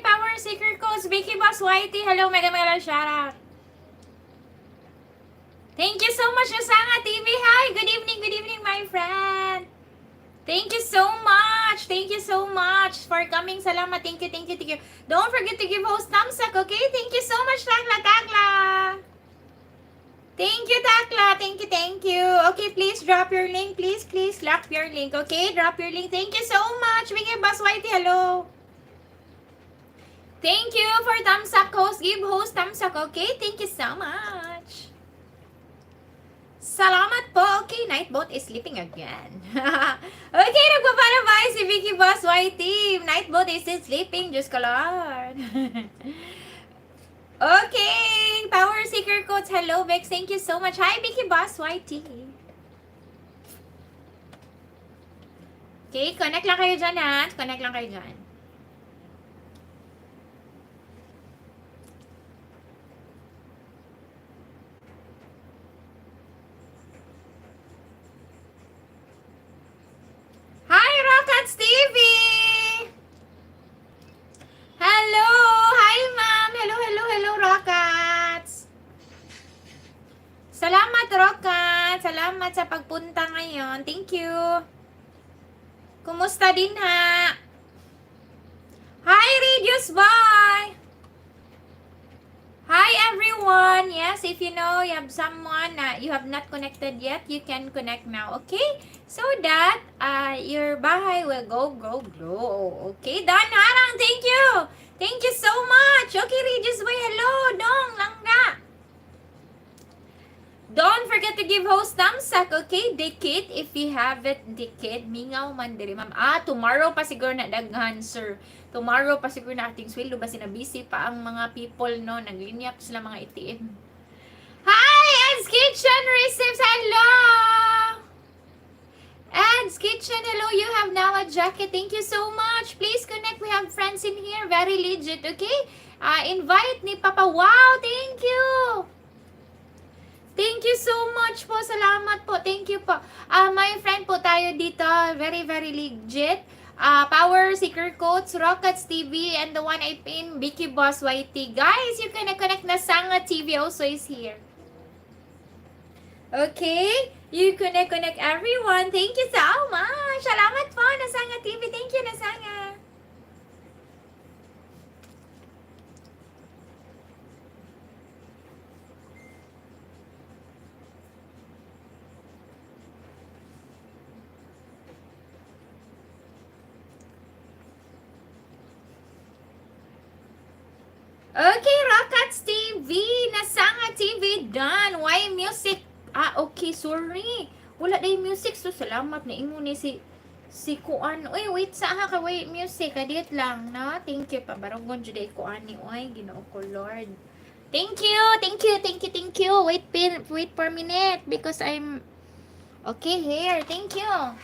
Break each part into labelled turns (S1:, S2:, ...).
S1: Power Seeker Coach, Vicky Boss Whitey. Hello, mega mega shout out. Thank you so much, Nasanga TV. Hi, good evening, my friend. Thank you so much. Thank you so much for coming. Salamat. Thank you, thank you, thank you. Don't forget to give host thumbs up, okay? Thank you so much, Takla, Takla. Thank you, Takla. Thank you, thank you. Okay, please drop your link. Please, please drop your link, okay? Drop your link. Thank you so much. Vicky Boss Whitey, hello. Thank you for thumbs up, host. Give host thumbs up, okay? Thank you so much. Salamat po. Okay, Nightboat is sleeping again. Okay, nagpapalabay si Vicky Boss YT. Nightboat is still sleeping. Diyos ko Lord. Okay, Power Seeker Coach. Hello, Vex. Thank you so much. Hi, Vicky Boss YT. Okay, connect lang kayo dyan, ha? Connect lang kayo dyan. Hi, Rockets TV! Hello! Hi, ma'am! Hello, hello, hello, Rockets! Salamat, Rockets! Salamat sa pagpunta ngayon. Thank you! Kumusta din, ha? Hi, Radius Boy! Hi, everyone! Yes, if you know you have someone na you have not connected yet, you can connect now, okay? So that your bahay will go, go, grow. Okay, Don Harang, thank you! Thank you so much! Okay, Regis Boy, hello! Dong, langga! Don't forget to give host thumbs up, okay? Dikit, if you have it, dikit. Mingaw man diri, ma'am. Ah, tomorrow pa siguro na daghan, sir. Tomorrow pa siguro na ating sweldo. Basta na busy pa ang mga people, no? Naglinyap sila mga ATM. Hi, Ed's Kitchen Recipes! Hello! Ed's Kitchen, hello. You have now a jacket. Thank you so much. Please connect. We have friends in here. Very legit, okay? Invite ni Papa. Wow, thank you. Thank you so much po. Salamat po. Thank you po. My friend po tayo dito. Very, very legit. Power Seeker Coach, Rockets TV, and the one I pin, Vicky Boss YT. Guys, you can connect na Sanga TV also is here. Okay? You connect, connect everyone. Thank you so much. Salamat po, Nasanga TV. Thank you, Nasanga. Okay, Rockets TV, Nasanga TV, done. Why music? Ah, okay, sorry. Wala na yung music. So, salamat na ingon ni si Kuan. Uy, wait sa ha ka, wait, music. Kadiyot lang, no? Thank you pa. Barongon jud ay kuan ni. Uy, Ginoo ko, Lord. Thank you, thank you, thank you, thank you. Wait, pin, wait for a minute because I'm okay here. Thank you.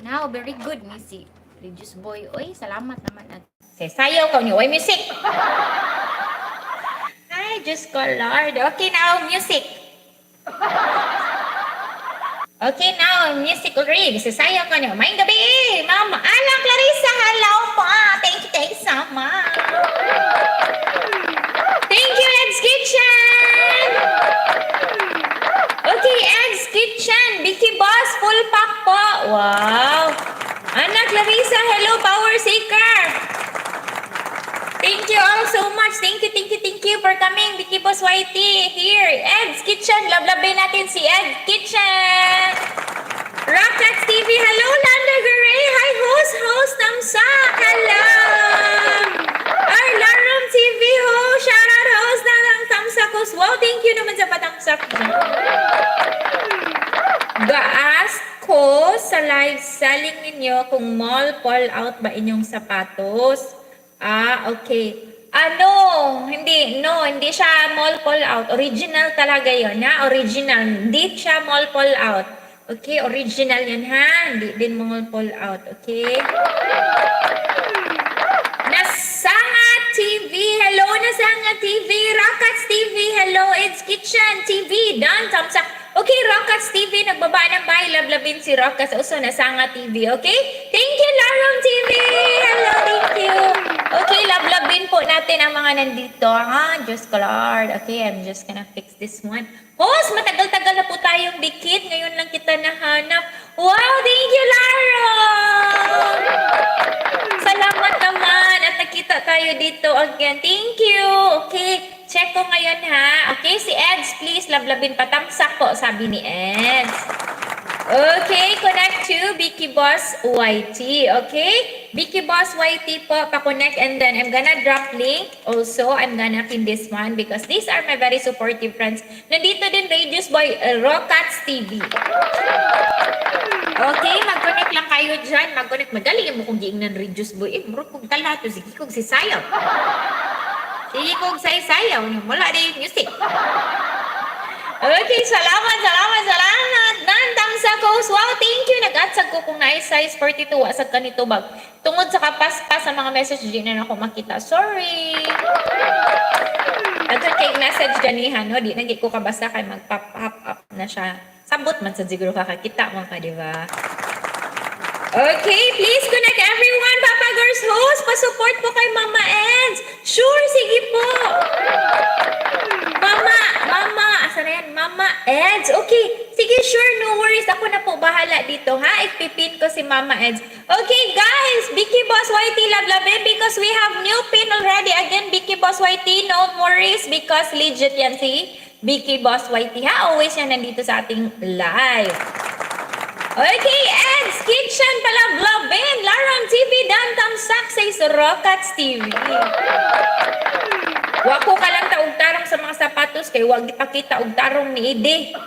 S1: Now, very good, Missy. Religious boy. Uy, salamat naman. At sayaw ka niyo. Why music? Ay, Diyos ko, Lord. Okay, now, music. Okay, now, music already. Kasi sayaw ka niyo. Maayong gabi, Ma'am Alang Clarissa, hello po. Thank you so much. Thank you, Ed's Kitchen. Okay, Ed's Kitchen. Vicky Boss, full pack po. Wow. Anak Clarissa, hello, Power Seeker. Thank you all so much. Thank you, thank you, thank you for coming. Vicky Boss YT here. Ed's Kitchen. Love-love natin si Ed's Kitchen. Rockets TV. Hello, Lando Garay. Hi, host. Host, thumbs up. Hello. Ay, Larum TV host. Shout out, host. Ng thumbs up, host. Wow, thank you naman sa pa-thumbs up. Ga-ask ko sa live selling ninyo kung mall pull out ba inyong sapatos. Ah, okay. Ano, hindi, no, hindi siya mall pull out. Original talaga yon, ha? Original. Hindi siya mall pull out. Okay, original yan, ha? Hindi din mall pull out, okay? Nasanga TV, hello Nasanga TV, Rockets TV, hello, it's Kitchen TV, done, thumbs up. Okay, Okay, Rockats TV, nagbaba ng bahay. Lablabin si Rockats. Also, Nasanga TV, okay? Thank you, Larong TV! Hello, thank you. Okay, lablabin po natin ang mga nandito. Ah, Diyos ko Lord. Okay, I'm just gonna fix this one. Host, matagal-tagal na po tayong dikit. Ngayon lang kita nahanap. Wow, thank you, Larong! Salamat naman at nakita tayo dito again. Thank you. Okay, check ko ngayon ha. Okay, si Eds, please, lablabin patamsak po, sabi ni Eds. Okay, connect to Vicky Boss YT. Okay? Vicky Boss YT po, pa-connect, and then I'm gonna drop link. Also, I'm gonna pin this one because these are my very supportive friends. Nandito din Radius Boy, Rockats TV. Okay, mag-connect lang kayo dyan. Mag-connect. Madali mo kung giingnan Radius Boy. Eh, murag kong talato. Sige kong sisayaw. Sige kong saysayaw. Wala na yung music. Okay, salamat, salamat, salamat. Nandang sa host. Wow, thank you. Nag-atsag ko kung na size 42. Wa sa kanito bag. Tungod sa kapaspas sa mga message, di na ako makita. Sorry. Daghan kay message ganihan, no? Di na ko kabasa kay mag-pop up up na siya. Sabot man sa siguro kakakita mo ka, di ba? Okay, please connect everyone. Papa Girls host, pa-support po kay Mama Eds. Sure, sige po. Mama, Mama, asa na yan? Mama Eds. Okay, sige, sure, no worries. Ako na po bahala dito, ha? Ipipin ko si Mama Eds. Okay, guys, Vicky Boss YT love love eh, because we have new pin already. Again, Vicky Boss YT, no worries because legit yan si Vicky Boss YT, ha? Always yan nandito sa ating live. Okay, Ed's Kitchen pala, Vlogin, Laram TV, Dantam Success, Rockats TV. Wa ko ka lang taog tarong sa mga sapatos kay wag ipakita og tarong ni Ide.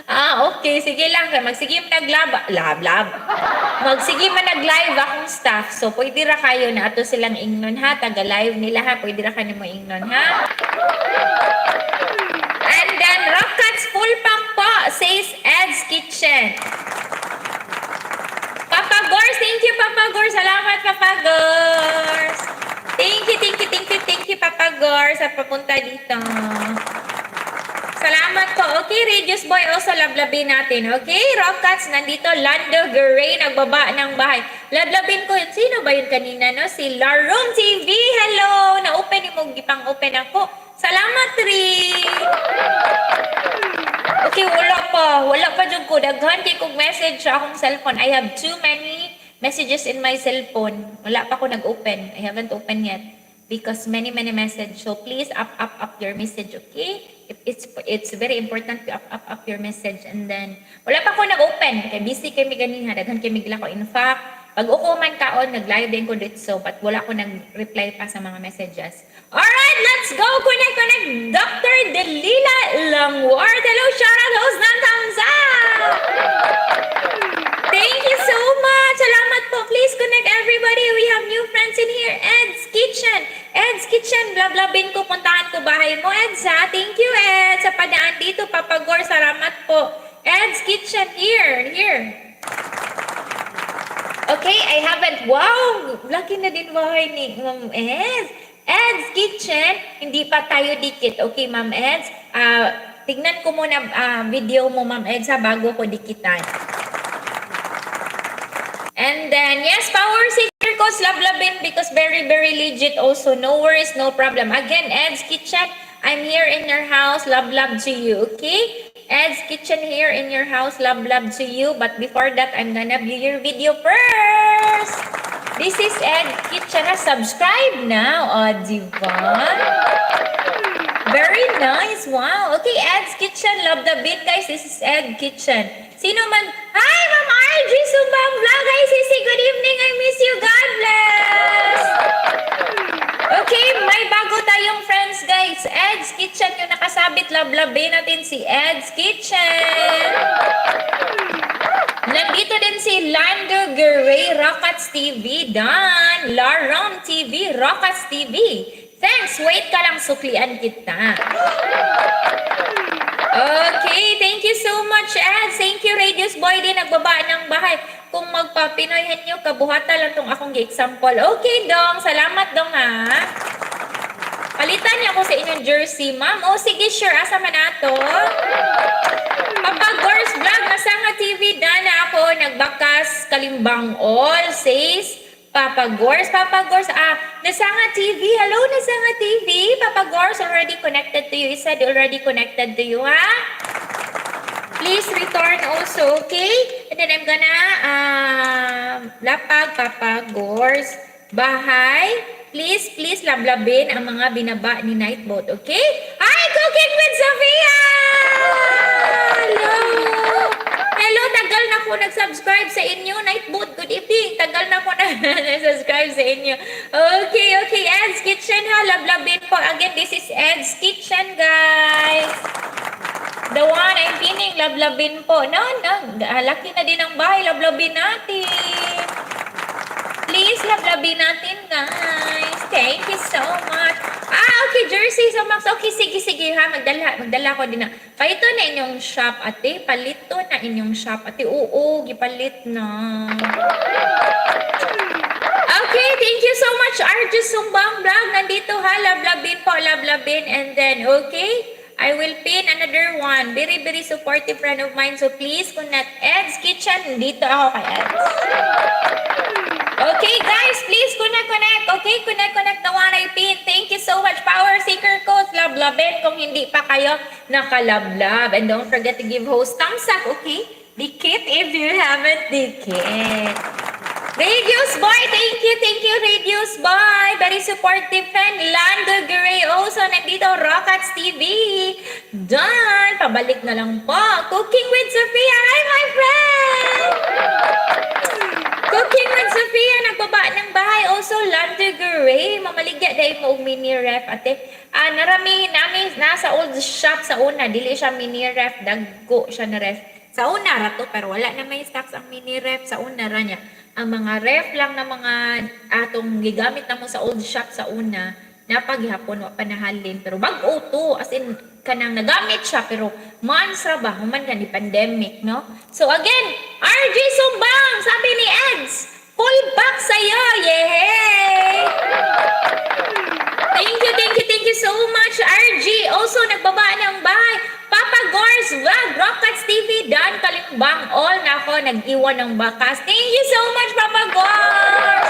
S1: Ah, okay. Sige lang. Kay magsige man naglab, lab, lab. Magsige man nag-live akong staff. So, pwede ra kayo na ato silang ingnon ha. Taga-live nila ha. Pwede ra kayo mo ingnon ha. And then, Rockats full pack po, says Ed's Kitchen. Papa Gors, thank you, Papa Gors. Salamat, Papa Gors. Thank you, thank you, thank you, thank you, Papa Gors, sa papunta dito. Salamat po. Okay, Radius Boy, also lablabin natin. Okay, Rockats, nandito. Lando Gray, nagbaba ng bahay. Lablabin ko yun. Sino ba yun kanina, no? Si Larum TV. Hello! Na-open mo, gipang-open ako. Salamat, Ri! Okay, wala pa. Wala pa jud ko. Daghan kay kog message sa akong cellphone. I have too many messages in my cellphone. Wala pa ko nag-open. I haven't opened yet because many, many message. So please up, up, up your message, okay? If it's very important to up, up, up your message and then wala pa ko nag-open kay busy kami ganiha, daghan kay migla ko. In fact, pag uko man kaon, nag-live din ko dito, but wala ko nag-reply pa sa mga messages. Alright, let's go! Connect, connect! Dr. Delila Langward! Hello, shout out host ng thumbs up! Thank you so much! Salamat po. Please connect everybody. We have new friends in here. Ed's Kitchen. Ed's Kitchen. Blah, blah, bin ko. Puntahan ko bahay mo, Eds, ha? Thank you, Ed. Sa padaan dito, Papa Gor. Salamat po. Ed's Kitchen. Here, here. Okay, I haven't. Wow! Laki na din bahay ni Ma'am Eds. Ed's Kitchen. Hindi pa tayo dikit. Okay, Ma'am Eds. Ah, tignan ko muna video mo, Ma'am Eds, ha, bago ko dikitan. And then, yes, Power Seeker Coach Lablabin because very, very legit also. No worries, no problem. Again, Ed's Kitchen, I'm here in your house. Love, love to you, okay? Ed's Kitchen here in your house. Love, love to you. But before that, I'm gonna view your video first. This is Ed Kitchen. Na subscribe now. O, diba? Very nice. Wow. Okay, Ed's Kitchen. Love the beat, guys. This is Ed Kitchen. Sino man? Hi, Ma'am RG Sumbang Vlog. Hi, Sisi. Good evening. I miss you. God bless. Okay, may bago tayong friends, guys. Ed's Kitchen yung nakasabit. Love, love natin si Ed's Kitchen. Nandito din si Lando Guerrero, Rockets TV, Dan, Larom TV, Rockets TV. Thanks, wait ka lang, suklian kita. Okay, thank you so much, Ed. Thank you, Radius Boy din, nagbaba ng bahay. Kung magpapinoyhan nyo, kabuhata lang tong akong example. Okay, Dong. Salamat, Dong, ha. Palitan niya ako sa inyong jersey, ma'am. O, sige, sure. Asa man ato? Papa Gors Vlog, Nasanga TV, dana ako, nagbakas, kalimbang all, says Papa Gors. Papa Gors, Nasanga TV, hello, Nasanga TV. Papa Gors already connected to you. He said already connected to you, ha? Please return also, okay? And then I'm gonna lapag Papa Gors. Bahay. Please, please, lablabin ang mga binaba ni Nightbot, okay? Hi, Cooking with Sophia! Hello! Hello, tagal na ko nag-subscribe sa inyo, Nightbot. Good evening. Tagal na ko na nag-subscribe sa inyo. Okay. Ed's Kitchen ha. Lablabin po. Again, this is Ed's Kitchen, guys. The one I'm pinning, lablabin po. No. Ah, laki na din ang bahay. Lablabin natin. Please, lablabin natin, guys. Thank you so much. Ah, okay, jersey sa Max. Okay, sige, sige ha. Magdala ko din na. Palito na inyong shop, ate. Palito na inyong shop, ate. Oo, gipalit na. Okay, thank you so much, RJ Sumbang Vlog. Nandito ha, lablabin po, lablabin. And then, okay, I will pin another one. Very, very supportive friend of mine. So please connect Ed's Kitchen. Dito ako kay Ed's. Okay, guys, please connect, connect. Okay, connect, connect the one I pin. Thank you so much, Power Seeker Coach. Lablabin kung hindi pa kayo nakalablab. And don't forget to give host thumbs up, okay? Dikit if you haven't dikit. Radius Boy, thank you, Radius Boy. Very supportive friend. Lando Gray also nandito, Rockets TV. Done. Pabalik na lang po. Cooking with Sophia. Hi, my friend. Cooking with Sophia, nagbaba ng bahay. Also, Lando Gray. Mamaligya dahil mo og mini ref, ate. Ah, narami namin nasa old shop sa una. Dili siya mini ref. Dagko siya na ref. Sa una ra to, pero wala na may stocks ang mini ref. Sa una ra niya. Ang mga ref lang na mga atong gigamit na mo sa old shop sa una, napaghapon wa pa nahalin, pero bag-o to, as in kanang nagamit siya, pero months ra ba human ka ni pandemic, no? So again, RG Sumbang, sabi ni Eds, full back sa'yo. Yehey! Thank you, thank you, thank you so much, RG. Also, nagbaba ng bahay. Papa Gors Vlog, Rockets TV, Dan Kalimbang, all na ako, nag-iwan ng bakas. Thank you so much, Papa Gors!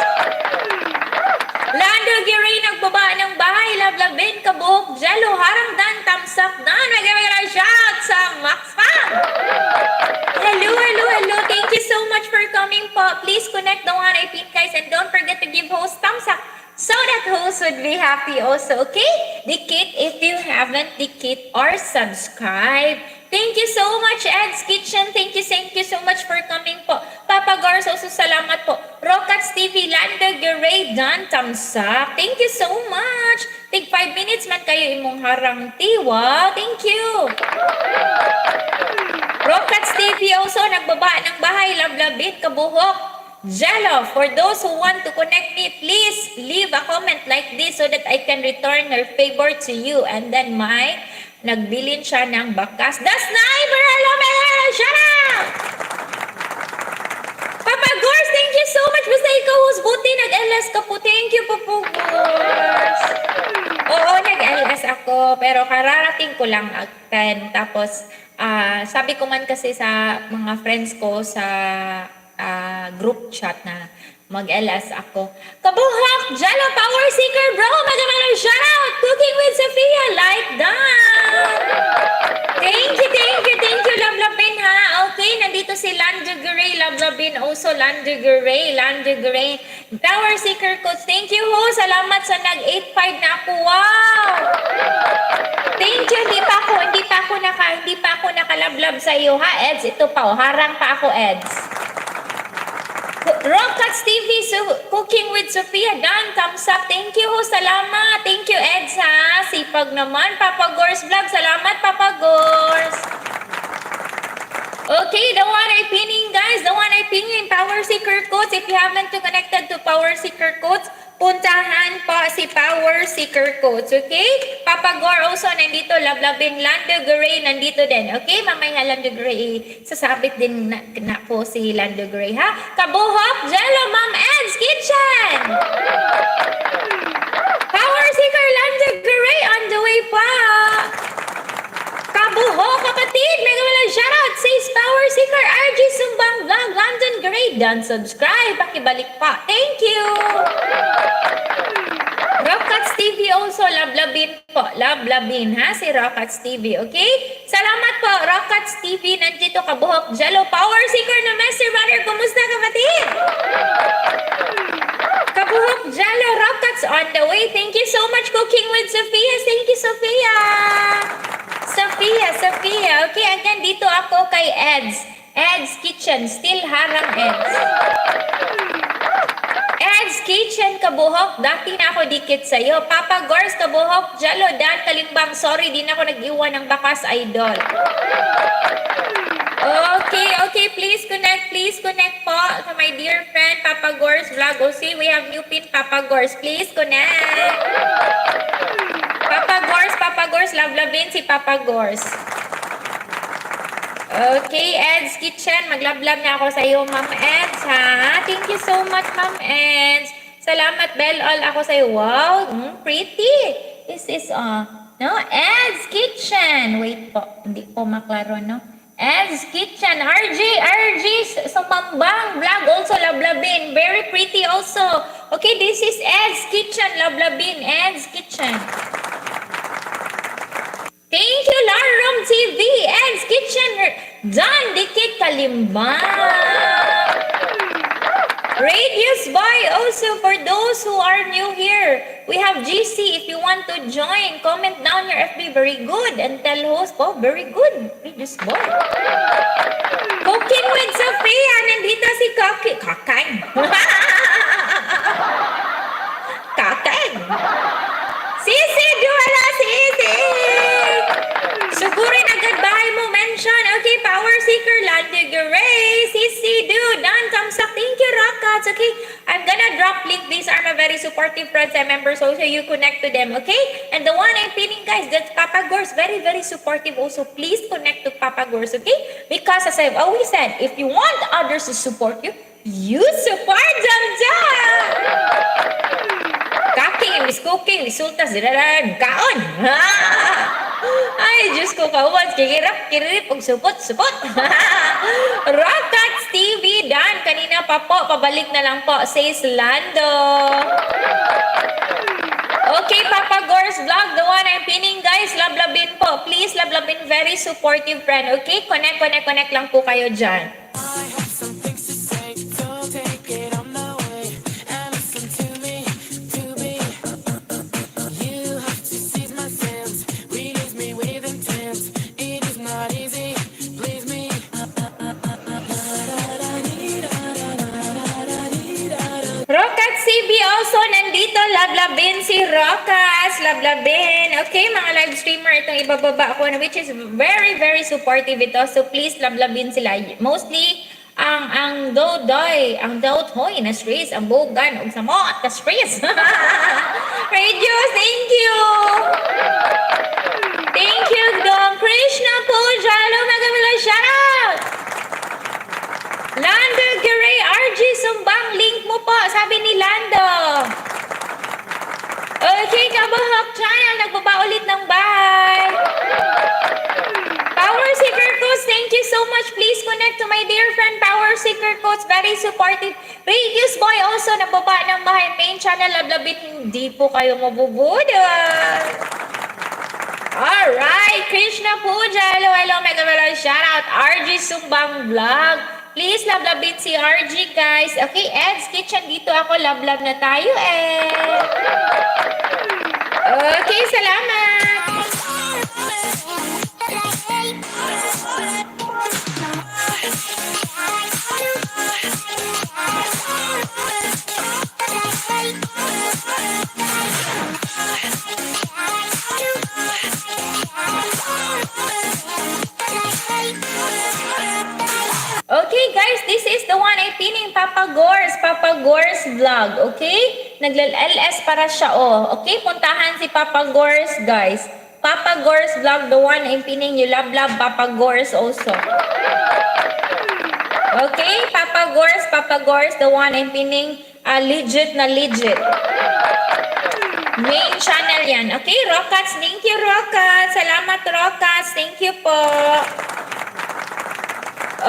S1: Lando Giray, nagbaba ng bahay. Love Labin, Kabuhok, Jello, Harang Dan, Tamsak Dan. Mega shout sa Max Fam! Hello, hello, hello. Thank you so much for coming po. Please connect the one I pin, guys, and don't forget to give host thumbs up so that host would be happy also, okay? Dikit if you haven't dikit or subscribe. Thank you so much, Ed's Kitchen. Thank you so much for coming po. Papa Gars, also salamat po. Rockets TV, Lando Gray, Dan Tamsak. Thank you so much. Take 5 minutes man kayo imong harang tiwa. Thank you. Rockets TV also, nagbaba ng bahay, lablabit, kabuhok. Jello, for those who want to connect me, please leave a comment like this so that I can return her favor to you. And then my, nagbilin siya ng bakas. The Sniper! Hello, hello, shut up! Papa Gors, thank you so much. Basta ikaw, host, buti nag-LS ka po. Thank you, Papa Gors. Oo, nag-LS ako. Pero kararating ko lang at 10. Tapos, sabi ko man kasi sa mga friends ko sa group chat na mag-LS ako. Kabuhak! Jello Power Seeker bro! Magamang shout out! Cooking with Sophia! Like that! Thank you, thank you, thank you, Love Labin ha. Okay, nandito si Lando Gray, Love Labin, also Lando Gray, Lando Gray. Power Seeker Coach, thank you ho. Salamat sa nag 8.5 na ako. Wow! Thank you, hindi pa ako nakalablab sa iyo ha, Eds. Ito pa, oh, harang pa ako, Eds. Rockets TV, so, Cooking with Sophia, done, thumbs up. Thank you ho, salamat. Thank you, Eds, ha. Sipag naman, Papa Gors Vlog. Salamat, Papa Gors. Okay, the one I pinning, guys. The one I pinning, Power Seeker Coach. If you haven't to connected to Power Seeker Coach, puntahan po si Power Seeker Coach, okay? Papa Gore also nandito, Lablabin, Lando Gray nandito din, okay? Mamaya Lando Gray, sasabit din na po si Lando Gray, ha? Kabuhok, Jello, Ma'am Ed's Kitchen! Power Seeker Lando Gray! Okay, done subscribe. Pakibalik pa. Thank you! Rockats TV also, lablabin po. Lablabin, ha? Si Rockats TV, okay? Salamat po, Rockats TV. Nandito Kabuhok Jello Power Seeker na Master Runner. Kumusta, kapatid? Kabuhok Jello, Rockats on the way. Thank you so much, Cooking with Sophia. Thank you, Sophia. Sophia, Sophia. Okay, again, dito ako kay Ed's. Ed's Kitchen. Still harang Ed's. Ed's Kitchen, Kabuhok, dati na ako dikit sa'yo. Papa Gors, Kabuhok, Jalo, Dan, Kalimbang, sorry, di na ako nag-iwan ng bakas, idol. Okay, please connect po to my dear friend, Papa Gors Vlog. Oh, see, we have new pin, Papa Gors. Please connect. Papa Gors, Papa Gors, love lovin si Papa Gors. Okay, Ed's Kitchen, maglablab na ako sa iyo, Ma'am Eds, ha? Thank you so much, Ma'am Eds. Salamat, Bell All ako sa iyo. Wow, pretty. This is, no, Ed's Kitchen. Wait po, hindi po maklaro, no? Ed's Kitchen, RG, RG, Sumambang Vlog also, lablabin. Very pretty also. Okay, this is Ed's Kitchen, lablabin, Ed's Kitchen. Thank you, Larom TV, Ed's Kitchen, Don Dikit Kalimbang. Radius Boy also, for those who are new here. We have GC if you want to join. Comment down your FB. Very good. And tell host, oh, very good. Radius Boy. Cooking with Sophia. Nandito si Kaki. Kakay. Kakay. Sisi, Duala, Sisi. Sugurin agad bahay mo, mention. Okay, Power Seeker, Landy Gray, Sisi, Dude, Don, thumbs up. Thank you, Rockats. Okay, I'm gonna drop link. These are my very supportive friends and members also. You connect to them, okay? And the one I'm pinning, guys, that's Papa Gors. Very, very supportive also. Please connect to Papa Gors, okay? Because as I've always said, if you want others to support you, you support them too! Kaking, Miss Cooking, resulta sila kaon. Ay, Diyos ko, kauban, kikirap, kirip, ug supot, supot. Rockats TV, Dan, kanina pa po, pabalik na lang po, says Lando. Okay, Papa Gors Vlog, the one I'm pinning, guys, lablabin po. Please, lablabin, very supportive friend. Okay, connect, connect, connect lang po kayo dyan.
S2: I have some things to say, so take it on the way and listen to me, to me. You have to seize my sense, release me with intent. It is not easy, please me.
S1: Rocket CB also nandito. Lablabin si Rocas. Lablabin. Okay, mga live streamer, itong ibababa ko na which is very, very supportive ito. So please, lablabin sila. Mostly, ang dodoy, ang dotoy na streets, ang bugan, ug samot na streets. Radio, thank you! Thank you, Dong Krishna Puja. Hello, Magamila, shout out! Lando Gray, RG Sumbang, link mo po, sabi ni Lando. Okay, Kabuhok Channel, nagbaba ulit ng bahay. Power Seeker Coach, thank you so much. Please connect to my dear friend Power Seeker Coach. Very supportive. Radius Boy also, nagbaba ng bahay. Main channel, lablabin, hindi po kayo mabubudol. Alright, Krishna Puja. Hello, hello, mega mega shout out. RG Sumbang Vlog. Please, love si RG, guys. Okay, Ed's Kitchen, dito ako. Love, love na tayo, eh. Okay, salamat. Okay, guys, this is the one I pinning, Papa Gors, Papa Gors Vlog, okay? Naglal-LS para siya, oh. Okay, puntahan si Papa Gors, guys. Papa Gors Vlog, the one I'm pinning you. Love, love, Papa Gors also. Okay, Papa Gors, Papa Gors, the one I'm pinning, legit na legit. Main channel yan. Okay, Rockats, thank you, Rockats. Salamat, Rockats. Thank you po.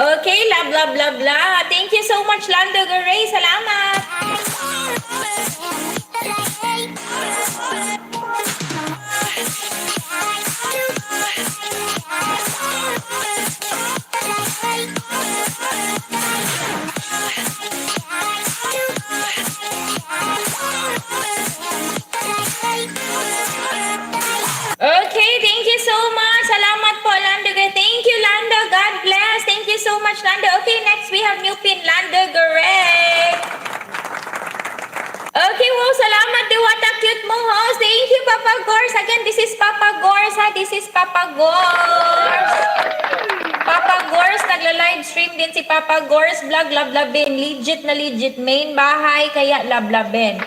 S1: Okay, love, love, love, love. Thank you so much, Lando Garay. Salamat. Okay, thank you so much. Salamat po, Lando Garay. Thank you, Lando. God bless. Thank you so much, Lando. Okay, next we have new pin, Lando Garay. Okay, wow, salamat, Diwata. Cute mong host. Thank you, Papa Gors. Again, this is Papa Gors, ha. This is Papa Gors. Papa Gors, nagla-live stream din si Papa Gors Vlog, Lablabin. Legit na legit. Main bahay, kaya lablabin.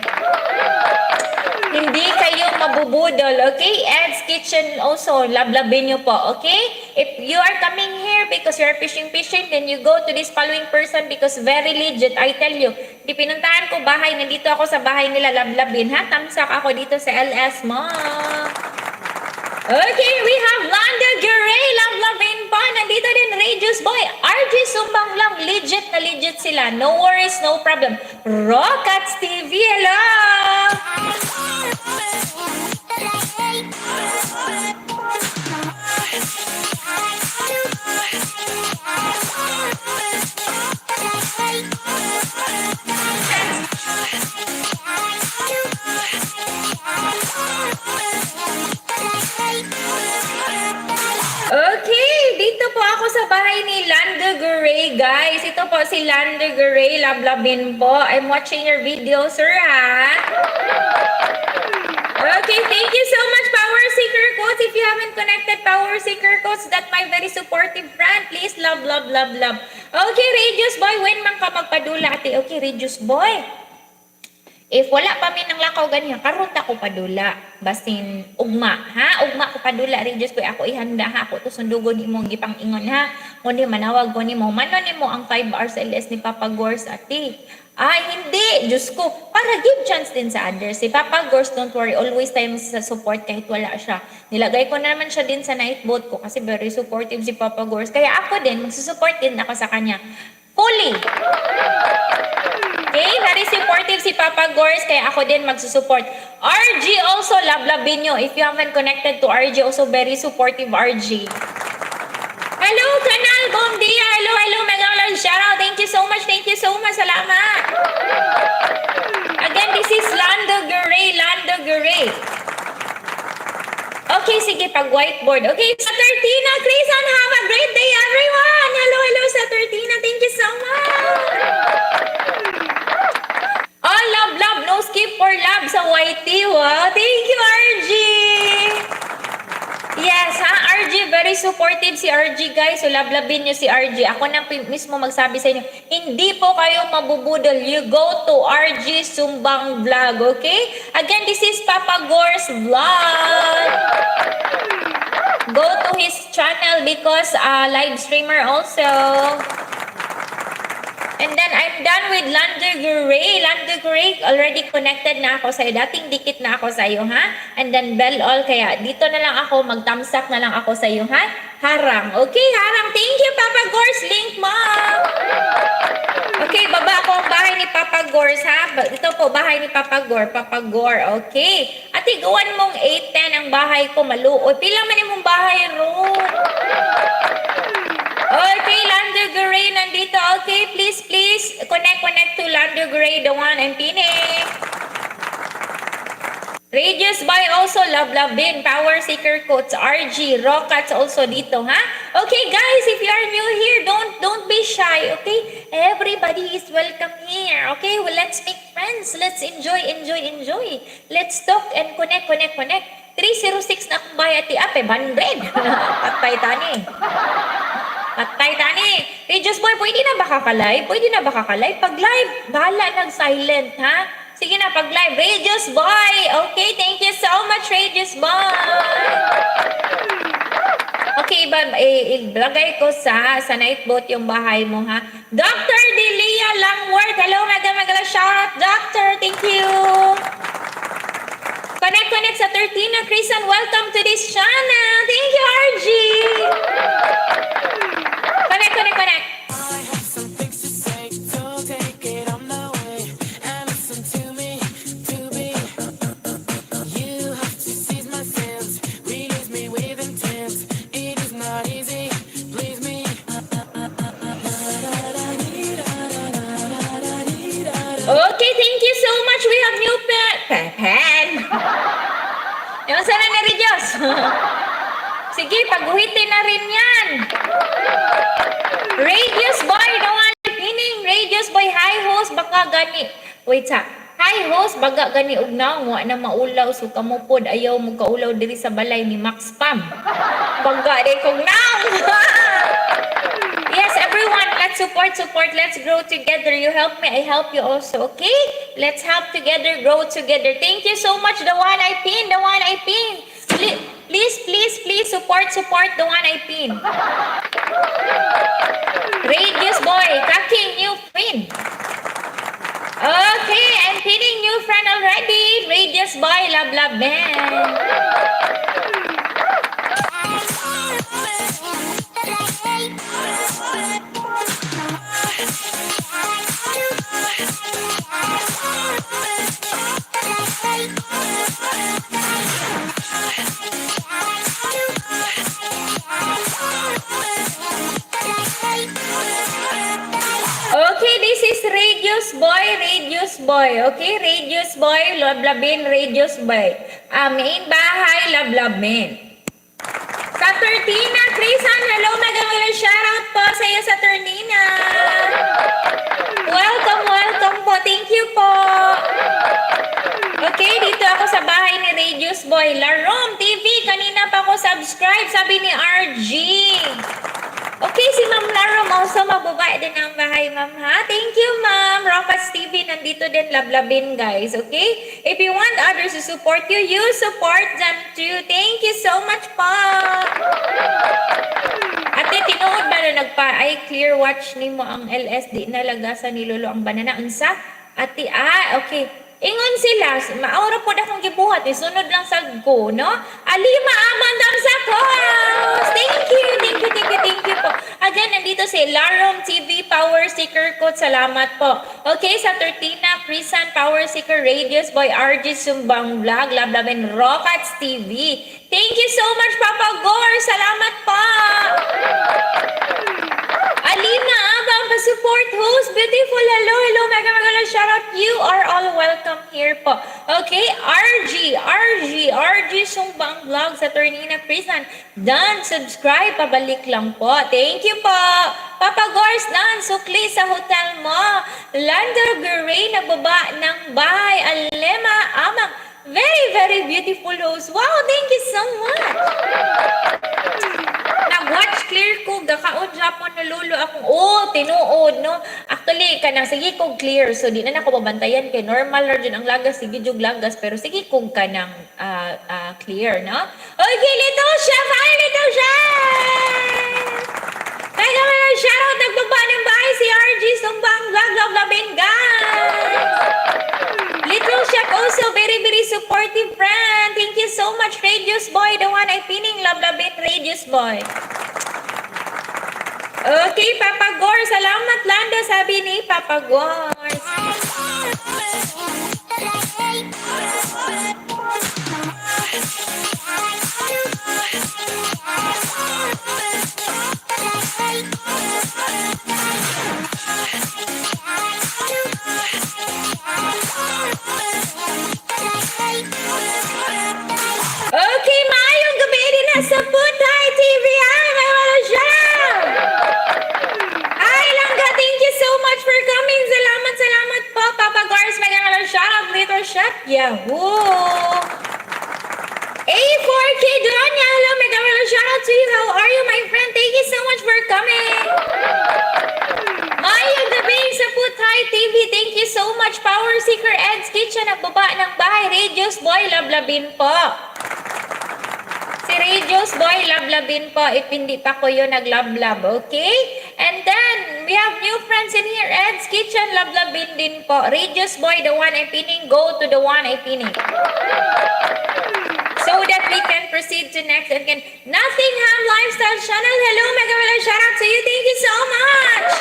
S1: Hindi kayo mabubudol, okay? Ed's Kitchen also, lablabin nyo po, okay? If you are coming here because you are fishing fishing, then you go to this following person because very legit, I tell you. Di pinuntahan ko bahay, nandito ako sa bahay nila, lablabin, ha? Tamsak ako dito sa LS Mall. Okay, we have Lando Garay, love, lovin pa. Nandito din Radius Boy, RG Sumbang lang, legit na legit sila. No worries, no problem. Rockets TV, hello! Okay, dito po ako sa bahay ni Lando Garay, guys. Ito po si Lando Garay, lablabin po. I'm watching your video, sir, ha? Okay, thank you so much, Power Seeker Coach. If you haven't connected Power Seeker Coach, that my very supportive friend. Please, love, love, love, love. Okay, Radius Boy, when man ka magpadula, ate? Okay, Radius Boy. If wala pa mi nang lakaw ganyan, karon ta ko padula. Basin ugma, ha? Ugma ko padula, Radius Boy. Ako ihanda ha. Ako to sundugon imong gipang-ingon ha. Kundi manawag ko nimo. Manon nimo ang 5 hours LS ni Papa Gors, ate. Ay, hindi. Diyos ko. Para give chance din sa others. Si Papa Gors, don't worry. Always tayo sa support kahit wala siya. Nilagay ko na naman siya din sa night boat ko kasi very supportive si Papa Gors. Kaya ako din, magsusupport din ako sa kanya. Fully. Okay, very supportive si Papa Gors, kaya ako din magsusupport. RG also, love love nyo. If you haven't connected to RG, also very supportive RG. Hello, Canal Bom dia. Hello, hello, mega love shout out. Thank you so much, thank you so much. Salamat. Again, this is Lando Garay, Lando Garay. Okay, sige, pag whiteboard. Okay, sa Tertina, Crisan, have a great day, everyone! Hello, hello sa Tertina. Thank you so much! Oh, love, love. No skip for love sa YT. Wow. Thank you, RG. Yes, ha? RG, very supportive si RG, guys. So, lablabin nyo si RG. Ako na mismo magsabi sa inyo, hindi po kayo mabubudol. You go to RG Sumbang Vlog, okay? Again, this is Papa Gors Vlog. Go to his channel because live streamer also. And then, I'm done with Lando Gray. Lando Gray, already connected na ako sa'yo. Dating dikit na ako sa'yo, ha? And then, bell all. Kaya, dito na lang ako, magtamsak na lang ako sa'yo, ha? Harang. Okay, harang. Thank you, Papa Gors. Link mo. Okay, baba ako ang bahay ni Papa Gors, ha? Ito po, bahay ni Papa Gor. Papa Gor, okay. Ate, gawan mong 810 ang bahay ko, maluoy. Pila man imong bahay ron? Okay, Lando Gray nandito. Okay, please, please, connect, connect to Lando Gray, the one I'm pinning. Radius by also, Love Love Bin, Power Seeker Coach, RG, Rockets also dito, ha? Okay, guys, if you are new here, don't be shy, okay? Everybody is welcome here, okay? Well, let's make friends. Let's enjoy, enjoy, enjoy. Let's talk and connect, connect, connect. 306 na akong bayad, ate. Ah, 500. Patay tani. Patay tani. Radius boy, pwede na ba kaka-live? Pwede na ba kaka-live? Pag live, bahala nag-silent, ha? Sige na, pag live. Radius boy! Okay, thank you so much, Radius boy! Okay, ba, ilagay ko sa night boat yung bahay mo, ha? Dr. Delia Langworth. Hello, mega mega shout out, Doctor. Thank you. Connect, connect sa 13 na Crisan. Welcome to this channel. Thank you, RG. Connect, connect, connect. Sige, paguhitin na rin yan. Radius Boy, the one pinning. Radius Boy, hi host, baka gani. Wait sa. Hi host, baga gani og naong wa na maulaw, so kamo pod ayaw mo kaulaw diri sa balay ni Max Pam. Baga di kog naong. Yes, everyone, let's support, support. Let's grow together. You help me, I help you also, okay? Let's help together, grow together. Thank you so much, the one I pin, the one I pin. Please, please, please support, support the one I pin. Radius Boy, Kaki, new friend. Okay, I'm pinning new friend already. Radius Boy, love, love, man. Okay, this is Radius Boy, Radius Boy. Okay, Radius Boy, lablabin, Radius Boy. Amin, bahay, lablabin. Sa Tertina, Crisan, hello, magandang shoutout po sa iyo sa Ternina. Welcome, welcome po. Thank you po. Okay, dito ako sa bahay ni Radius Boy. Larom TV, kanina pa ako subscribe, sabi ni RG. Okay, si Ma'am Larom also magbaba din ang bahay, ma'am, ha? Thank you, ma'am. Rockets TV, nandito din, lablabin, guys, okay? If you want others to support you, you support them too. Thank you so much po. Ate, tinuod ba na nagpa ay clear watch nimo ang LSD nalagasan ni Lolo ang banana? Unsa? Ate, ah, okay. Ingon sila, maura pod akong gibuhat, isunod lang sa go, no? Alima Amandam sa house! Thank you, thank you, thank you, thank you po. Again, nandito si Larom TV Power Seeker Code. Salamat po. Okay, sa Tertina, Crisan, Power Seeker Radius Boy, RG Sumbang Vlog, Lablabin, Rockets TV. Thank you so much, Papa Gore. Salamat po. Alina Abang, pa-support host. Beautiful. Hello, hello. Mega mega shoutout. You are all welcome here po. Okay, RG, RG, RG Sumbang Vlog sa Tornina Prison. Done. Subscribe. Pabalik lang po. Thank you po. Papa Gors, done. Sukli sa hotel mo. Lando Gray, nagbaba ng bahay. Alema Amang. Very, very beautiful host. Wow, thank you so much. Nag-watch clear ko, gakaon Japon na lolo akong, oh, tinuod, no? Actually, kanang sige kog clear, so di na nako babantayan kay normal ra jud ang lagas, sige jud lagas, pero sige kog kanang clear, no? Okay, little chef! Hi, little chef! Mega mega shoutout, nagbaba ng bahay si RG Sumbang Vlog, Love Labin, guys! Little Chef also very, very supportive friend. Thank you so much, Radius Boy. The one I pinning, Love Labin, Radius Boy. Okay, Papa Gore. Salamat, Lando. Sabi ni Papa Gore. Okay, maayong gabi din na sa Putay TV. Ay, may wala siya. Hi, Langga. Thank you so much for coming. Salamat, salamat po. Papa Gars, may mga shoutout. Little Chef. Yahoo! A4K Donya. Hello, mega mega shoutout to you. How are you, my friend? Thank you so much for coming. Maayong gabi sa Putay TV. Thank you so much. Power Seeker Ed's Kitchen. Nagbaba ng bahay. Radius Boy, lablabin po. Si Radius Boy, lablabin po. If hindi pa ko yun naglablab, okay? And then, we have new friends in here. Ed's Kitchen, lablabin din po. Radius Boy, the one I pinning. Go to the one I pinning. So that we can proceed to next and can Nothing Ham Lifestyle Channel. Hello, mega mega shout out to you. Thank you so much.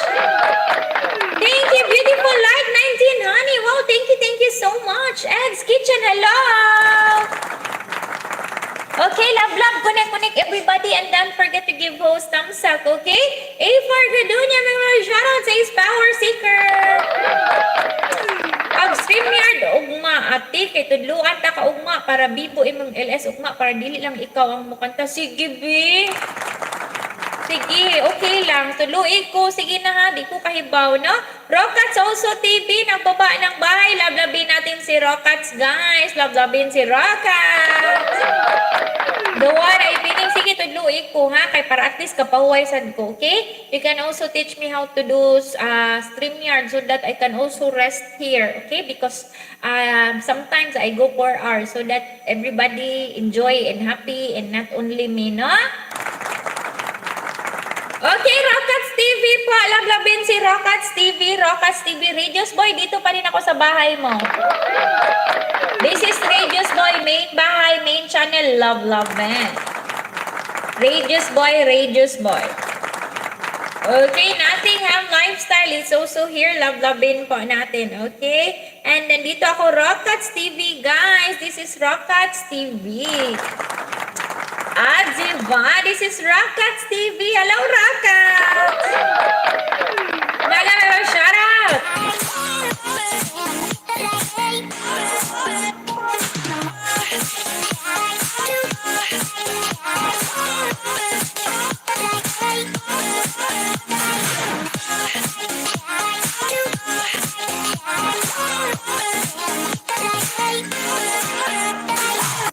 S1: Thank you, beautiful like 19 honey. Wow, thank you so much. Eggs Kitchen, hello. Okay, love, love, connect, connect everybody, and don't forget to give host thumbs up, okay? A for Gadunya, mga shout out sa Ace Power Seeker. Pag Mag-StreamYard ugma, ate, kay tudluan ta ka ugma para bibo imong LS ugma para dili lang ikaw ang mukanta. Sige, be. Sige, okay lang. Tuluin ko. Sige na ha, di ko kahibaw, no? Rockats also TV, nagbaba ng bahay. Lablabin natin si Rockats, guys. Lablabin si Rockats. The one ay pining, sige, tudluin ko, ha? Kay para at least kapahuway sad ko, okay? You can also teach me how to do StreamYard so that I can also rest here, okay? Because sometimes I go 4 hours so that everybody enjoy and happy and not only me, no? Okay, Rockats TV po. Lablabin si Rockats TV. Rockats TV. Radios Boy, dito pa rin ako sa bahay mo. This is Radios Boy, main bahay, main channel, Love Love Man. Radios Boy, Radios Boy. Okay, Nottingham Lifestyle is also here. Love Lovin po natin, okay? And nandito ako, Rockats TV, guys. This is Rockats TV. Ah, diba? This is Rockats TV. Hello, Rockats! Mega mega shout out!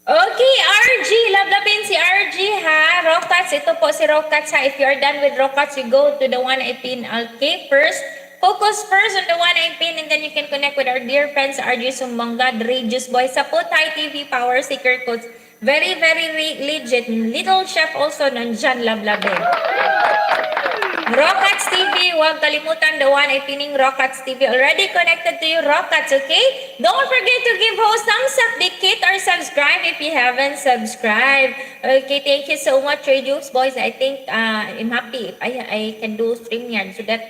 S1: Okay, RG. Lablabin si RG ha. Rockats. Ito po si Rockats ha. If you're done with Rockats, you go to the one I pin. Okay, first. Focus first on the one I pin and then you can connect with our dear friends RG Sumbangad, Radius Boy, sa Putay TV, Power Seeker Codes. Very, very legit. Little Chef also nandyan, lablabin. Rockats TV, huwag kalimutan the one ay pining Rockats TV. Already connected to you, Rockats, okay? Don't forget to give host thumbs up, dikit, or subscribe if you haven't subscribed. Okay, thank you so much, Radios Boys. I think I'm happy if I can do StreamYard so that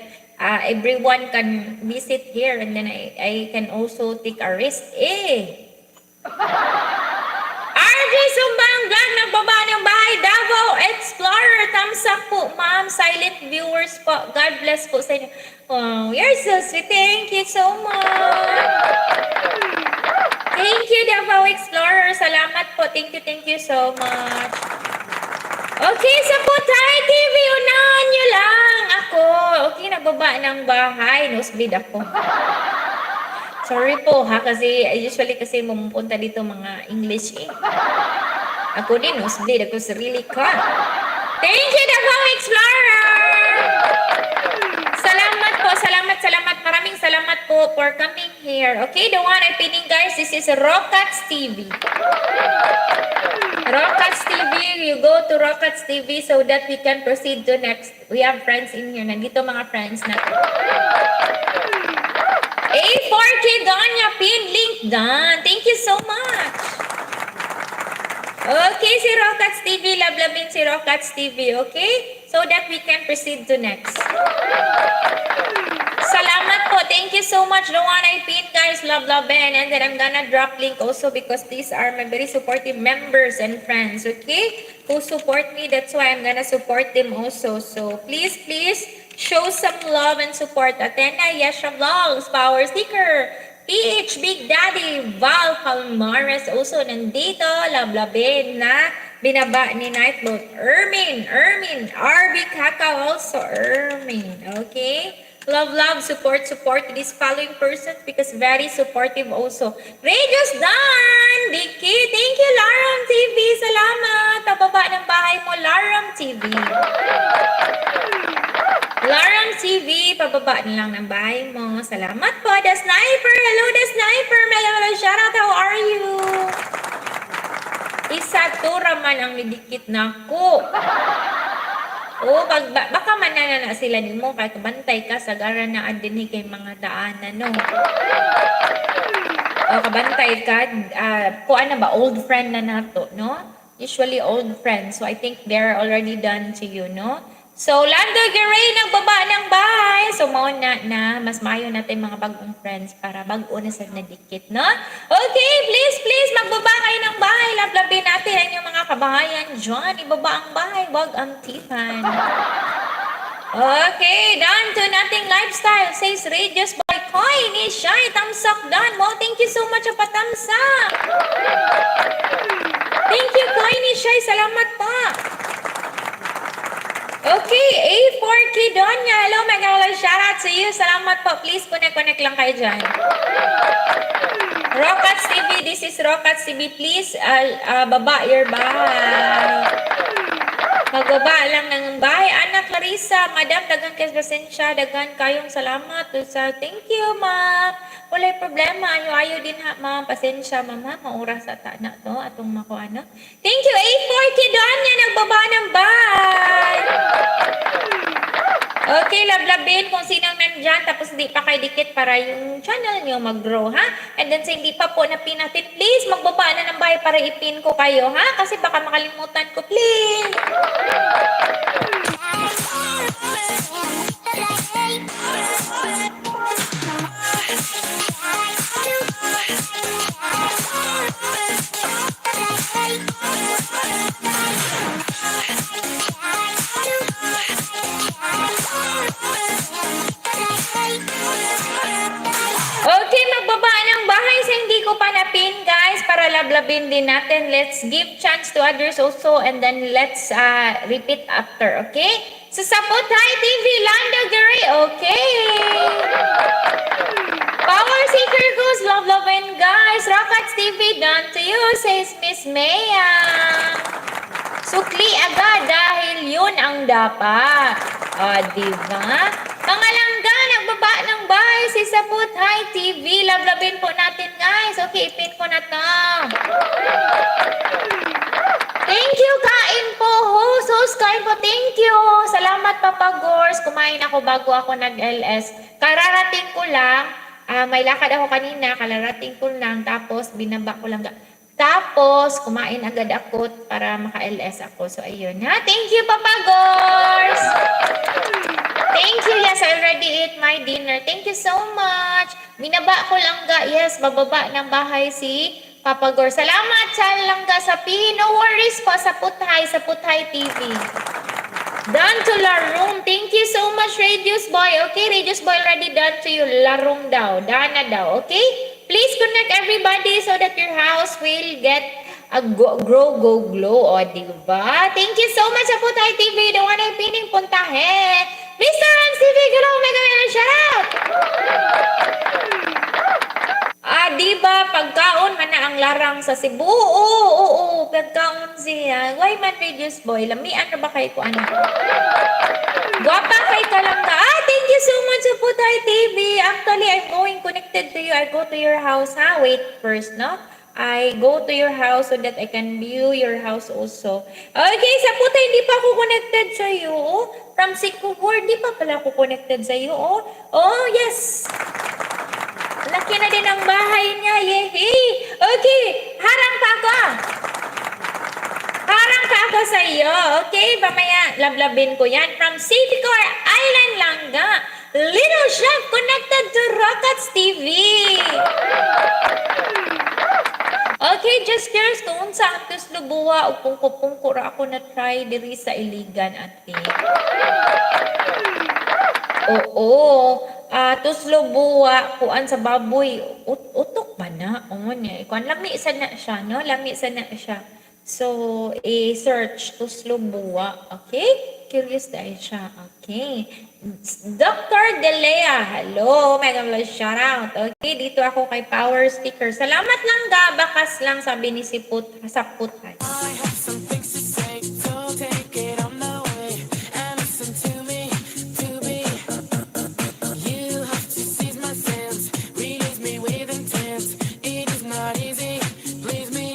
S1: everyone can visit here and then I can also take a risk. Eh! RJ Sumbang Vlog, nagbaba ng bahay, Davao Explorer. Thumbs up po, ma'am. Silent viewers po. God bless po sa inyo. Oh, you're so sweet. Thank you so much. Thank you, Davao Explorer. Salamat po. Thank you so much. Okay, sa Putay TV, unahan nyo lang ako. Okay, nagbaba ng bahay. Nosebleed ako. Sorry po ha, kasi usually kasi mumupunta dito mga English eh. Ako din, nosebleed. Ako sarili ka. Thank you, Davao Explorer! Salamat po, salamat, salamat. Maraming salamat po for coming here. Okay, the one I pinning, guys, this is Rockats TV. Rockats TV, you go to Rockats TV so that we can proceed to next. We have friends in here. Nandito mga friends natin. A4K Donya pin link done. Thank you so much. Okay, si Rockats TV, lablabin si Rockats TV, okay? So that we can proceed to next. Salamat po. Thank you so much, the one I pin, guys. Love, love, Ben. And then I'm gonna drop link also because these are my very supportive members and friends, okay? Who support me. That's why I'm gonna support them also. So please, please show some love and support. Athena Yesha Vlogs, Power Seeker, PH Big Daddy, Val Palmares also nandito. Lablabin na binaba ni Nightboat. Ermin, Ermin, RB Kakao also, Ermin. Okay? Love, love, support, support to these following persons because very supportive also. Radio's done! Diki, thank you, Laram TV. Salamat. Pababa ng bahay mo, Laram TV. Laram TV, pababa na lang ng bahay mo. Salamat po, The Sniper. Hello, The Sniper. Mega mega shoutout. How are you? Isa tura man ang nidikit nako. Oo, baka manana na sila nimo kay kabantay ka sa gara na dinhi kay mga daanan, no. O kabantay ka, kuan na ba, old friend na nato, no? Usually old friends. So I think they're already done to you, no? So Lando Garay nagbaba ng bahay. So mao na na mas maayo natin mga bagong friends para bag-o na sa nadikit, no? Okay, please, please magbaba kayo ng bahay. Lablabin natin ang inyong mga kabahayan dyan. Ibaba ang bahay, wag ang tipan. Okay, done to nothing lifestyle, says Radius Boy. Koy ni Shai, tamsak done. Wow, thank you so much sa patamsak. Thank you, Koy ni Shai. Salamat po. Okay, A4 Kidonya. Hello, mega shout out to you. Salamat po. Please connect-connect lang kayo dyan. Rockets TV, this is Rockets TV. Please, baba your bahay. Magbaba lang ng bahay. Anak Clarissa, Madam, daghan kay pasensya, daghan kayong salamat. Sa thank you, ma'am. Walay problema. Ayo-ayo din ha, ma'am. Pasensya, ma'am, ha. Maoras sa ta na to atong makuha no. Thank you, A4 Kidonya, nagbaba ng bahay. Okay, lablabin kung sinong nandyan, tapos hindi pa kayo dikit para yung channel nyo mag-grow, ha? And then sa hindi pa po na-pin natin, please, magbaba na ng bahay para ipin ko kayo, ha? Kasi baka makalimutan ko, please. Okay, magbaba ng bahay sa hindi ko pa na-pin, guys, para lablabin din natin. Let's give chance to others also and then let's repeat after, okay? Sa Sapotay TV, Lando Gary, okay. Power Seeker goes, love, love, and guys. Rockets TV, done to you, says Miss Maya. Sukli agad dahil yun ang dapat. O, di ba? Mga langga, nagbaba ng bahay si Saputay TV. Lablabin po natin, guys. Okay, ipin ko na to. Thank you, kain po. Host, host, kain po. Thank you. Salamat, Papa Gors. Kumain ako bago ako nag-LS. Kararating ko lang. May lakad ako kanina. Kararating ko lang. Tapos, binaba ko lang. Tapos, kumain agad ako para maka-LS ako. So, ayun. Ha? Thank you, Papa Gors! Thank you. Yes, I already ate my dinner. Thank you so much. Binaba ko lang ga. Yes, bababa ng bahay si Papa Gor. Salamat sa langga sa P. No worries po sa Putay TV. Done to La Room. Thank you so much, Radius Boy. Okay, Radius Boy already done to you. La Room daw. Done na daw. Okay? Please connect everybody so that your house will get a go, grow, go, glow. O, di ba? Thank you so much sa Putay TV. The one ay pining puntahe. Mr. Hans TV, hello, mega mega shout out! Ah, di ba pagkaon man na ang larang sa Cebu? Oo, pagkaon siya. Why man, Radius Boy? Lamian na ba kay ko ano? Gwapa kay kalangga. Ah, thank you so much sa Putay TV. Actually, I'm going connected to you. I go to your house, ha? Wait first, no? I go to your house so that I can view your house also. Okay, sa Putay, hindi pa ako connected sa iyo. Oh. From Sikukur, di pa pala ako connected sa iyo. Oh, yes. Laki na din ang bahay niya. Yehey! Okay, harang pa ako. Harang pa ako sa iyo. Okay, mamaya lablabin ko yan. From City Core Island, Langga. Little Chef connected to Rockets TV. Okay, just curious kung unsa ang tuslob buwa o pungko-pungko ra ako na try diri sa Iligan, ate. Oo. Ah, tuslob buwa kuan sa baboy. Utok ba na? Oo niya. Kuan lami sa na siya, no? Lami sa na siya. So, i-search tuslob buwa. Okay? Curious dahil siya. Okay. Dr. Delea, hello. Mega love shout out. Okay, dito ako kay Power Sticker. Salamat lang ga, bakas lang sabi ni Siput sa Putay.
S2: I have some things to say, so take it on the way and listen to me, to be. You have to seize my sense, release me with intent. It is not easy, please me.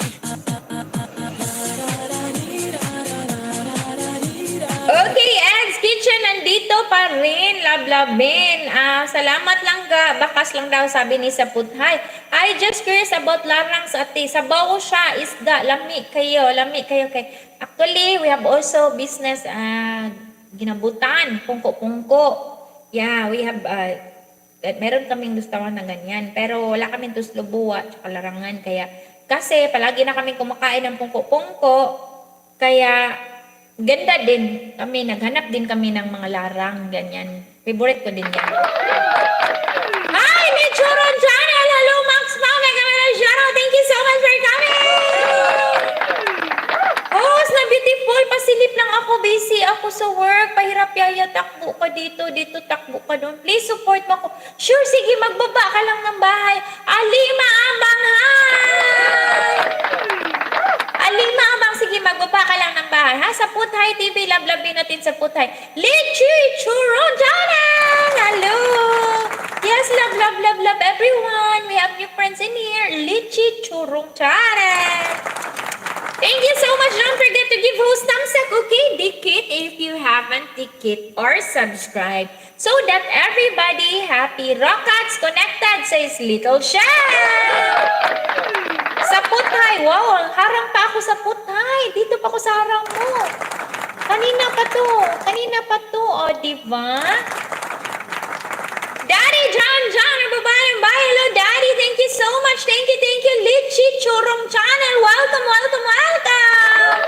S1: Okay, Ed's Kitchen, nandito pa rin, lablabin. Ah, salamat lang ga, bakas lang daw sabi ni Saputhay. I just curious about larang sa ate. Sabaw siya, isda, lami kayo kay. Actually, we have also business ginabutan, pungko-pungko. Yeah, we have meron kaming gustuhan na ganyan. Pero wala kaming tuslob buwa tsaka larangan. Kaya, kasi palagi na kaming kumakain ng pungko-pungko. Kaya, ganda din kami, naghanap din kami ng mga larang, ganyan. Favorite ko din yan. Hi, Lichi Churon Channel! Hello, Max Mao! Mega mega shoutout! Thank you so much for coming! Host na beautiful, pasilip lang ako. Busy ako sa work. Pahirap yaya, takbo ka dito, dito, takbo ka doon. Please support mo ako. Sure, sige, magbaba ka lang ng bahay. Alima Ambang, hi! Alima Ambang, sige, magbaba ka lang ng bahay. Ha? Sa Puthay TV, love love natin sa Puthay. Lichi Churon Channel! Hello! Yes, love, love, love, love everyone. We have new friends in here. Lichi Churong Channel. Thank you so much. Don't forget to give host thumbs up, okay? Dikit if you haven't dikit or subscribe so that everybody happy. Rockets connected, says Little Chef. Sa Puthay. Wow, harang pa ako sa Puthay. Dito pa ako sa harang mo. Kanina pa to. Kanina pa to. O, di ba? Daddy John John, ang babae ng bahay. Hello, Daddy. Thank you so much. Thank you, thank you. Lichi Churong Channel. Welcome, welcome, welcome.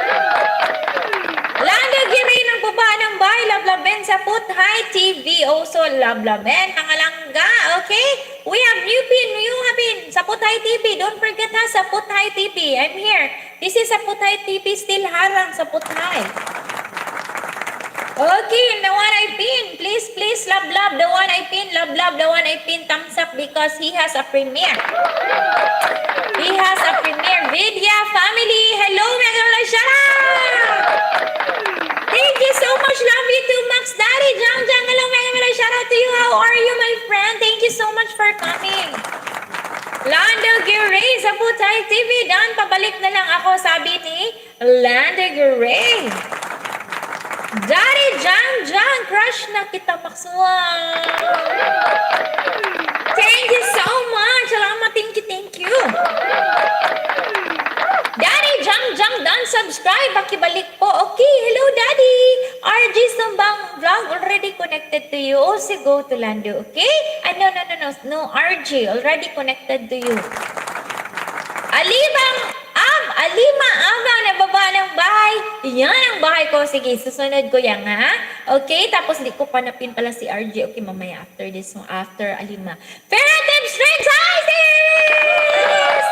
S1: Lando Giri ng baba ng bahay. Lablaben sa Puthay TV. Also, Lablaben. Mga langga. Okay? We have new pin, new pin sa Puthay TV. Don't forget ha, sa Puthay TV. I'm here. This is sa Puthay TV. Still harang sa Puthay. Okay, the one I pin. Please, please, love, love. The one I pin, love, love. The one I pin, thumbs up because he has a premiere. He has a premiere. Vidya family. Hello, mega shout out! Thank you so much. Love you too, Max Daddy. Jang Jang. Hello, mega mega shout out to you. How are you, my friend? Thank you so much for coming. Lando Gray sa Putay TV. Dan, pabalik na lang ako, sabi ni Lando Gray. Daddy Jang Jang, crush na kita, Maxwell. Thank you so much. Salamat, thank you, thank you. Daddy Jang Jang, done subscribe. Pakibalik po. Okay, hello, Daddy. RG Sumbang Vlog already connected to you. Also go to Lando, okay? Ah, no. No, RG already connected to you. Alibang Ab, Alima Abang nababa ng bahay. Yan ang bahay ko. Sige, susunod ko yan, ha? Okay, tapos di ko pa napin pala si RJ. Okay, mamaya after this one, after Alima. Farah Tips Tricks! Hi, sis!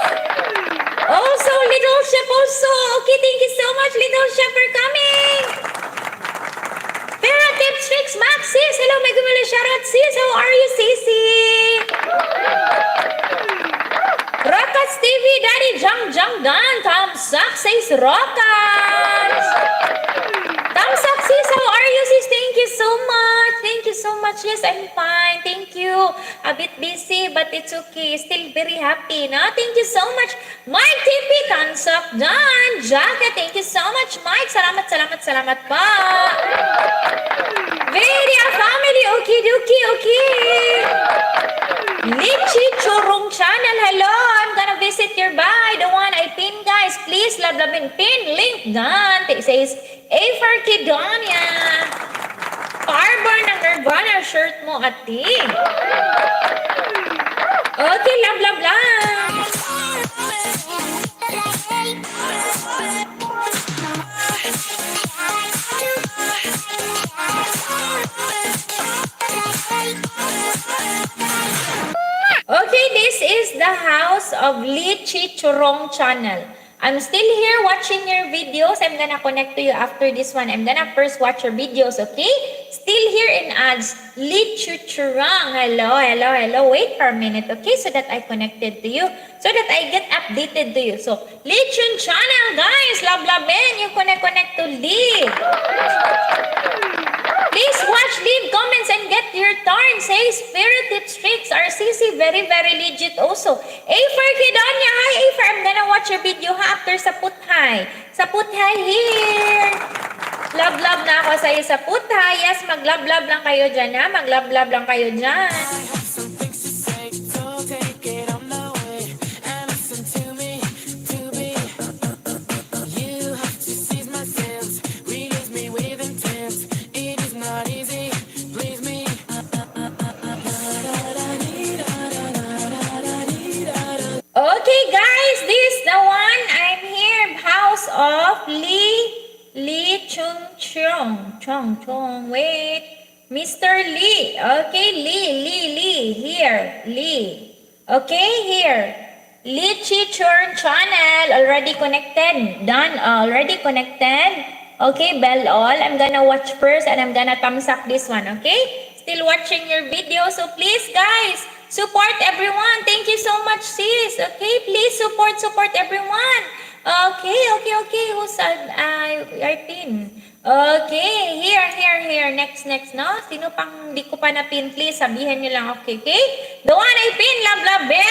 S1: Also, Little Chef also. Okay, thank you so much, Little Chef, for coming. Farah Tips Tricks, Max, sis. Hello, mega mega shoutout, sis. How are you, sisi? Rockets TV, Daddy Jang Jang Dan, thumbs up, says Rockets. Thumbs up, sis. How are you, sis? Thank you so much. Thank you so much. Yes, I'm fine. Thank you. A bit busy, but it's okay. Still very happy, no? Thank you so much. Mike TV, thumbs up, done. Jacka, thank you so much, Mike. Salamat, salamat, salamat pa. Veria family, okay, okay. Lichi Churong Channel, hello! I'm gonna visit your bahay. The one I pin, guys. Please, love, love, and pin. Link done. It says, A for Kidonia. Arbor ng Nirvana shirt mo, ate. Okay, love, love, love. Okay, this is the house of Lichi Churong Channel. I'm still here watching your videos. I'm gonna connect to you after this one. I'm gonna first watch your videos, okay? Still here in ads. Lichi Churong. Hello, hello, hello. Wait for a minute, okay? So that I connected to you. So that I get updated to you. So, Lichun Channel, guys. Love, love, man. You connect, connect to Lee. Please watch, leave comments, and get your turn. Say Spirit Tips Tricks are CC very, very legit also. A for Kidonia. Hi, A for. I'm gonna watch your video ha after sa Puthay. Sa Puthay here. Love, love na ako sa'yo sa Puthay. Yes, mag-love, love lang kayo dyan ha. Mag-love, love lang kayo dyan.
S2: I have some things to say, so take it on the way and listen to me, to be. You have to seize my sense, release me with intent. It is not easy, please me.
S1: Okay, guys, this the one. I'm here. House of Lee Lee Chung Chung Chung Chung. Wait. Mr. Lee. Okay, Lee, Lee, Lee. Here, Lee. Okay, here. Lee Chi Churn channel already connected. Done, already connected. Okay, bell all. I'm gonna watch first and I'm gonna thumbs up this one, okay? Still watching your video, so please, guys, support everyone. Thank you so much, sis. Okay, please support, support everyone. Okay. Who's I pin? Okay, here, here, here. Next, next, no? Sino pang di ko pa na-pin? Please, sabihin niyo lang. Okay? The one I pin, love, love, Ben!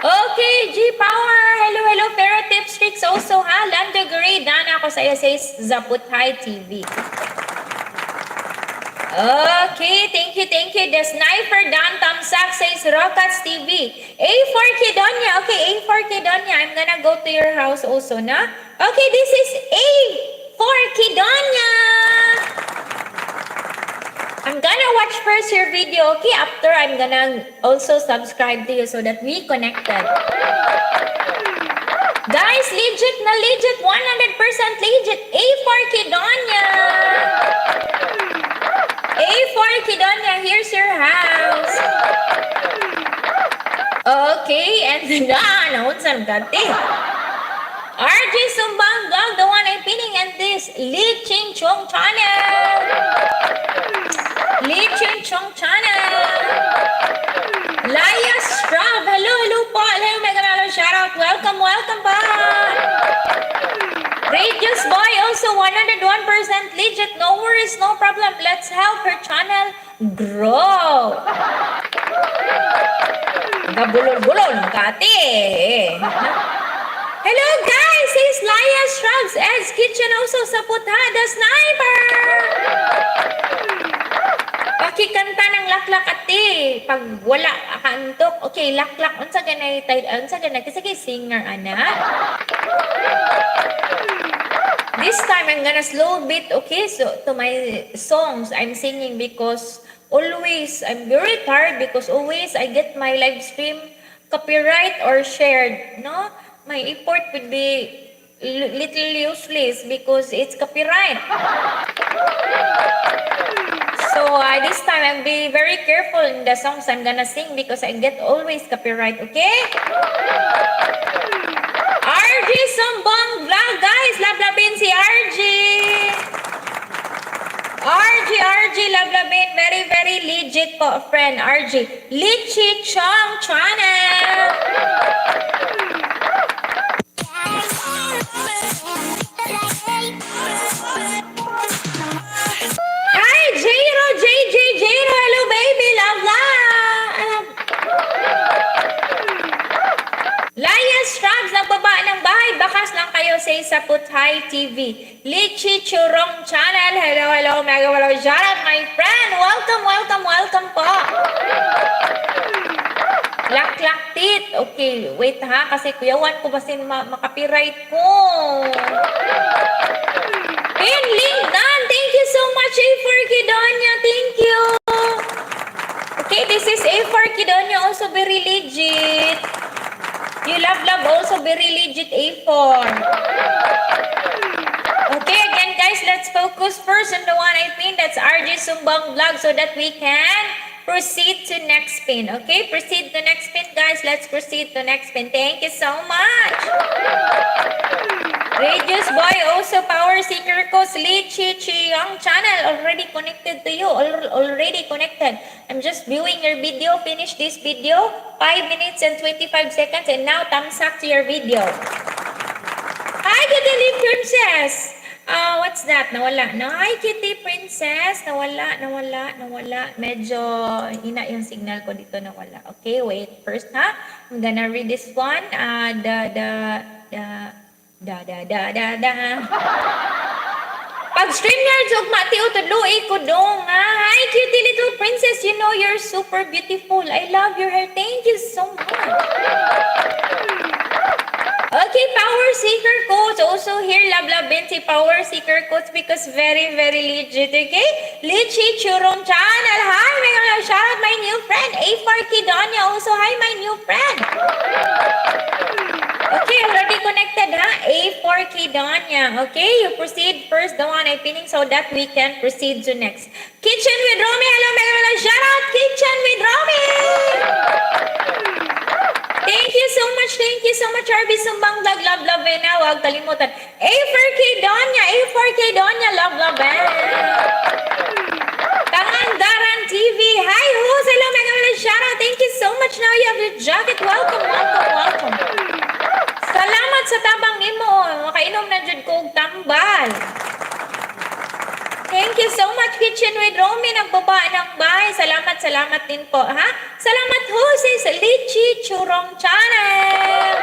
S1: Okay, G Power! Hello, hello, Pero Tips Tricks also, ha? Lando Gray, dana ako sa iyo, says Zaputay TV. Okay, thank you, thank you. The Sniper Dan Tamsak says Rockets TV. A4 Kedonia. Okay, A4 Kedonia. I'm gonna go to your house also, na? Okay, this is A4 Kedonia. I'm gonna watch first your video, okay? After, I'm gonna also subscribe to you so that we connected. Guys, legit na legit, 100% legit. A4 Kedonia. A4 Kidonia, here's your house. Okay, and na, naunsan kati. RJ Sumbang Vlog, the one I'm pinning, and this Lee Ching Chong channel. Lee Ching Chong channel. Laya Strav, hello, hello po. Hello, mega mega shout out. Welcome, welcome back. Radius Boy also 101% legit. No worries, no problem. Let's help her channel grow. Gabulol-bulol, kati. Hello guys, it's Laya Shrugs Ed's Kitchen also sa Putada Sniper. Pakikanta ng laklak ate. Pag wala kaantok. Okay, laklak. Unsa ganay title? Unsa ganay kasi kay singer ana. This time I'm gonna slow bit, okay? So to my songs I'm singing because always I'm very tired because always I get my live stream copyright or shared, no? My effort would be little useless because it's copyright. So this time I'm be very careful in the songs I'm gonna sing because I get always copyright, okay? RG Sumbong Vlog, guys! Lablabin si RG! RG, RG, lablabin. Very, very legit po, friend. RG. Lichi Chong Channel! Hi, Jero, JJ, Jero. Hello, baby. Love, love. Laya Strabs, nagbaba ng bahay. Bakas lang kayo sa isa Putay TV. Lichi Churong Channel. Hello, hello. Mega hello. Shout out, my friend. Welcome, welcome, welcome po. Laklak tit. Okay, wait ha. Kasi kuyawan ko basin makapiright ko. Pin link done. Thank you so much, A4 Kidonia. Thank you. Okay, this is A4 Kidonia. Also very legit. You love love also very legit A4. Okay, again guys, let's focus first on the one I pin. That's RJ Sumbang Vlog so that we can proceed to next pin. Okay, proceed to next pin, guys. Let's proceed to next pin. Thank you so much. Radius Boy also Power Seeker Coach Lee Chi Chi Young channel already connected to you. Already connected. I'm just viewing your video. Finish this video. 5 minutes and 25 seconds and now thumbs up to your video. Hi, Kitty Princess! What's that? Nawala. No? Hi, Kitty Princess. Nawala, nawala, nawala. Medyo hina yung signal ko dito, nawala. Okay, wait. First, ha? I'm gonna read this one. The, the, da, da, da, da, da. Pag StreamYard ugma ti tudloi ko dong. Ah, hi, cutie little princess. You know you're super beautiful. I love your hair. Thank you so much. Okay, Power Seeker Coach. Also here, love love si Power Seeker Coach because very, very legit, okay? Lichi Churong Channel. Hi, my shout out my new friend. A4 Kidonia also. Hi, my new friend. Okay, already connected, ha? A4 Donya. Okay, you proceed first, the one I pinning so that we can proceed to next. Kitchen with Romy. Hello, mega mega shout out, Kitchen with Romy. Thank you so much. Thank you so much, Arby Sumbang Vlog. Love, love, and now, huwag kalimutan. A4K Donya. A4K Donya. Love, love, and. Pangandaran TV. Hi, host. Hello, mega mega shout out. Thank you so much. Now you have the jacket. Welcome, welcome, welcome. Salamat sa tabang nimo. Makainom na jud ko og tambal. Thank you so much, Kitchen with Romy. Nagbaba ng bahay. Salamat, salamat din po, ha? Salamat, Jose, sa Lichi Churong Channel.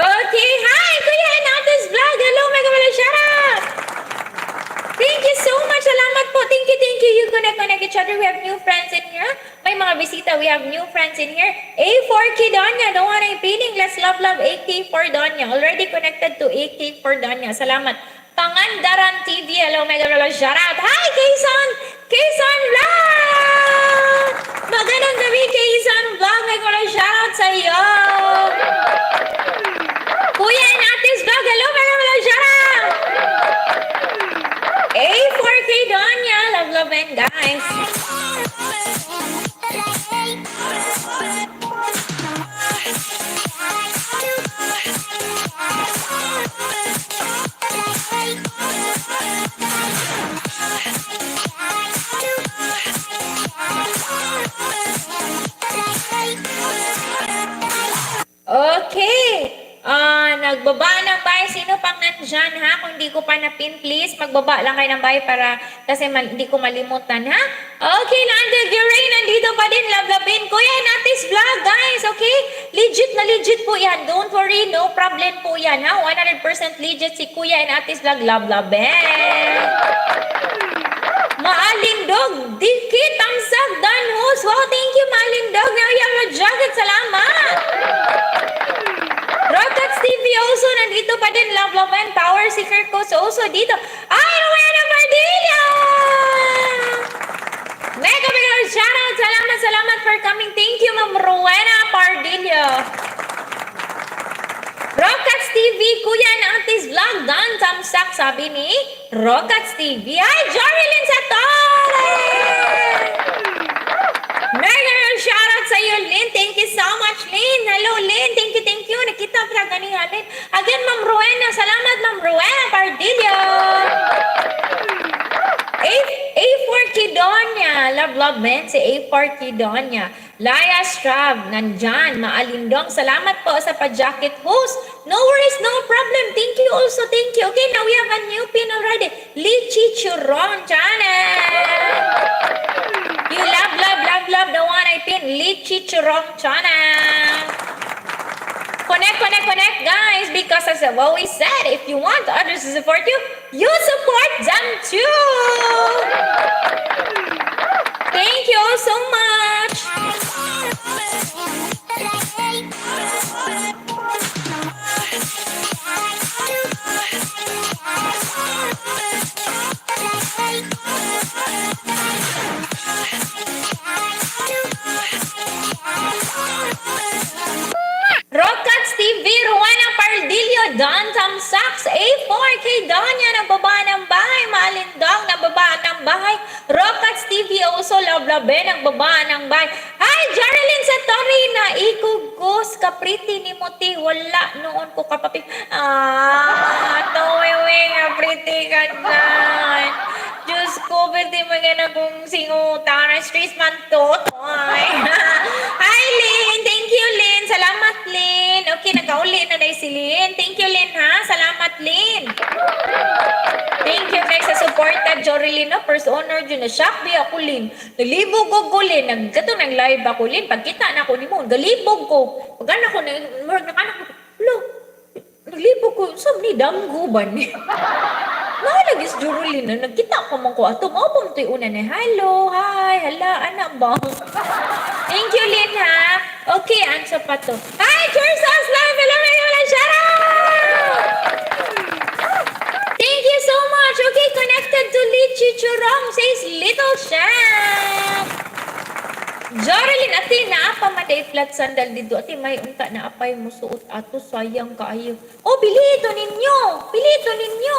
S1: Okay, hi, Kuya Enates Vlog. Hello, mega mega shout out. Thank you so much. Salamat po. Thank you, thank you. You connect, connect each other. We have new friends in here. May mga bisita. We have new friends in here. A4 Donya. The one I'm feeling. Let's love, love AK4 Donya. Already connected to AK4 Donya. Salamat. Pangandaran TV. Hello, mega mega shout out. Hi, Quezon! Quezon Vlog! Magandang gabi, Quezon Vlog. Mega mega shout out sa iyo. Kuya and Ate's Vlog. Hello, mega mega shout out. A4K Donya. Love, love, and guys. Okay. Ah, nagbaba ng bahay. Sino pang nandyan, ha? Kung hindi ko pa na-pin, please, magbaba lang kayo ng bahay para kasi hindi ko malimutan, ha? Okay, Nanda Guray, nandito pa din. Love, love, in. Kuya, Natis Vlog, guys, okay? Legit na legit po yan. Don't worry, no problem po yan, ha? 100% legit si Kuya and Atis Vlog. Love, love, in. Maalindog, Dikit, Tamsak, Danhus. Wow, thank you, Maalindog. Now you have a jacket. Salamat. Rockets TV also, nandito pa din. Love, love, and Power Seeker Coach also dito. Ay, Rowena Mardilla! Mega, mega shoutout. Salamat, salamat for coming. Thank you, Ma'am Rowena Pardillo. Rockets TV, Kuya and Aunties Vlog, done, tamsak, sabi ni Rockets TV. Ay, Jorilyn Satore! Mega shoutout sa iyo, Lynn. Thank you so much, Lynn. Hello, Lynn. Thank you, thank you. Nakita pa ganiha, Lynn. Again, Ma'am Rowena. Salamat, Ma'am Rowena Pardillo. A4 Kidonia. Love, love, man. Si A4 Kidonia. Laya Strav, nandyan. Maalindong. Salamat po sa pa-jacket host. No worries, no problem. Thank you also. Thank you. Okay, now we have a new pin already. Lichi Churon Channel. You love, love, love, love the one I pin. Lichi Churong Channel. Connect, connect, connect, guys. Because as I've always said, if you want others to support you, you support them too. Thank you all so much. Rockets TV, Rowena Pardillo, Don Tamsaks, A4K Donya, nagbaba ng bahay, Malindong, nagbaba ng bahay, Rockets TV also, Love Love, nagbaba ng bahay. Hi, Geraldine Satori, na ikugos, kapriti ni Muti, wala noon ko kapapi. Ah, towewe, kapriti ka dyan. Diyos ko, pwede magana kong singutan. Stress man to. Toy. Hi, Lynn. Thank you, Lynn. Salamat, Lynn. Okay, nakauli na na si Lynn. Thank you, Lynn, ha? Salamat, Lynn. Thank you kay sa suporta, Jorilyn, no? First honor dyan na shock bi ako, Lynn. Naglibog ko ko, Lynn. Nagkato, nag-live ako, Lynn. Pagkita na ako ni mo, galibog ko. Pag anak ko, murag nakanak ko, lo, naglibog ko. Sab ni damgo ba ni? Mahalaga is Jorlyn na nagkita ko man ko ato. Mao pa mo to'y una ni hello, hi, hala, anak ba? Thank you, Lynn, ha? Okay, answer pa to. Hi, Cheers Live! Hello, hello, shout out! Thank you so much. Okay, connected to Lichi Churong, says Little Chef. Jorlyn, ate, naa pa man. Ate flat sandal dito. Ate, may unta na apay mo suot ato, sayang kaayo. Oh, bili ito ninyo. Bili ito ninyo.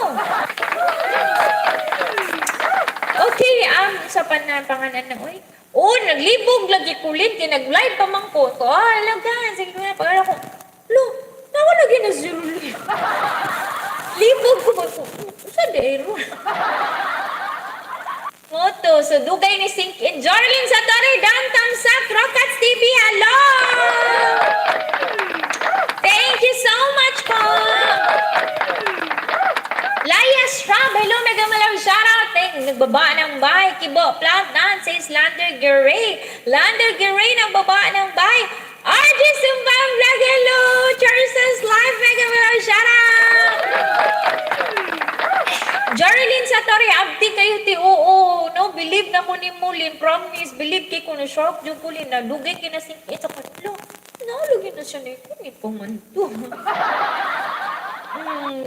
S1: Okay, sa panganan na, oy. Oh, naglibog lagi kulit kay nag-live pa man ko. So, ah, lagan. Sige na, pag ko. Lo, nawa lagi na zero. Libog ko ba ko? Sa dero. Moto, so dugay ni sink in. Jorlin sa Torre, Dan Tamsak, Rockets TV, hello! Thank you so much po! Laya Strab, hello, mega malaw shoutout. Thank, nagbaba ng bahay, Kibo, Plant Nan, says Lander Gray. Lander Gray, nagbaba ng bahay. RJ Sumbang Vlog, hello! Charleston's Live, mega malaw shoutout! Jorlyn sa Torre, abdi kayo ti oo, no, believe na ko ni Mulin, promise, believe kay ko na shock jud ko lin, nalugay kay na sink sa katlo. Nalugay na siya ni ko ni pa man to.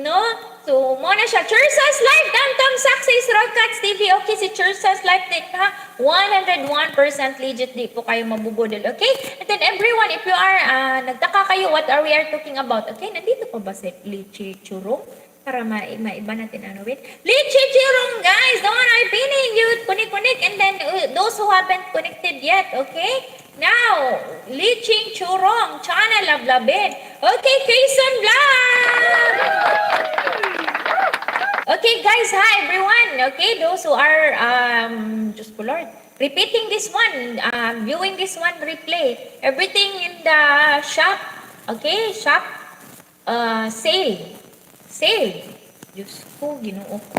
S1: No? So, mo na siya. Chersas Live, Dam Tam Success, Rockets TV. Okay, si Chersas Live din ha. 101% legit, di po kayo mabubudol. Okay? And then everyone, if you are, nagtaka kayo what are we are talking about. Okay, nandito pa ba si Lichi Churong? Para maiba natin ano wait. Lichi Churong, guys! The one I pinning you. Connect, connect. And then, those who haven't connected yet, okay? Now, Liching Churong, Channel of Labin. Okay, Quezon Vlog! Okay, guys, hi everyone. Okay, those who are, just ko Lord, repeating this one, viewing this one replay, everything in the shop, okay, shop, sale. Sale. Diyos ko, ginoo ko.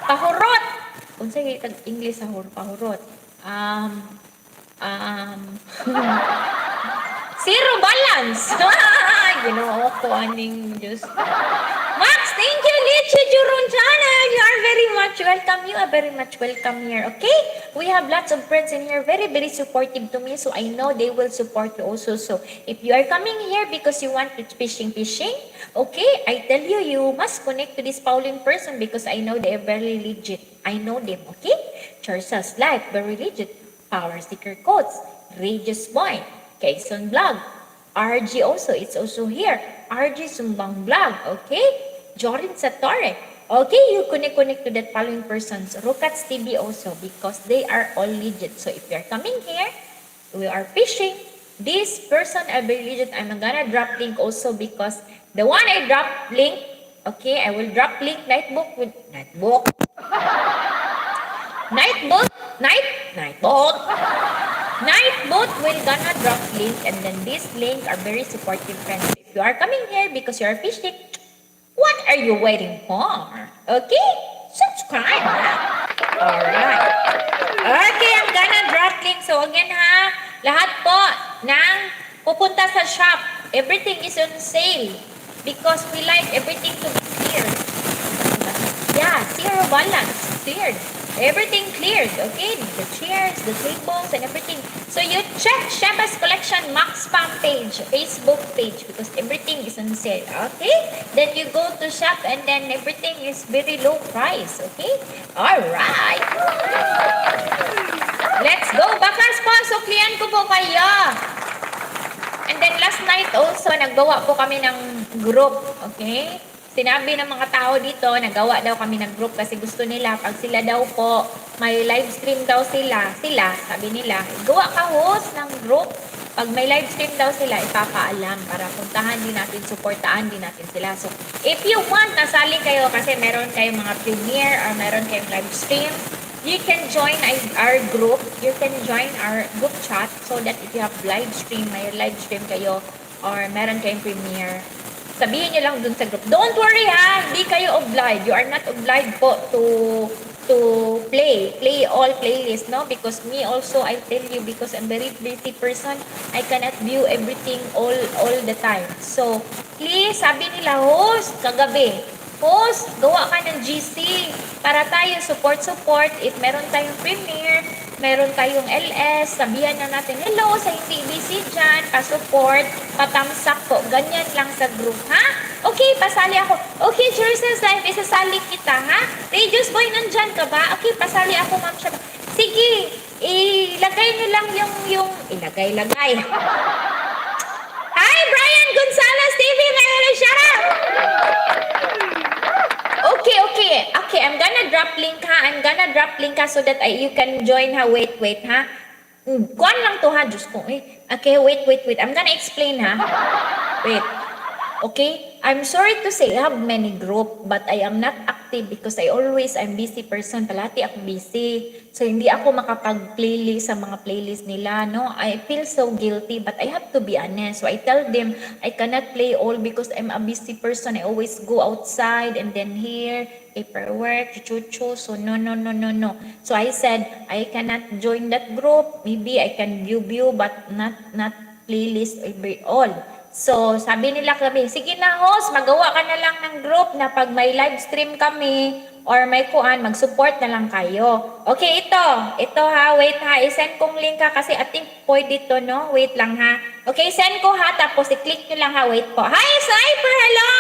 S1: Pahurot! Unsa tag English sa pahurot? Zero balance. Ginoo ko aning Diyos. Max, thank you, Lichi Jurun Channel. You are very much welcome. You are very much welcome here, okay? We have lots of friends in here, very, very supportive to me, so I know they will support you also. So, if you are coming here because you want to fishing, fishing, okay, I tell you, you must connect to this Pauline person because I know they are very legit. I know them, okay? Charles Life, very legit. Power Sticker Codes, Regis Boy, Quezon Vlog, RG also, it's also here. RG Sumbang Vlog, okay? Jorin Satore. Okay, you connect to that following persons. Rokats TV also because they are all legit. So if you're coming here, we are fishing. This person are very legit. I'm gonna drop link also because the one I drop link, okay, I will drop link nightbook with nightbook. Nightbook, night, nightbook. Nightboat will gonna drop link and then this link are very supportive friends. If you are coming here because you are fishing, what are you waiting for? Okay? Subscribe na. Alright. Okay, I'm gonna drop link. So again ha, lahat po ng pupunta sa shop, everything is on sale because we like everything to be cleared. Yeah, zero balance, cleared. Everything cleared, okay? The chairs, the tables, and everything. So you check Sheba's Collection Max Spam page, Facebook page, because everything is on sale, okay? Then you go to shop and then everything is very low price, okay? Alright! Let's go! Bakas po, suklian ko po kayo! And then last night also, naggawa po kami ng group, okay? Sinabi ng mga tao dito, nagawa daw kami ng group kasi gusto nila, pag sila daw po, may live stream daw sila, sila, sabi nila, gawa ka host ng group. Pag may live stream daw sila, ipapaalam para puntahan din natin, suportaan din natin sila. So, if you want, nasali kayo kasi meron kayong mga premiere or meron kayong live stream, you can join our group. You can join our group chat so that if you have live stream, may live stream kayo or meron kayong premiere, sabihin nyo lang dun sa group. Don't worry ha, hindi kayo obliged. You are not obliged po to play all playlist, no? Because me also, I tell you, because I'm very busy person, I cannot view everything all the time. So, please, sabi nila, host, kagabi, host, gawa ka ng GC para tayo support-support. If meron tayong premiere, meron tayong LS, sabihan na natin, hello, sa hindi busy dyan, pa-support, patamsak po. Ganyan lang sa group, ha? Okay, pasali ako. Okay, Jersey's Life, isasali kita, ha? Radius Boy, nandyan ka ba? Okay, pasali ako, ma'am siya. Sige. Ilagay nyo lang yung, ilagay, lagay. Hi, Brian Gonzalez TV! May shout out! Okay. I'm gonna drop link ha. I'm gonna drop link ha so that you can join ha. Wait, wait ha. Kuan lang to ha, Diyos ko. Eh. Okay, wait, wait, wait. I'm gonna explain ha. Wait. Okay? I'm sorry to say I have many group, but I am not active because I'm busy person. Palati ako busy. So, hindi ako makapag-playlist sa mga playlist nila, no? I feel so guilty, but I have to be honest. So, I tell them, I cannot play all because I'm a busy person. I always go outside and then here, paperwork, chuchu. So, no, no, no, no, no. So, I said, I cannot join that group. Maybe I can view, view, but not playlist every all. So, sabi nila kami, "Sige na host, magawa ka na lang ng group na pag may live stream kami or may kuan, mag-support na lang kayo." Okay, ito. Ito ha, wait ha. I-send kong link ha kasi I think pwede to, no? Wait lang ha. Okay, send ko ha, tapos i-click nyo lang ha. Wait po. Hi, Sniper! Hello!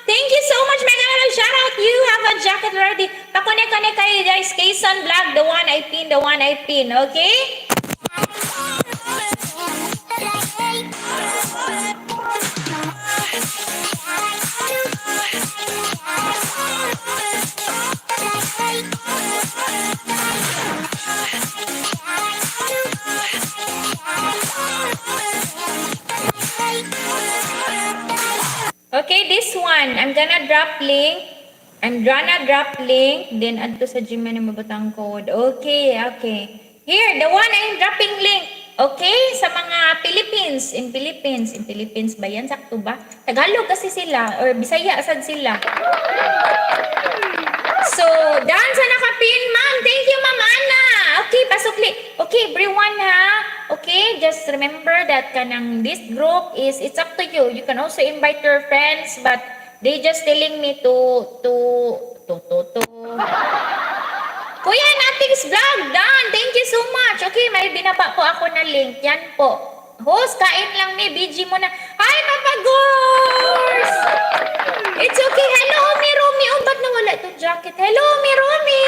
S1: Thank you so much, Mega Hello. Shout out. You have a jacket already. Pa-connect-connect kayo guys. Kayson Vlog, the one I pin, the one I pin. Okay? Okay, this one. I'm gonna drop link. I'm gonna drop link. Then add to sa Gmail na mabutang code. Okay. Here, the one I'm dropping link. Okay, sa mga Philippines. In Philippines. In Philippines ba yan? Sakto ba? Tagalog kasi sila. Or Bisaya sad sila. So, done sa nakapin, ma'am. Thank you, Ma'am Anna. Okay, pasukli. Okay, everyone ha. Okay, just remember that kanang this group is, it's up to you. You can also invite your friends, but they just telling me to. Kuya Nating's Vlog, done. Thank you so much. Okay, may binaba po ako na link. Yan po. Host, kain lang mi. BG mo na. Hi, Papa Gors! It's okay. Hello, Umi Rumi. Oh, ba't nawala itong jacket? Hello, Umi Rumi!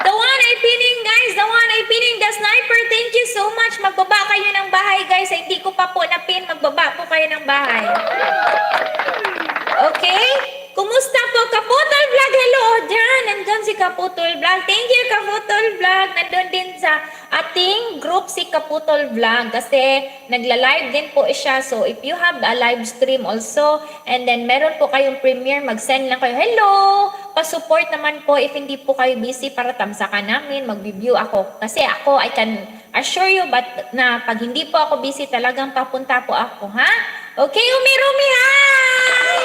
S1: The one I pinning, guys. The one I pinning. The sniper. Thank you so much. Magbaba kayo ng bahay, guys. Hindi ko pa po na-pin. Magbaba po kayo ng bahay. Okay? Kumusta po? Kaputol Vlog, hello! Oh, dyan, nandun si Kaputol Vlog. Thank you, Kaputol Vlog. Nandun din sa ating group si Kaputol Vlog kasi nagla-live din po siya. So, if you have a live stream also and then meron po kayong premiere, mag-send lang kayo, "Hello! Pa-support naman po if hindi po kayo busy para tamsakan namin, mag-view ako." Kasi ako, I can assure you but na pag hindi po ako busy, talagang papunta po ako, ha? Okay, Umi Rumi, hi!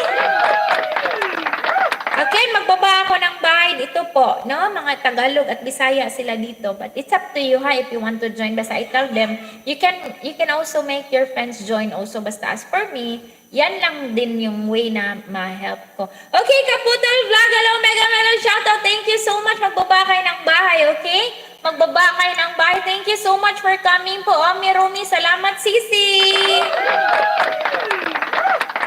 S1: Okay, magbaba ako ng bahay dito po, no? Mga Tagalog at Bisaya sila dito. But it's up to you ha if you want to join. Basta I tell them, you can also make your friends join also. Basta as for me, yan lang din yung way na ma-help ko. Okay, Kaputol Vlog, hello, mega mega shoutout. Thank you so much. Magbaba kayo ng bahay, okay? Magbaba kayo ng bahay. Thank you so much for coming po. Ami Rumi, salamat, Sisi.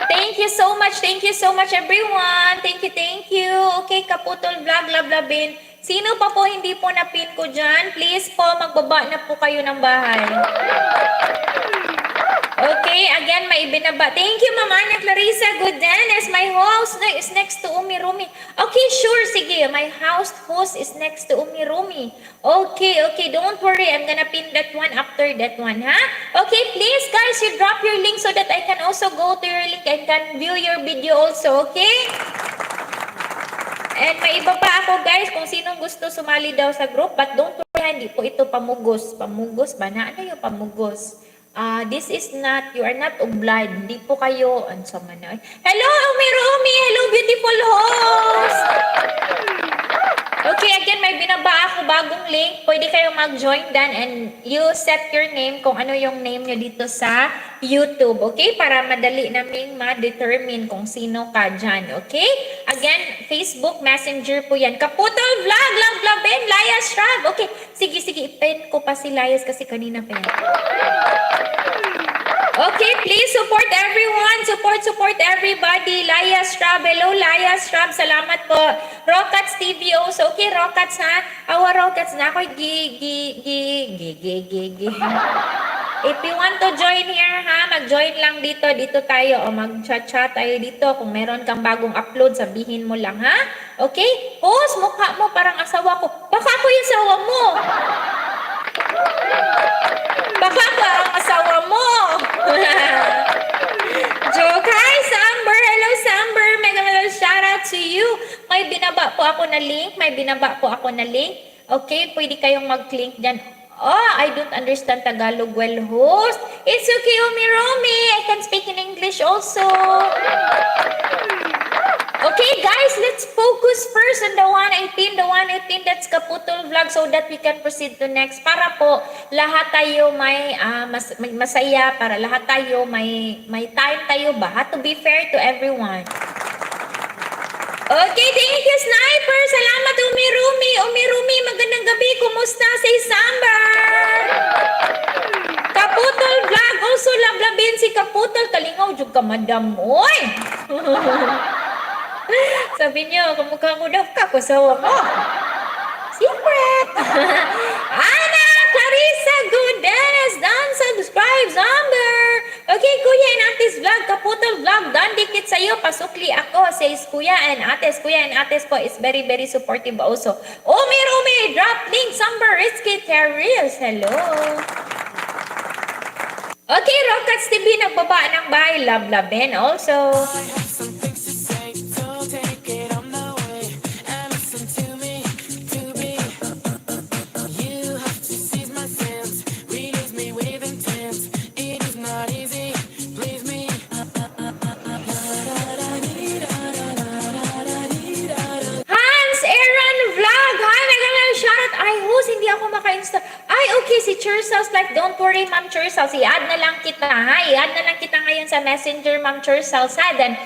S1: Thank you so much. Thank you so much, everyone. Thank you, thank you. Okay, Kaputol Vlog, love, labin. Sino pa po hindi po na-pin ko dyan? Please po, magbaba na po kayo ng bahay. Okay, again, may ibinaba. Thank you, Mama Ana Clarissa. Good Dennis. My house is next to Umi Rumi. Okay, sure. Sige. My house host is next to Umi Rumi. Okay. Don't worry. I'm gonna pin that one after that one, ha? Okay, please, guys, you drop your link so that I can also go to your link and can view your video also, okay? And may iba pa ako, guys, kung sinong gusto sumali daw sa group. But don't worry, hindi po ito pamugos. Pamugos ba na? Ano yung pamugos? Ah, this is not, you are not obliged. Hindi po kayo, ano sa man na- Hello, Umi Rumi! Hello, beautiful host! Okay, again, may binaba ako bagong link. Pwede kayong mag-join dan and you set your name kung ano yung name nyo dito sa YouTube, okay? Para madali naming ma-determine kung sino ka dyan, okay? Again, Facebook Messenger po yan. Kaputol Vlog, Love Love Ben, Layas Shrub. Okay, sige, sige, ipin ko pa si Layas kasi kanina pa yan. Okay, please support everyone. Support, support everybody. Laya Strab. Hello, Laya Strab. Salamat po. Rockets TV also. Okay, Rockets ha. Awa Rockets na ako. Gi, gi, gi, gi, gi, gi, gi. If you want to join here ha, mag-join lang dito. Dito tayo o mag-chat-chat tayo dito. Kung meron kang bagong upload, sabihin mo lang ha. Okay? Host, mukha mo parang asawa ko. Baka ako yung asawa mo. Baka ako ang asawa mo. Joke. Hi, Samber. Hello, Samber. Mega mega shout out to you. May binaba po ako na link. May binaba po ako na link. Okay, pwede kayong mag-click dyan. Oh, I don't understand Tagalog well, host. It's okay, Umi Romy. I can speak in English also. Okay, guys, let's focus first on the 118. The 118, that's Kaputol Vlog so that we can proceed to next. Para po lahat tayo may masaya, para lahat tayo may time tayo ba? To be fair to everyone. Okay, thank you, Sniper. Salamat, Umi Rumi. Umi Rumi, magandang gabi. Kumusta? Say Sambar. Kaputol Vlog. Also, lablabin si Kaputol. Kalingaw, jud ka, madam. Oy! Sabi niyo, kamukha ko daw ka, kusawa mo. Secret! Ana Clarissa Goodness! Done subscribe, Zamber! Okay, Kuya and Ates Vlog, Kaputol Vlog, done dikit sa'yo, pasukli ako, says Kuya and Ates. Kuya and Ates po is very, very supportive also. Umi Rumi, drop link, Samber Risky Terrors. Hello! Okay, Rockets TV, nagbaba ng bahay. Love, love, Ben also.
S2: I have some things to say, so take it on the way and listen to me, to be. You have to seize my sense, release me with intent. It is not easy, please me.
S1: Hans Aaron Vlog! Hi, mega mega shoutout! Ay, host, hindi ako maka-install. Ay, okay, si Chersals Life. Don't worry, Ma'am Chersals. I-add na lang kita, ha? I-add na lang kita ngayon sa Messenger, Ma'am Chersals, ha? Then,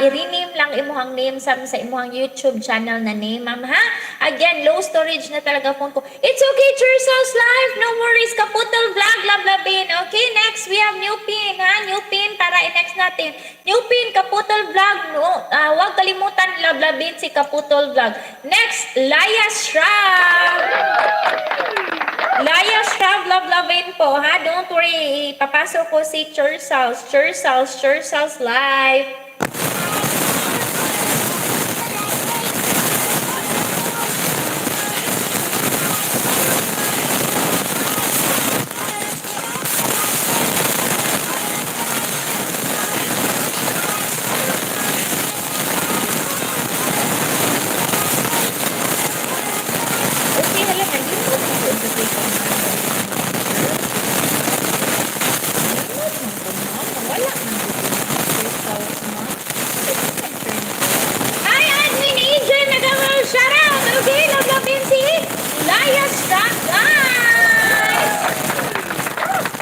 S1: i-rename lang imuhang name sa imuhang YouTube channel na name, ma'am, ha? Again, low storage na talaga phone ko. It's okay, Chersals Life. No worries. Kaputol Vlog, love, love, Okay, next, we have new pin, ha? New pin para i-next natin. New pin, Kaputol Vlog. No, wag kalimutan, love, love, si Kaputol Vlog. Next, Laya Shrub. Laya Shrub, love, lovin po, ha? Don't worry, ipapasok ko si Chersals, Chersals, Chersals Live. Okay, hala, nalimot na ko sa kay Nalimot man ko, ma'am. Wala man ko, ma'am. Chersals, ma'am. Hi, Admin AJ! Nagawang shoutout! Okay, love, love, si Laya Strap, guys!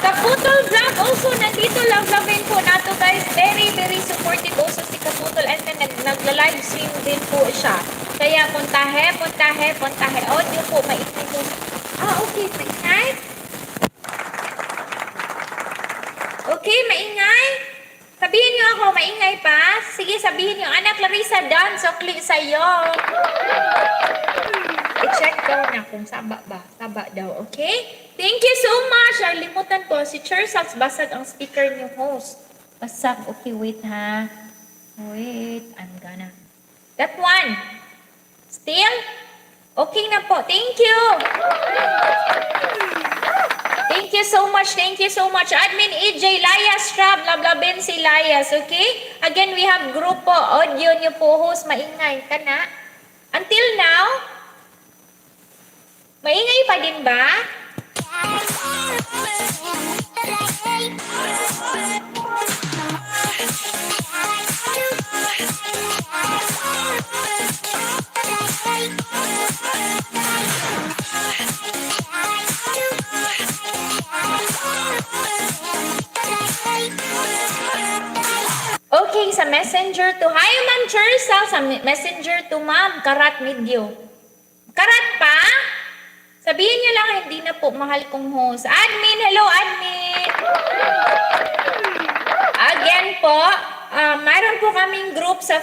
S1: Kaputol Vlog also nandito, love, lovin po nato, guys. Very, very supportive also si Kaputol and then nagla-live stream din po siya. Kaya puntahe, puntahe, puntahe. Audio po, maikli po. Ah, okay, maingay? Okay, maingay? Sabihin niyo ako, maingay pa? Sige, sabihin niyo. Anak Larissa, done. Sukli sa'yo. I-check daw na kung saba ba. Saba daw, okay? Thank you so much. Ay, limutan ko. Si Chersals, basag ang speaker niyo, host. Basag. Okay, wait ha. Wait, I'm gonna. That one. Still? Okay na po. Thank you. Thank you so much. Thank you so much. Admin EJ, Layas Strab, blah, blah, Ben si Layas. Okay? Again, we have grupo. Audio niyo po, host. Maingay ka na. Until now, maingay pa din ba? Okay, sa Messenger to, hi Ma'am Chersal, sa Messenger to Ma'am, karat medyo. Karat pa? Sabihin Sabihin niyo lang, hindi na po, mahal kong host. Admin, hello admin! Again po, mayroon po kaming group sa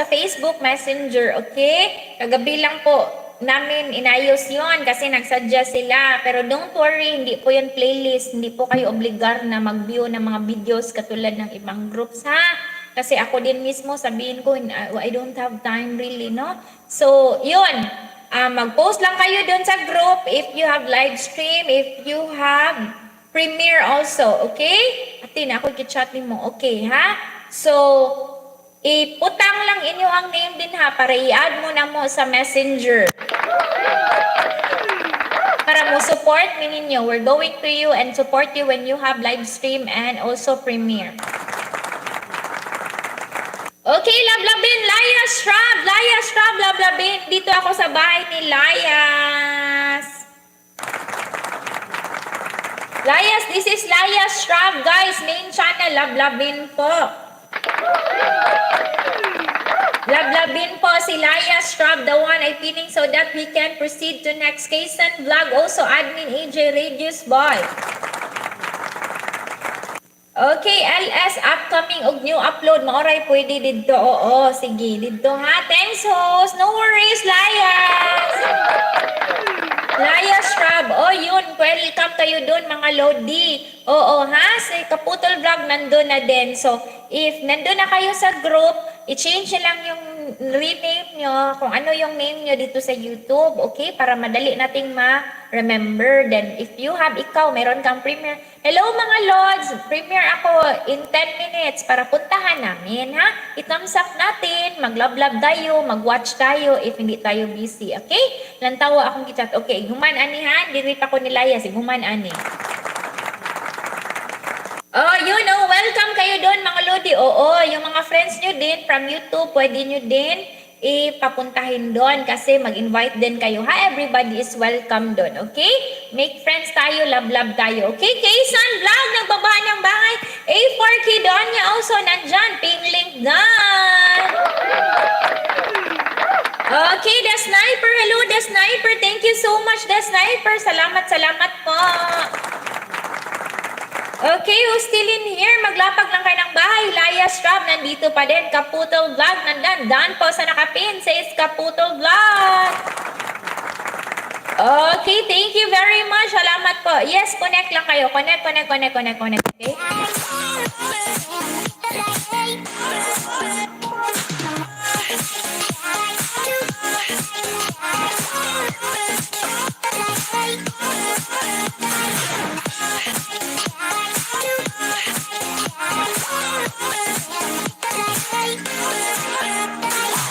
S1: Facebook Messenger, okay? Kagabi lang po namin inayos yon kasi nagsuggest sila. Pero don't worry, hindi po yun playlist. Hindi po kayo obligar na mag-view ng mga videos katulad ng ibang groups, ha? Kasi ako din mismo, sabihin ko, I don't have time really, no? So, yun. Mag-post lang kayo doon sa group if you have live stream, if you have premiere also, okay? Ate, na ako chat mo, okay, ha? So, iputang lang inyo ang name din ha para i-add mo na mo sa Messenger. Para mo support mi ninyo. We're going to you and support you when you have live stream and also premiere. Okay, Lablabin, Laya Shrub, Laya Shrub, Lablabin. Dito ako sa bahay ni Layas. Layas, this is Layas Shrub, guys. Main channel, Lablabin po. Lablabin po si Layas Shrub, the one I pinning so that we can proceed to next case and vlog. Also, admin AJ Radius Boy. Okay, LS upcoming og new upload. Maoray pwede didto. Oo, sige, didto ha. Thanks, host. No worries, Layas. Layas Shrub. Oh, yun. Welcome kayo dun, mga Lodi. Oo, ha? Si Kaputol Vlog nandun na din. So, if nandun na kayo sa group, i-change nyo lang yung rename nyo kung ano yung name nyo dito sa YouTube, okay? Para madali nating ma-remember. Then, if you have ikaw, meron kang premiere. Hello mga Lods! Premiere ako in 10 minutes para puntahan namin, ha? I-thumbs up natin, mag-love-love tayo, mag-watch tayo if hindi tayo busy, okay? Lantawa akong gichat. Okay, human ani ha? Diri pa ko nilaya, sige, human ani. Oh, welcome kayo doon mga Lodi. Oo, yung mga friends nyo din from YouTube, pwede nyo din ipapuntahin doon kasi mag-invite din kayo. Ha, everybody is welcome doon, okay? Make friends tayo, love-love tayo, okay? Kaysan Vlog, nagbaba ng bahay. A4K Donya also nandyan. Ping link done. Okay, The Sniper. Hello, The Sniper. Thank you so much, The Sniper. Salamat, salamat po. Okay, who's still in here? Maglapag lang kayo ng bahay. Laya Strab, nandito pa din. Kaputol Vlog, nandan. Dan po sa nakapin, says Kaputol Vlog. Okay, thank you very much. Salamat po. Yes, connect lang kayo. Connect, connect, connect, connect, connect. Okay?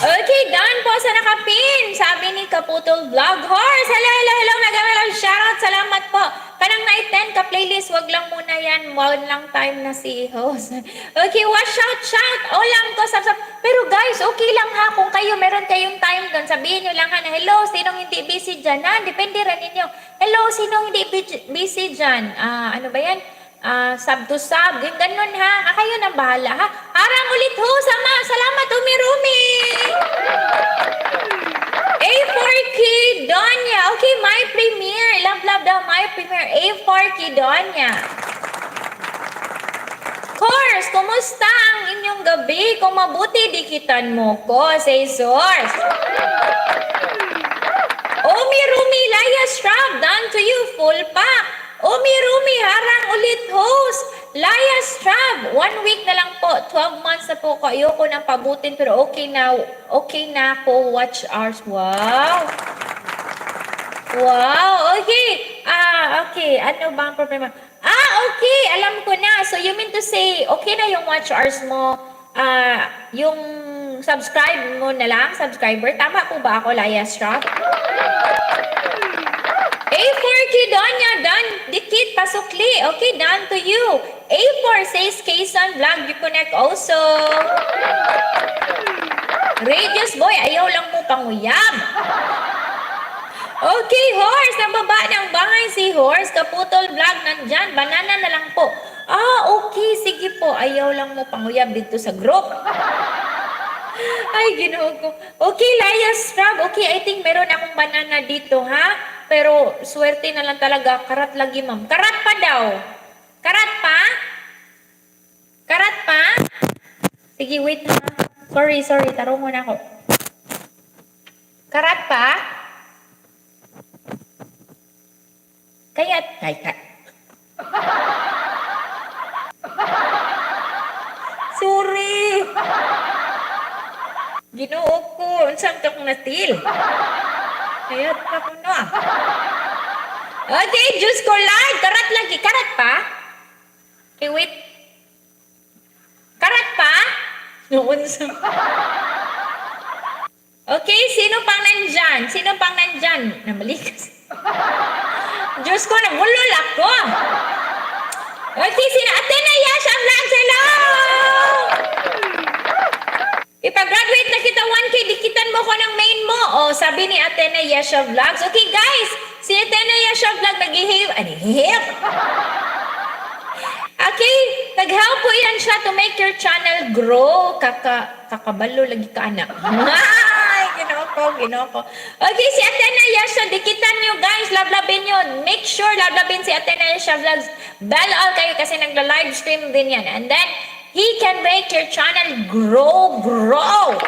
S1: Okay, done po sa nakapin. Sabi ni Kaputol Vlog Horse. Hello, hello, hello. Nagawin shoutout. Salamat po. Kanang night 10 ka playlist, wag lang muna yan. Wag lang time na si host. Okay, watch out, shout. Olam ko, sab, sab. Pero guys, okay lang ha. Kung kayo meron kayong time doon, sabihin nyo lang ha na, hello, sinong hindi busy dyan? Ha? Depende rin ninyo. Hello, sinong hindi busy dyan? Ah, ano ba yan? Ah, sub to sub. Yung ganun ha. Ah, kayo nang bahala ha. Harang ulit ho. Sama. Salamat, Umi-Rumi. A4K Donya. Okay, my premiere. Love, love daw, my premiere. A4K Donya. Course, kumusta ang inyong gabi? Kung mabuti, dikitan mo ko. Say source. Omi Rumi Laya Shrub, done to you, full pack. Omi Rumi, harang ulit host. Laya Shrub, one week na lang po, 12 months na po ko. Ayoko nang pabutin pero okay na ako, watch hours. Wow. Wow, okay. Ah, okay. Ano ba ang problema? Ah, okay. Alam ko na. So, you mean to say, okay na yung watch hours mo, ah, yung subscribe mo na lang, subscriber. Tama po ba ako, Laya Strap? A4 Kidonya, done. Dikit, pasukli. Okay, done to you. A4 says Quezon Vlog, you connect also. Radius Boy, ayaw lang mo panguyab. Okay, horse. Nababa ng bahay si horse. Kaputol Vlog nandyan. Banana na lang po. Ah, okay. Sige po. Ayaw lang mo panguyab dito sa group. Ay, ginoo ko. Okay, Laya Strab. Okay, I think meron akong banana dito, ha? Pero swerte na lang talaga. Karat lagi, ma'am. Karat pa daw. Karat pa? Karat pa? Sige, wait na. Sorry, sorry. Tarong mo na ako. Karat pa? Kaya, kay, kay. Sorry. Ginoo ko, unsang ka kong natil. Kaya pa ko na. Okay, Diyos ko Lord, karat lagi, karat pa? Okay, wait. Karat pa? Noon sa... Okay, sino pang nandyan? Sino pang nandyan? Namalikas. Diyos ko, nabulol ako. Okay, sino? Athena Yasha Vlogs, hello! Ipag-graduate na kita 1K, dikitan mo ko ng main mo. Oh, sabi ni Athena Yesha Vlogs. Okay, guys, si Athena Yesha Vlog nag-ihip. Ano, ihip? Okay, nag-help po yan siya to make your channel grow. Kakabalo lagi ka, anak. Ay, ginoo ko, ginoo ko. Okay, si Athena Yesha, dikitan nyo guys, lablabin nyo. Make sure lablabin si Athena Yesha Vlogs. Bell all kayo kasi nagla-live stream din yan. And then, he can make your channel grow, grow.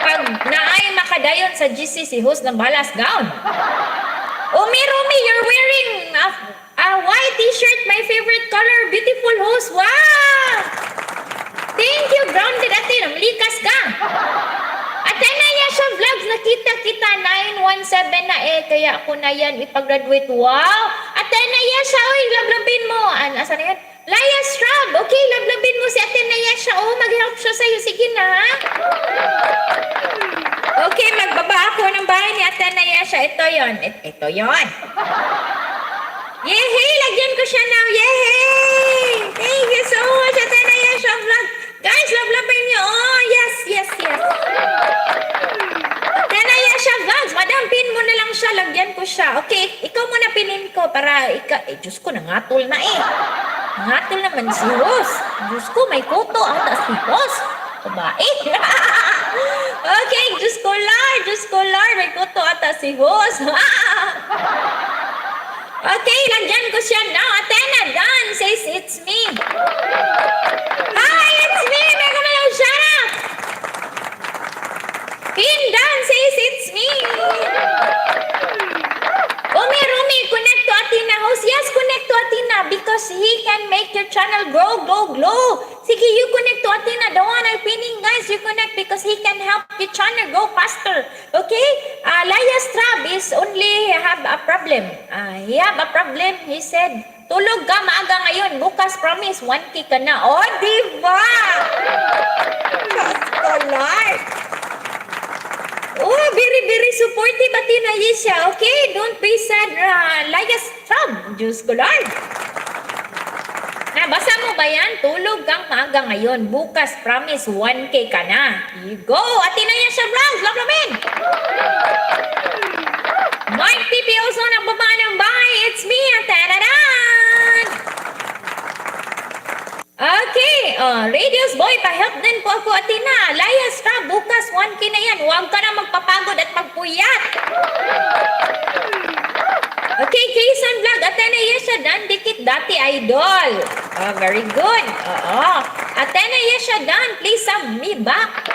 S1: Pag naay makadayon sa GC, si host ng balas gown. Umi Rumi, you're wearing a white t-shirt, my favorite color, beautiful host. Wow! Thank you, grounded ate. Namlikas ka. Athena Yasha Vlogs, nakita kita 917 na eh, kaya ako na yan ipag-graduate. Wow! Athena Yasha, oy, lablabin mo. An, asa na yan? Laya Strab, okay, lablabin mo si Athena Yasha. Oh, mag-help siya sa'yo. Sige na, ha? Okay, magbaba ako ng bahay ni Athena Yasha. Ito yon. Ito yon. Yehey! Lagyan ko siya now. Yehey! Thank you so much, Athena Yasha Vlog. Guys, lablabin niyo. Oh, yes. Athena Yasha Vlogs. Madam, pin mo na lang siya. Lagyan ko siya. Okay, ikaw muna pinin ko para ika... Eh, Diyos ko, nangatol na eh. Nangatol naman si Rose. Diyos ko, may kuto ata si Rose. Babae. Okay, Diyos ko, Lord. Diyos ko, Lord. May kuto ata si Rose. Okay, lagyan ko siya now. Athena, done. Says it's me. Hi, it's me. Mega Malaw Shara. Pin done says it's me. Umi, Rumi, connect to Athena host. Yes, connect to Athena because he can make your channel grow, grow, grow. Sige, you connect to Athena. The one I'm pinning, guys, you connect because he can help your channel grow faster. Okay? Laya Strab is only have a problem. He have a problem. He said, "Tulog ka maaga ngayon. Bukas, promise, 1K ka na." Oh, di ba? Diyos ko, Lord. Oh, very, very supportive, Athena Yesha. Okay, don't be sad, Laya Strab. Diyos ko, Lord. Nabasa mo ba yan? Tulog kang maaga ngayon. Bukas, promise, 1K ka na. You go! Athena Yesha Vlogs! Lablabin! Mike TV also nagbaba ng bahay. It's me, Tararan! Okay, Radius Boy, pa-help din po ako, Athena. Layas ka, bukas 1K na yan. Huwag ka na magpapagod at magpuyat. Okay, Jason Vlog, Athena Yesha, Dan Dikit, dati idol. Oh, very good. Oo. Athena Yesha, Dan, please sub me back.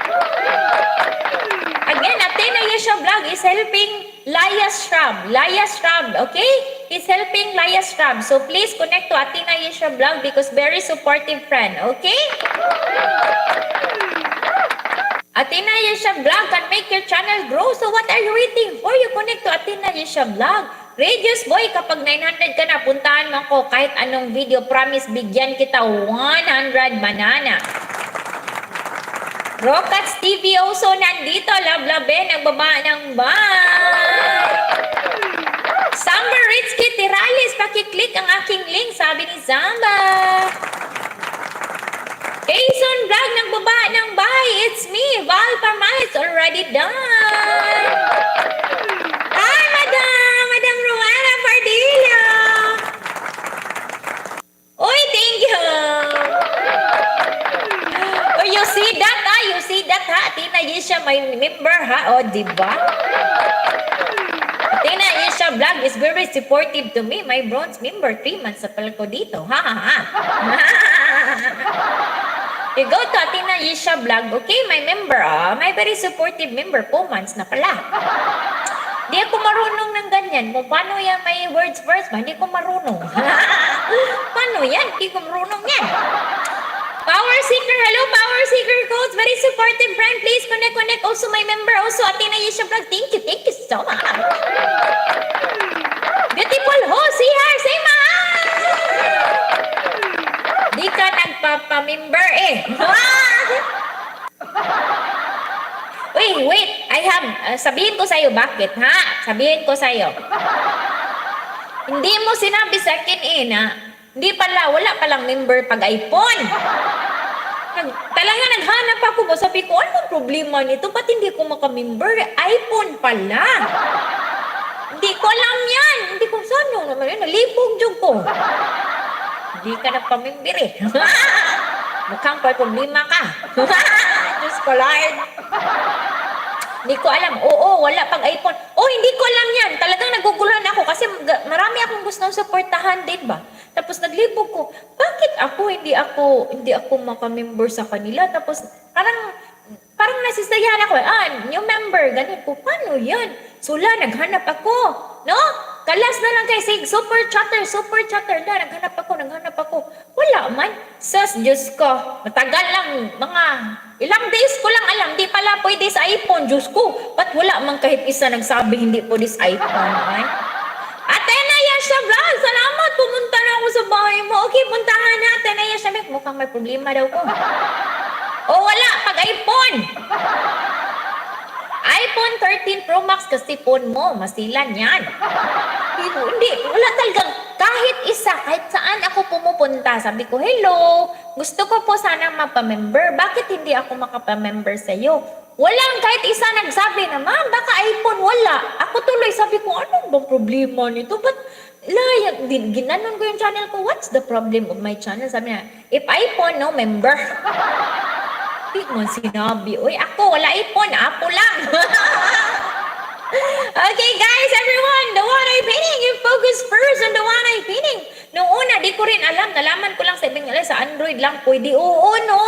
S1: Again, Athena Yesha Vlog is helping Laya Shrub. Laya Shrub, okay? He's helping Laya Shrub. So please connect to Athena Yesha Vlog because very supportive friend, okay? Athena Yesha Vlog can make your channel grow. So what are you waiting for? You connect to Athena Yesha Vlog. Radius Boy, kapag 900 ka na, puntahan mo ako kahit anong video. Promise, bigyan kita 100 banana. Rockets TV also nandito. Love, love, eh. Nagbaba ng bye. Summer Ritzy Tirales, pakiclick ang aking link, sabi ni Zamba. Jason Vlog, nagbaba ng bye. It's me, Val Parmales, already done. Hi, Madam! Madam Ruana Pardilla! Uy, thank you! Oh, you see that, ah? You see that, ha? Tina Yesha, my member, ha? Oh, di ba? Yesha Vlog is very supportive to me. My bronze member, 3 months sa pala ko dito. Ha ha ha. You go to Athena Yesha Vlog, okay? My member, ah. My very supportive member, 4 months na pala. Di ako marunong ng ganyan. Kung paano yan may words first ba? Hindi ko marunong. Paano yan? Hindi ko marunong yan. Power Seeker, hello Power Seeker Coach. Very supportive friend. Please connect, connect. Also my member, also Athena Yesha Vlog. Thank you so much. Beautiful host, see her, say ma! Di ka nagpapamember eh. Wait, wait. I have, sabihin ko sa'yo bakit, ha? Sabihin ko sa'yo. Hindi mo sinabi sa akin eh na, hindi pala, wala palang member pag iPhone. Talaga naghanap ako ba? Sabi ko, anong problema nito? Ba't hindi ko makamember? iPhone pala. Hindi ko alam yan. Hindi ko, saan naman yun? Nalibog jud ko. Hindi ka nagpamember eh. Mukhang may problema ka. Diyos ko, Lord. Hindi ko alam. Oo, wala pag iPhone. Oh, hindi ko alam yan. Talagang naguguluhan ako kasi marami akong gustong suportahan din ba. Tapos naglibog ko, bakit ako hindi ako makamember sa kanila? Tapos parang parang nasisayahan ako. Ah, new member, ganun ko. Paano yan? So, la, naghanap ako. No? Kalas na lang kay sig super chatter, super chatter na. Naghanap ako, naghanap ako. Wala man. Sus, Diyos ko. Matagal lang, mga ilang days ko lang alam. Di pala pwede sa iPhone. Diyos ko. Ba't wala man kahit isa nagsabi hindi pwede sa iPhone? Ay? Athena Yasha Vlog, salamat. Pumunta na ako sa bahay mo. Okay, puntahan na. Athena Yasha Vlog. Mukhang may problema daw ko. O wala, pag iPhone. iPhone 13 Pro Max kasi phone mo, masilan yan. Hindi, wala talagang kahit isa, kahit saan ako pumupunta, sabi ko, "Hello, gusto ko po sanang mapamember. Bakit hindi ako makapamember sa'yo?" Walang kahit isa nagsabi na, "Ma'am, baka iPhone wala." Ako tuloy, sabi ko, "Anong bang problema nito? Ba't layag, din, ginanon ko yung channel ko. What's the problem of my channel?" Sabi niya, "If iPhone, no member." Hindi mo sinabi. Uy, ako, wala iPhone. Apple lang. Okay, guys, everyone, the one eye painting. You focus first on the one eye painting. Nung una, di ko rin alam. Nalaman ko lang sa ibang sa Android lang pwede. Oo, no?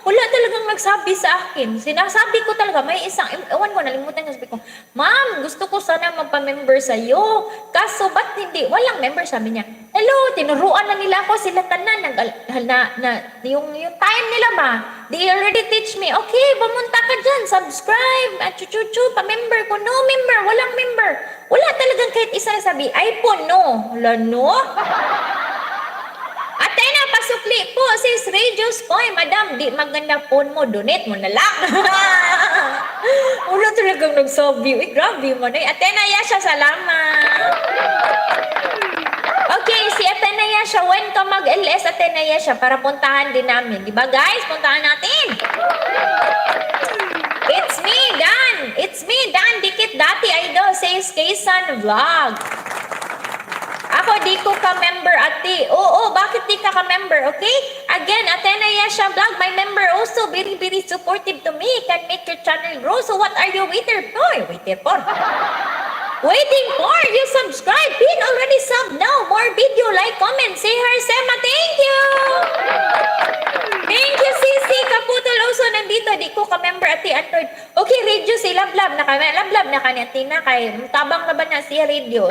S1: Wala talagang nagsabi sa akin. Sinasabi ko talaga, may isang, ewan ko, nalimutan ko. Sabi ko, "Ma'am, gusto ko sana magpa-member sa'yo. Kaso, ba't hindi? Walang member," sabi niya. Hello, tinuruan na nila ako. Sila tanan, nag, na, na, yung time nila ba? They already teach me. "Okay, pumunta ka dyan, subscribe, at chuchuchu, pa-member ko." No member, walang member. Wala talagang kahit isa na sabi, "iPhone, no." Wala, no? Athena, pasukli po, sis Radios Koy. "Madam, di maganda phone mo, donate mo na lang." Wala talagang nagsabi. Uy, grabe mo na. Athena Yasha, salamat. Okay, si Athena Yasha, when ka mag-LS, Athena Yasha, para puntahan din namin. Di ba, guys? Puntahan natin. It's me, Dan. It's me, Dan. Dikit dati, idol, says Kaysan Vlog. Ako, di ko ka-member, ate. Oo, bakit di ka ka-member, okay? Again, Athena Yasha Vlog, my member also, very, very supportive to me. Can make your channel grow. So what are you waiting for? Waiting for? Waiting for? You subscribe. Pin already sub now. More video, like, comment. Say her, Sema. Thank you! Thank you, Sisi. Kaputol also nandito. Di ko ka-member, ate Android. Okay, radio si Lablab. Naka, Lablab na kanya Tina kay tabang na ba na siya radio.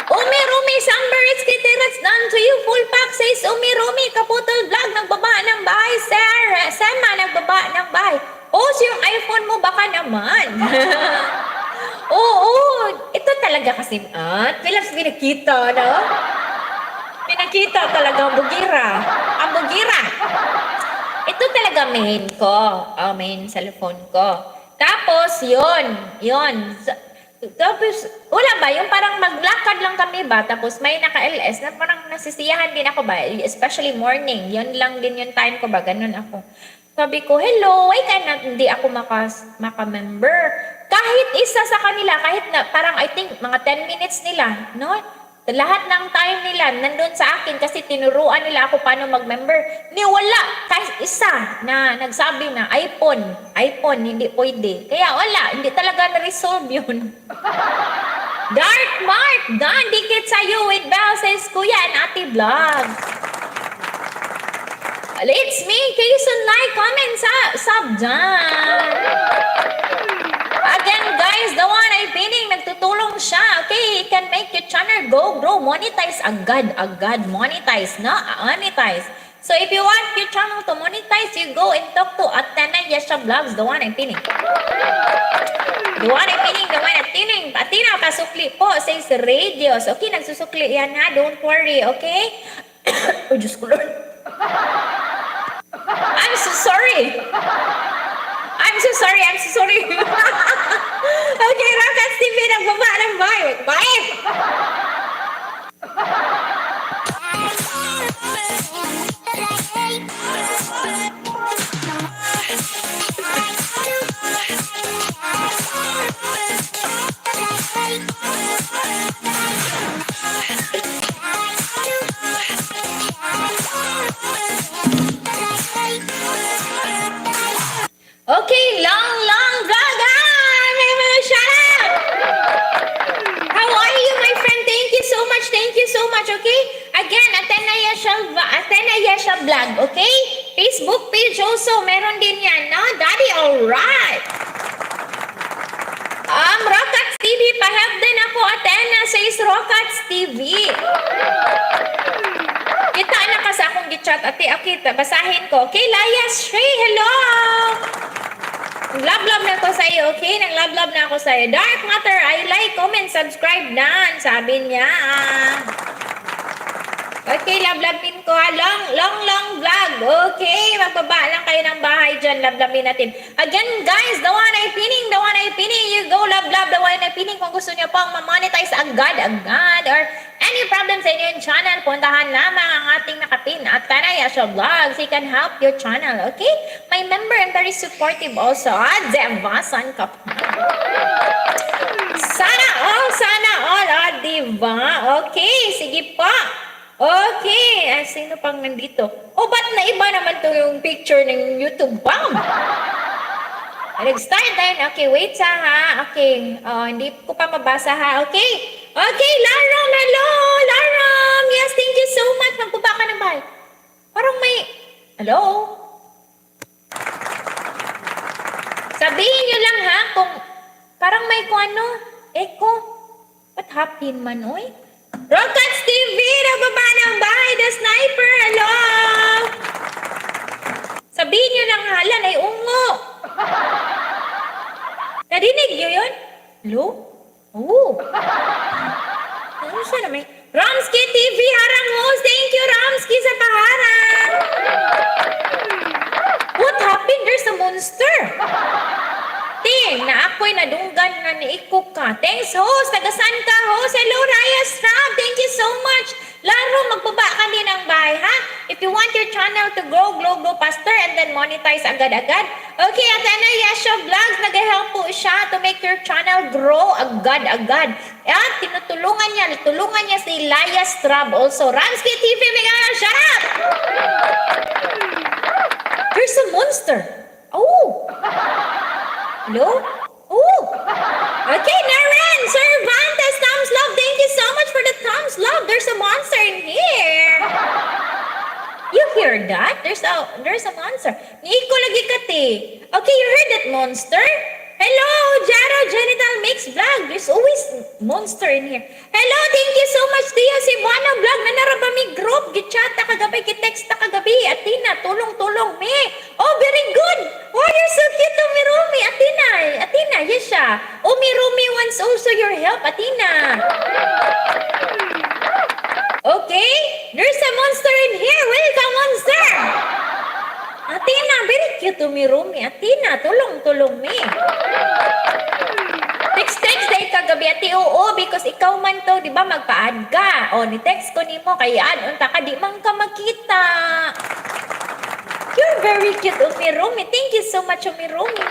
S1: Umi Rumi, Samber, it's Kitiras done to you. Full pack says Umi Rumi, Kaputol Vlog, nagbaba ng bahay, sir. Sema, nagbaba ng bahay. Oh, so yung iPhone mo baka naman. Oo, ito talaga kasi, ah, Philips pinakita, no? Pinakita talaga ang bugira. Ang bugira. Ito talaga main ko. Oh, main cellphone ko. Tapos, yun. Yun. Tapos, wala ba? Yung parang maglakad lang kami ba? Tapos may naka-LS na parang nasisiyahan din ako ba? Especially morning. Yun lang din yung time ko ba? Ganun ako. Sabi ko, "Hello, why cannot hindi ako maka-member?" Kahit isa sa kanila, kahit na parang I think mga 10 minutes nila, no? Lahat ng time nila nandun sa akin kasi tinuruan nila ako paano mag-member. Ni wala kahit isa na nagsabi na iPhone, iPhone hindi pwede. Kaya wala, hindi talaga na-resolve yun. Dark Mark, done, dikit sa'yo with bell, says Kuya and Ate Vlog. It's me, Kayson, like, comment, sub dyan. Again, guys, the one ay pining, nagtutulong siya. Okay, he can make your channel go, grow, monetize agad, agad, monetize, no? Monetize. So if you want your channel to monetize, you go and talk to Athena Yesha Vlogs, the one I'm pining. The one I'm pining, the one I'm pining. Athena, pasukli po, says radios. Okay, nagsusukli yan ha, don't worry, okay? Oh, Diyos ko Lord. I'm so sorry. I'm so sorry, I'm so sorry. Okay, Rockets TV, nagbaba ng bye. Bye! Okay, long, long vlog. Ah! May mga shout out! How are you, my friend? Thank you so much. Thank you so much, okay? Again, Athena Yesha Vlog, okay? Facebook page also, meron din yan, no? Daddy, alright! Rockets TV, pa-help din ako, Athena, says Rockets TV. Kita na ka sa akong gichat, ate. Okay, basahin ko. Okay, Layas Shrey, hello! Love, love na ako sa iyo, okay? Nang love, love na ako sa iyo. Dark Matter, I like, comment, subscribe na. Sabi niya. Okay, love, love pin ko ha. Long, long, long vlog. Okay, magbaba lang kayo ng bahay dyan. Love, love natin. Again, guys, the one ay pining, the one ay pining. You go love, love, the one ay pining. Kung gusto niyo pong ma-monetize agad, agad, or any problem sa inyong channel, puntahan lamang ang ating nakapin at Tanay Asha Vlogs. He can help your channel, okay? My member and very supportive also. Ah, diba? San ka pa? Sana all, sana all. Ah, diba? Okay, sige pa. Okay, ah, sino pang nandito? Oh, ba't naiba naman to yung picture ng YouTube Bam? Ah, nag-start tayo. Okay, wait sa ha. Okay, oh, hindi ko pa mabasa ha. Okay. Okay, Laram, hello! Laram! Yes, thank you so much. Magbaba ka ng bahay. Parang may... Hello? Sabihin nyo lang ha kung parang may kung ano, echo. What happened man, oy? Rockets TV, nababa ng bahay, the sniper, hello! Sabihin nyo lang hala, ay ungo. Narinig nyo yun? Hello? Oh. Ano siya naman? Ramsky TV, harang host. Thank you, Ramsky, sa paharang. What happened? There's a monster. Ting, na ako'y nadunggan na niiko ka. Thanks, host. Tagasan ka, host. Hello, Raya Stram. Thank you so much. Laro, magbaba ka din ng bahay, ha? If you want your channel to grow, grow, grow faster, and then monetize agad-agad. Okay, at Ana Yasha Vlogs, nag-help po siya to make your channel grow agad-agad. At tinutulungan niya, tulungan niya si Laya Strab also. Ramsky TV, mega shut up! There's a monster. Oh! Hello? Oh! Okay, Naren! Cervantes, thumbs love. Thank you so much for the thumbs love. There's a monster in here. You hear that? There's a monster. Niiko lagi ka, te. Okay, you heard that monster? Hello, Jaro Genital Mix Vlog. There's always monster in here. Hello, thank you so much, Tia Cebuano Vlog. Nanara ba mi group? Gichat ta kagabi, gitext ta kagabi. Atina, tulong-tulong mi. Oh, very good. Oh, you're so cute, Umirumi. Atina, Atina, yes siya. Umirumi wants also your help, Atina. Okay, there's a monster in here. Welcome, monster. Atina, very cute, Umirumi. Atina, tulong-tulong mi. Text-text dahil kagabi, ati, oo, because ikaw man to, di ba, magpa-add ka. O, ni text ko nimo kay add, unta ka, di man ka makita. You're very cute, Umirumi. Thank you so much, Umirumi.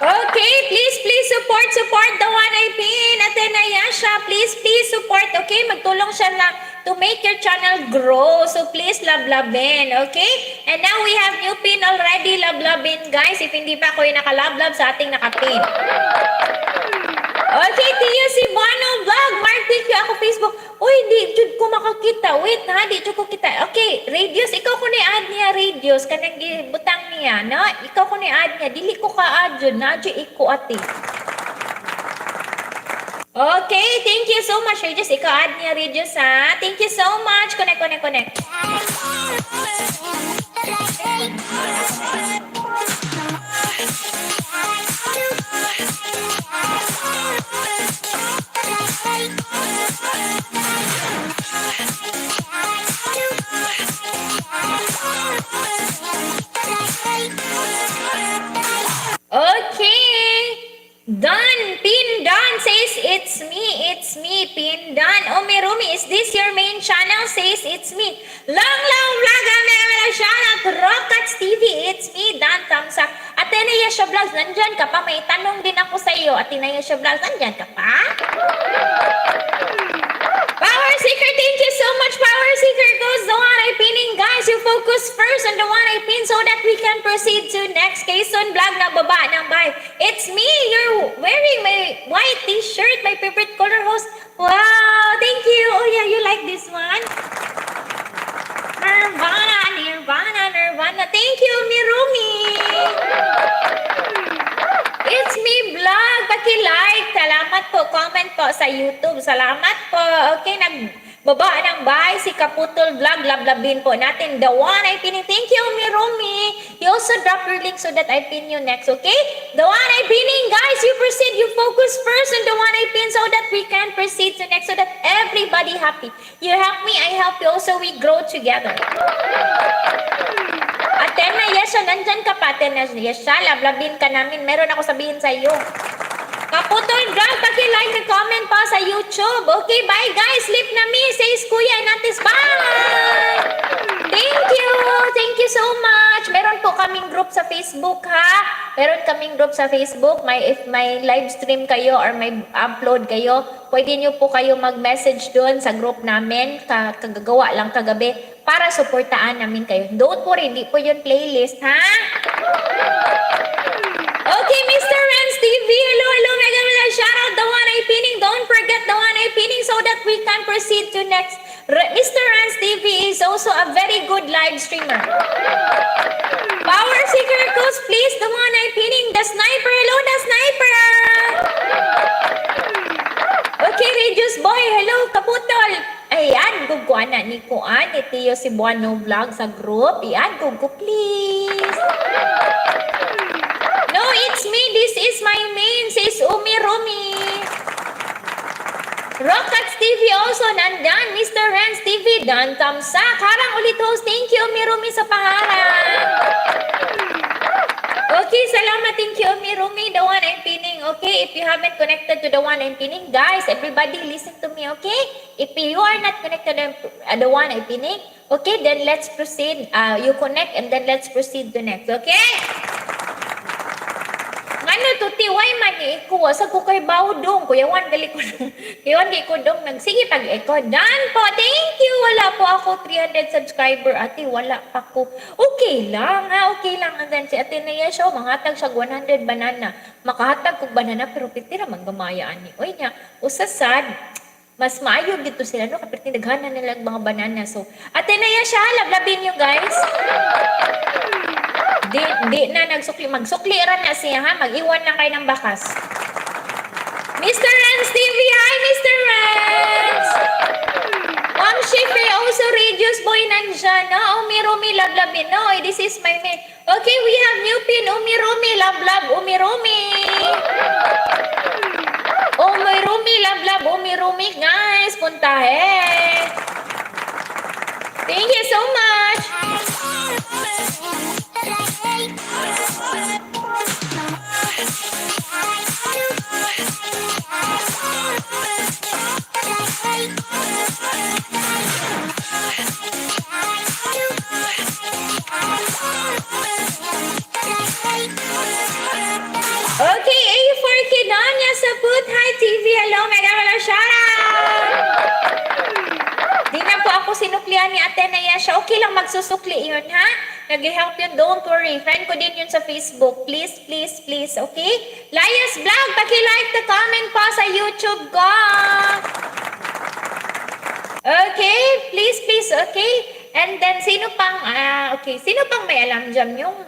S1: Okay, please, please support, support the one I pin. Ate Nayasha, please, please support. Okay, magtulong siya na to make your channel grow. So please, love, lovin. Okay? And now we have new pin already, love, lovin, guys. If hindi pa ako yung naka-love, love sa ating nakapin. Okay, Tio Cebuano Vlog. Mark, thank you. Ako Facebook. Uy, di jud ko makakita. Wait ha, di jud ko kita. Okay, Radius, ikaw ko ni add niya, Radius. Kanang gibutang niya, no? Ikaw ko ni add niya. Dili ko ka-add jud. Na jud iko ate. Okay, thank you so much, Radius. Ikaw add niya, Radius, ha? Thank you so much. Connect, connect, connect. Okay. Done. Pin done says it's me. It's me. Pin done. Omirumi, is this your main channel? Says it's me. Long Long Vlog. Amela shout out. Rockets TV. It's me. Done. Thumbs up. Ate Nayasha Vlogs, nandyan ka pa? May tanong din ako sa iyo. Ate Nayasha Vlogs, nandyan ka pa? Power Seeker, thank you so much. Power Seeker goes the one I pinning. Guys, you focus first on the one I pin so that we can proceed to next. Quezon Vlog na baba ng bye. It's me. You're wearing my white t-shirt, my favorite color, host. Wow, thank you. Oh yeah, you like this one? Nirvana, Nirvana, Nirvana. Thank you, Mirumi. It's me vlog. Paki-like. Salamat po. Comment po sa YouTube. Salamat po. Okay, nagbaba ng bye si Kaputol Vlog. Lablabin po natin. The one I pinning. Thank you, Mirumi. You also drop your link so that I pin you next, okay? The one I pinning, guys. You proceed. You focus first on the one I pin so that we can proceed to next so that everybody happy. You help me, I help you. Also, we grow together. Atena, Yesha, nandyan ka pa, Atena. Yesha, lablabin ka namin. Meron ako sabihin sa iyo. Kaputol Vlog, paki-like and comment pa sa YouTube. Okay, bye guys. Sleep na mi. Says Kuya and Atis. Bye! Thank you. Thank you so much. Meron po kaming group sa Facebook, ha? Meron kaming group sa Facebook. May, if may live stream kayo or may upload kayo, pwede nyo po kayo mag-message doon sa group namin. Kagagawa lang kagabi para suportaan namin kayo. Don't worry, hindi po yun playlist, ha? Okay, Mr. Renz TV. Hello, hello. Mega mega shout out the one I pinning. Don't forget the one I pinning so that we can proceed to next. Mr. Renz TV is also a very good live streamer. Power Seeker Coast, please, the one I pinning. The sniper. Hello, the sniper. Okay, Radius Boy. Hello, Kaputol. Ayan, gugwa na ni Kuan, ni Tio Cebuano Vlog sa group. Iyan, gugo, please. No, it's me. This is my main, says Umi Rumi. Rockets TV also nandyan. Mr. Renz TV, dan tamsak. Harang ulit, host. Thank you, Umi Rumi, sa paharang. Okay, salamat. Thank you, Umi Rumi. The one I'm pinning. Okay, if you haven't connected to the one I'm pinning, guys, everybody listen to me, okay? If you are not connected to the one I'm pinning, okay, then let's proceed. You connect and then let's proceed to next, okay? Ngano to ti why man ni iko sa ko kay bawdong kuyawan gali ko dong. Kuyawan gali ko dong nagsige pag eko done po. Thank you. Wala po ako 300 subscriber, ate, wala pa ko. Okay lang ha, okay lang. And then si Ate Naya siya manghatag siya 100 banana. Makahatag kog banana pero piti ra man gamaya ani. Oy nya usa sad mas maayo gito sila no kapit daghanan nila ang mga banana. So Ate Naya siya, lablabin you guys. Di, di na nagsukli. Magsukli ra na siya ha. Mag-iwan lang kayo ng bakas. Mr. Renz TV! Hi, Mr. Renz! Ma'am Shife, also Radius Boy nandyan. No? Umi Rumi, love love me. No, this is my main. Okay, we have new pin. Umi Rumi, love love. Umi Rumi. Umi Rumi, love love. Umi Rumi, guys. Puntahe. Thank you so much. Okay, Hello, mega mega shoutout! Di na po ako sinuklian ni Ate Nayesha. Okay lang, magsusukli yun, ha? Nag-help yun, don't worry. Friend ko din yun sa Facebook. Please, please, please, okay? Lias Vlog, paki-like the comment po sa YouTube ko. Okay, please, please, okay? And then, sino pang, okay, sino pang may alam dyan? Yung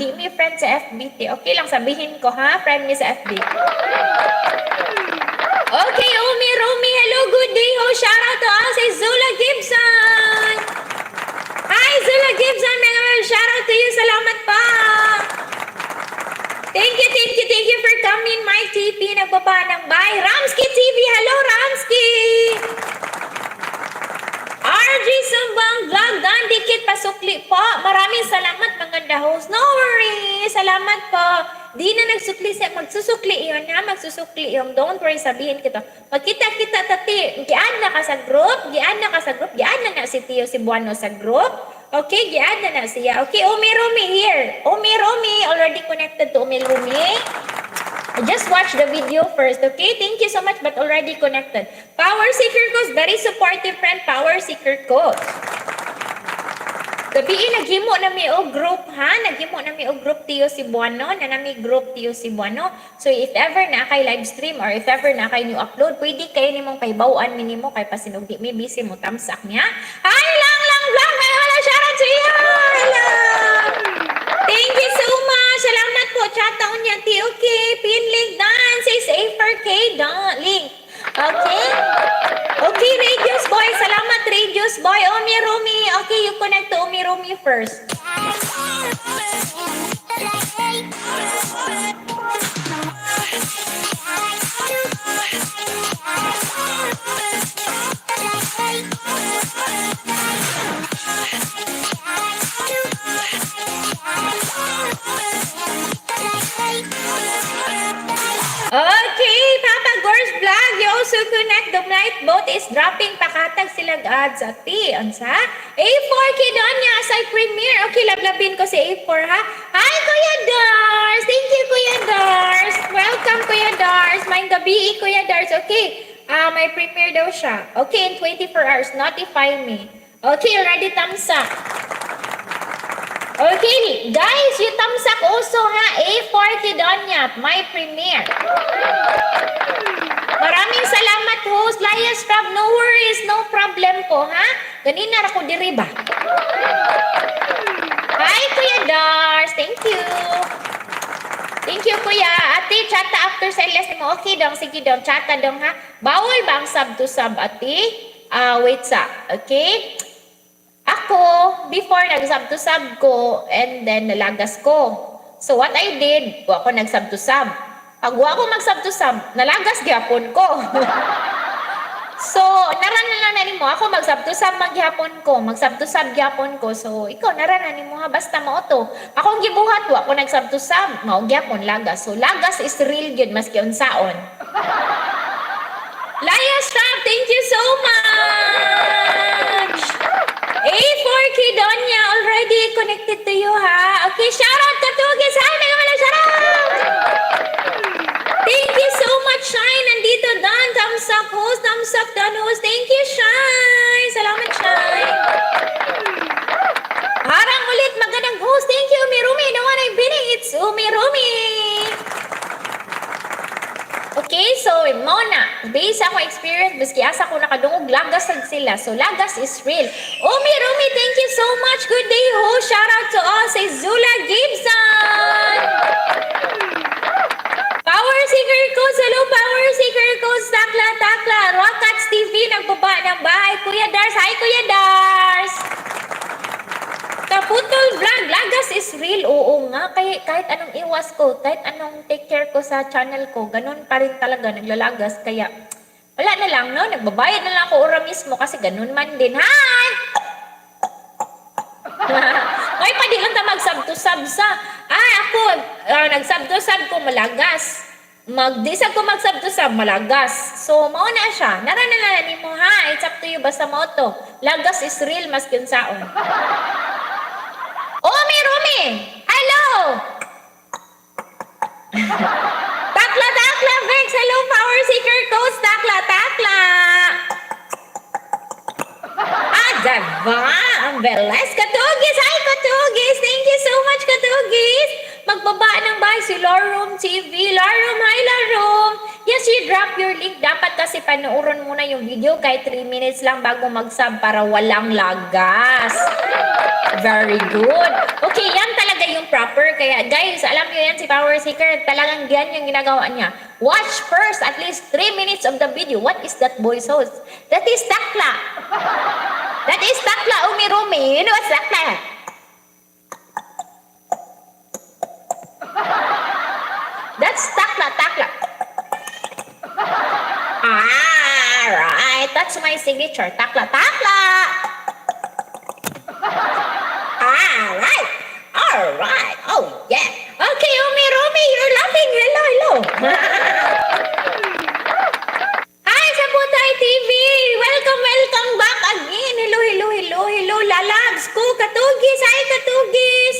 S1: di mi friend sa FB, okay lang, sabihin ko, ha? Friend mi sa FB. Okay, Umi Rumi, hello, good day ho. Shout out to all si Zula Gibson. Hi, Zula Gibson. Mega mega shout out to you. Salamat po. Thank you, thank you, thank you for coming, Mike TV. Nagbaba ng bye. Ramsky TV, hello, Ramsky. RG Sumbang Vlog, Dan Dikit pasukli po. Maraming salamat, maganda host. No worries. Salamat po. Di na nagsukli siya. Magsusukli yun ha. Magsusukli yun. Don't worry, sabihin kita. Magkita-kita tati. Gian na ka sa group. Gian na ka sa group. Gian na na si Tio Cebuano sa group. Okay, gian na na siya. Okay, Umi Rumi here. Umi Rumi, already connected to Umi Rumi. Just watch the video first, okay? Thank you so much, but already connected. Power Seeker Coach, very supportive friend, Power Seeker Coach. Gabii, naghimo na mi og group ha, naghimo na mi og group, Tio Cebuano, na nami group, Tio Cebuano. So if ever na kay live stream or if ever na kay new upload, pwede kayo nimong pahibaw-an mi nimo kay pasinog di mi busy mo tamsak niya. Hi lang lang vlog, ay wala, shout out to you. Hello. Thank you so much. Salamat po. Chat unya ti. Okay, pin link done. Says A4K done link. Okay? Okay, Radius Boy. Salamat, Radius Boy. Umi Rumi. Okay, you connect to Umi Rumi first. Okay, Papa Gors Vlog, you also connect. The night boat is dropping. Pakatag silang ads at T. Unsa? A4 Kidonya sa premiere. Okay, lablabin ko si A4 ha. Hi, Kuya Dars! Thank you, Kuya Dars! Welcome, Kuya Dars! Maayong gabii, Kuya Dars. Okay, ah, may premiere daw siya. Okay, in 24 hours, notify me. Okay, already thumbs up. Okay, guys, you thumbs up also ha. A4 Kidonya, my premiere. Maraming salamat, host. Lias Frab, no worries, no problem po, ha? Ganina ra ko diri ba? Hi, Kuya Dars. Thank you. Thank you, Kuya. Ate, chata after sa lesson mo. Okay dong, sige dong, chata dong ha. Bawal ba ang sub to sub, ate? Ah, wait sa. Okay? Ako, before nag-sub to sub ko, and then nalagas ko. So what I did, wa ko nag-sub to sub. Pag wa ko mag-sub to sub, nalagas gyapon ko. So, nara na lang na nimo ako mag-sub to sub magyapon ko, mag-sub to sub gyapon ko. So, ikaw nara na nimo ha, basta mao to. Akong gibuhat, wa ko nag-sub to sub, mao gyapon lagas. So, lagas is real gyud maski unsaon. Laya Strap, thank you so much! A4 Kidonya already connected to you ha. Okay, shout out Katugis. Hi, mega mega shout out! Thank you so much, Shine. Nandito, Don. Thumbs up, host. Thumbs up, Don, host. Thank you, Shine. Salamat, Shine. Harang ulit, magandang host. Thank you, Umi Rumi. The one I'm pinning, it's Umi Rumi. Okay, so mao na. Based sa akong experience, maski asa ko nakadungog, lagas sad sila. So lagas is real. Umi Rumi, thank you so much. Good day, ho. Shout out to all say Zula Gibson. Power Seeker Coach, hello Power Seeker Coach, Takla Takla, Rockets TV, nagbaba ng bahay. Kuya Dars, hi Kuya Dars! Kaputol Vlog, lagas is real. Oo nga, kaya kahit anong iwas ko, kahit anong take care ko sa channel ko, ganun pa rin talaga, naglalagas. Kaya, wala na lang, no? Nagbabayad na lang ako ora mismo kasi ganun man din. Hi! Ay, pa di lang ta mag-sub to sub sa. Ay, ako, nag-sub to sub ko, malagas. Mag-disag ko mag-sub to sub, malagas. So, mao na siya. Nara na lang nimo ha. It's up to you, basta mao to. Lagas is real, mas kinsaon. Umi Rumi! Hello! Takla Takla Vex! Hello, Power Seeker Coach! takla. Ah, diba? Ang bilis. Katugis! Hi, Katugis! Thank you so much, Katugis! Magbaba ng bahay si Lorum TV. Lorum, hi, Lorum! Yes, you drop your link. Dapat kasi panoorin muna yung video kahit 3 minutes lang bago mag-sub para walang lagas. Very good. Okay, yan talaga yung proper. Kaya guys, alam niyo yan si Power Seeker, talagang yan yung ginagawa niya. Watch first at least 3 minutes of the video. What is that voice, host? That is takla. That is takla umirumi. You know what's takla? That's takla, takla. Ah, right. That's my signature. Takla, takla. Alright. Alright. Oh, yeah. Okay, Umi Rumi, you're laughing. Hello, hello. Hi, Sabutay TV. Welcome, welcome back again. Hello, hello, hello, hello. Lalags ko, Katugis. Hi, Katugis.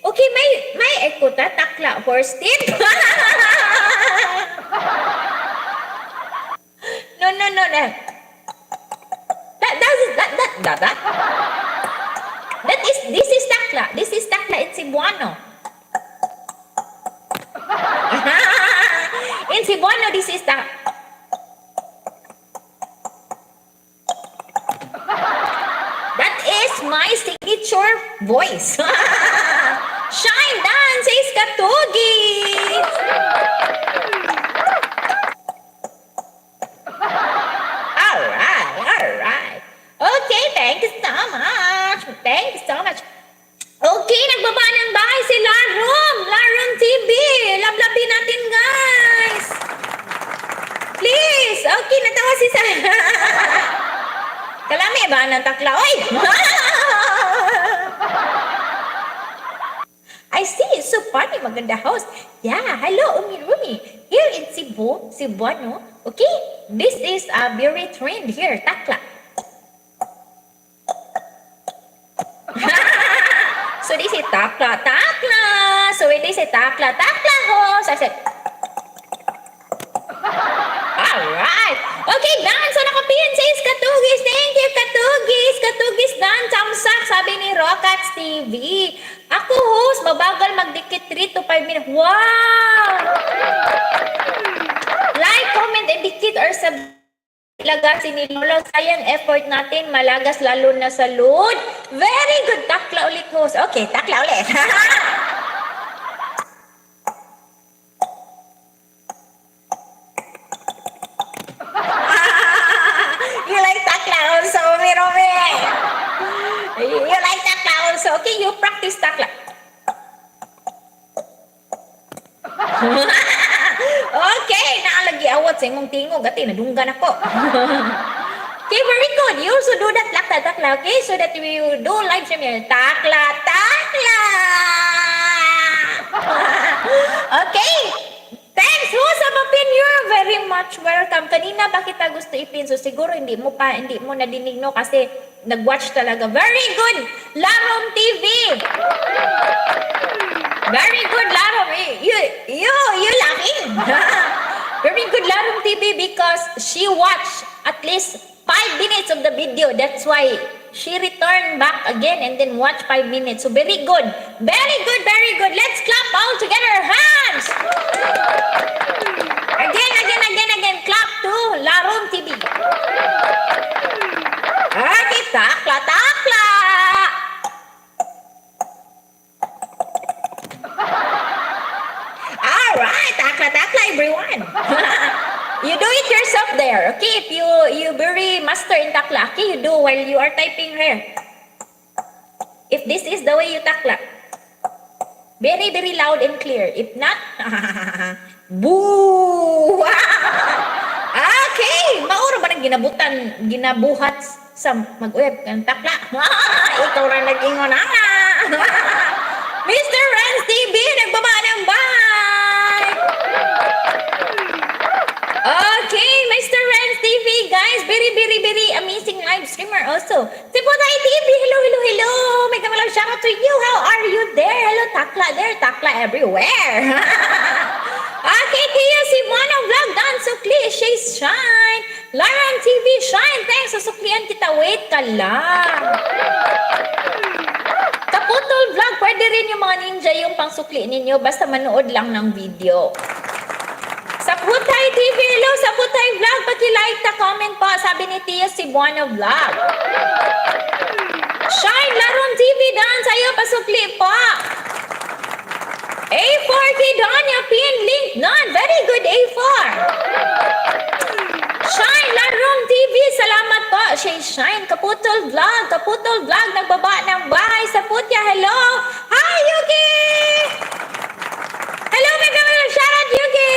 S1: Okay, may echo ta, takla, horse tip. No, no, no, no. That, that, that, that, that, that. That is, this is takla. This is takla in Cebuano. In Cebuano, this is the... That is my signature voice. Shine dance says Katugis. Alright, alright. Okay, thank you so much. Thank you so much. Okay, nagbaba ng bahay si Larum. Larum TV. Lablabin natin, guys. Please. Okay, natawa si Sa. Kalami ba ng takla? Oy! I see. It's so funny. Maganda host. Yeah. Hello, Umi Rumi. Here in Cebu, Cebuano. Okay. This is a very trend here. Takla. So this is takla, takla. So when they say takla, takla host, I said, alright. Okay, done. So nakapin says Katugis. Thank you, Katugis. Katugis done. Thumbs up, sabi ni Rockets TV. Ako host, mabagal magdikit 3 to 5 minutes. Wow! Like, comment, and dikit or sub lagasin ni Lolo. Sayang effort natin. Malagas lalo na sa load. Very good. Takla ulit, host. Okay, takla ulit. You like takla also, Umi Rumi. You like takla also. Okay, you practice takla. Okay, naalagi awat sa imong tingog ati nadunggan ako. Okay, very good. You also do that takla takla, okay? So that we will do live stream here. Takla takla. Okay. Thanks ho sa mapin. You're very much welcome. Kanina ba kita gusto ipin? So siguro hindi mo nadinig no kasi nag-watch talaga. Very good. Larom TV. Very good, Larom. You laughing. Very good, Larom TV, because she watched at least 5 minutes of the video. That's why she returned back again and then watch 5 minutes. So very good. Very good, very good. Let's clap all together. Hands. Again, again, again, again. Clap to Larom TV. Okay, takla, takla. Alright, takla, takla, everyone. You do it yourself there, okay? If you very master in takla, okay, you do while you are typing here. If this is the way you takla, very, very loud and clear. If not, boo! Okay, mauro ba nang ginabuhat sa mag-uyab ng takla? Ikaw ra nag-ingon na. Mr. Renz TV, nagbaba ng bahay! Okay, Mr. Renz TV, guys, very, very, very amazing live streamer also. Sipotay TV, hello, hello, hello. Mega love shout out to you. How are you there? Hello, takla there, takla everywhere. Okay, Tia Simona Vlog, done so cliche shine. Laran TV, Shine! Thanks! Susuklian kita. Wait ka lang. Kaputol Vlog, pwede rin yung mga ninja yung pangsukli ninyo. Basta manood lang ng video. Sa Putay TV, hello! Sa Putay Vlog, paki-like ta comment po. Sabi ni Tio Cebuano Vlog. Shine Laron TV, dan sa'yo, pasukli po. A4 Kidonia, pin link none. Very good, A4. Shine Larong TV, salamat po. Shay Shine, Kaputol Vlog, Kaputol Vlog, nagbaba ng bahay sa Putya. Hello! Hi, Yuki! Hello, mega shout out, Yuki!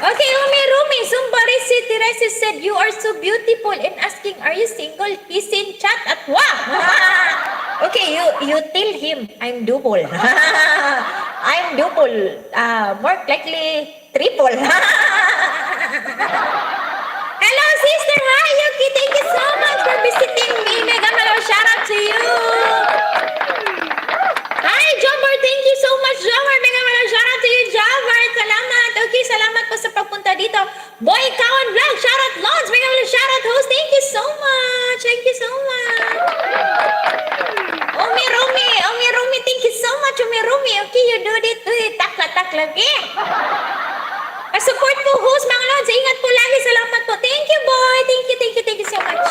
S1: Okay, Umi Rumi, somebody si Teresa said you are so beautiful and asking, "Are you single?" He's in chat at wa. Okay, you tell him I'm double. I'm double. More likely triple. Hello, sister. Hi, Yuki. Thank you so much for visiting me. Mega malo shout out to you. Hi, Jomar. Thank you so much, Jomar. Mega malo shout out to you, Jomar. Salamat. Okay, salamat po sa pagpunta dito. Boy Kawan Vlog. Shout out, Lons. Mega malo shout out, host. Thank you so much. Thank you so much. Umi Rumi. Umi Rumi. Thank you so much, Umi Rumi. Okay, you do it. Do it. Takla, takla. Okay. Pa-support po, host, mga lods. Ingat po lagi. Salamat po. Thank you, boy. Thank you, thank you, thank you so much.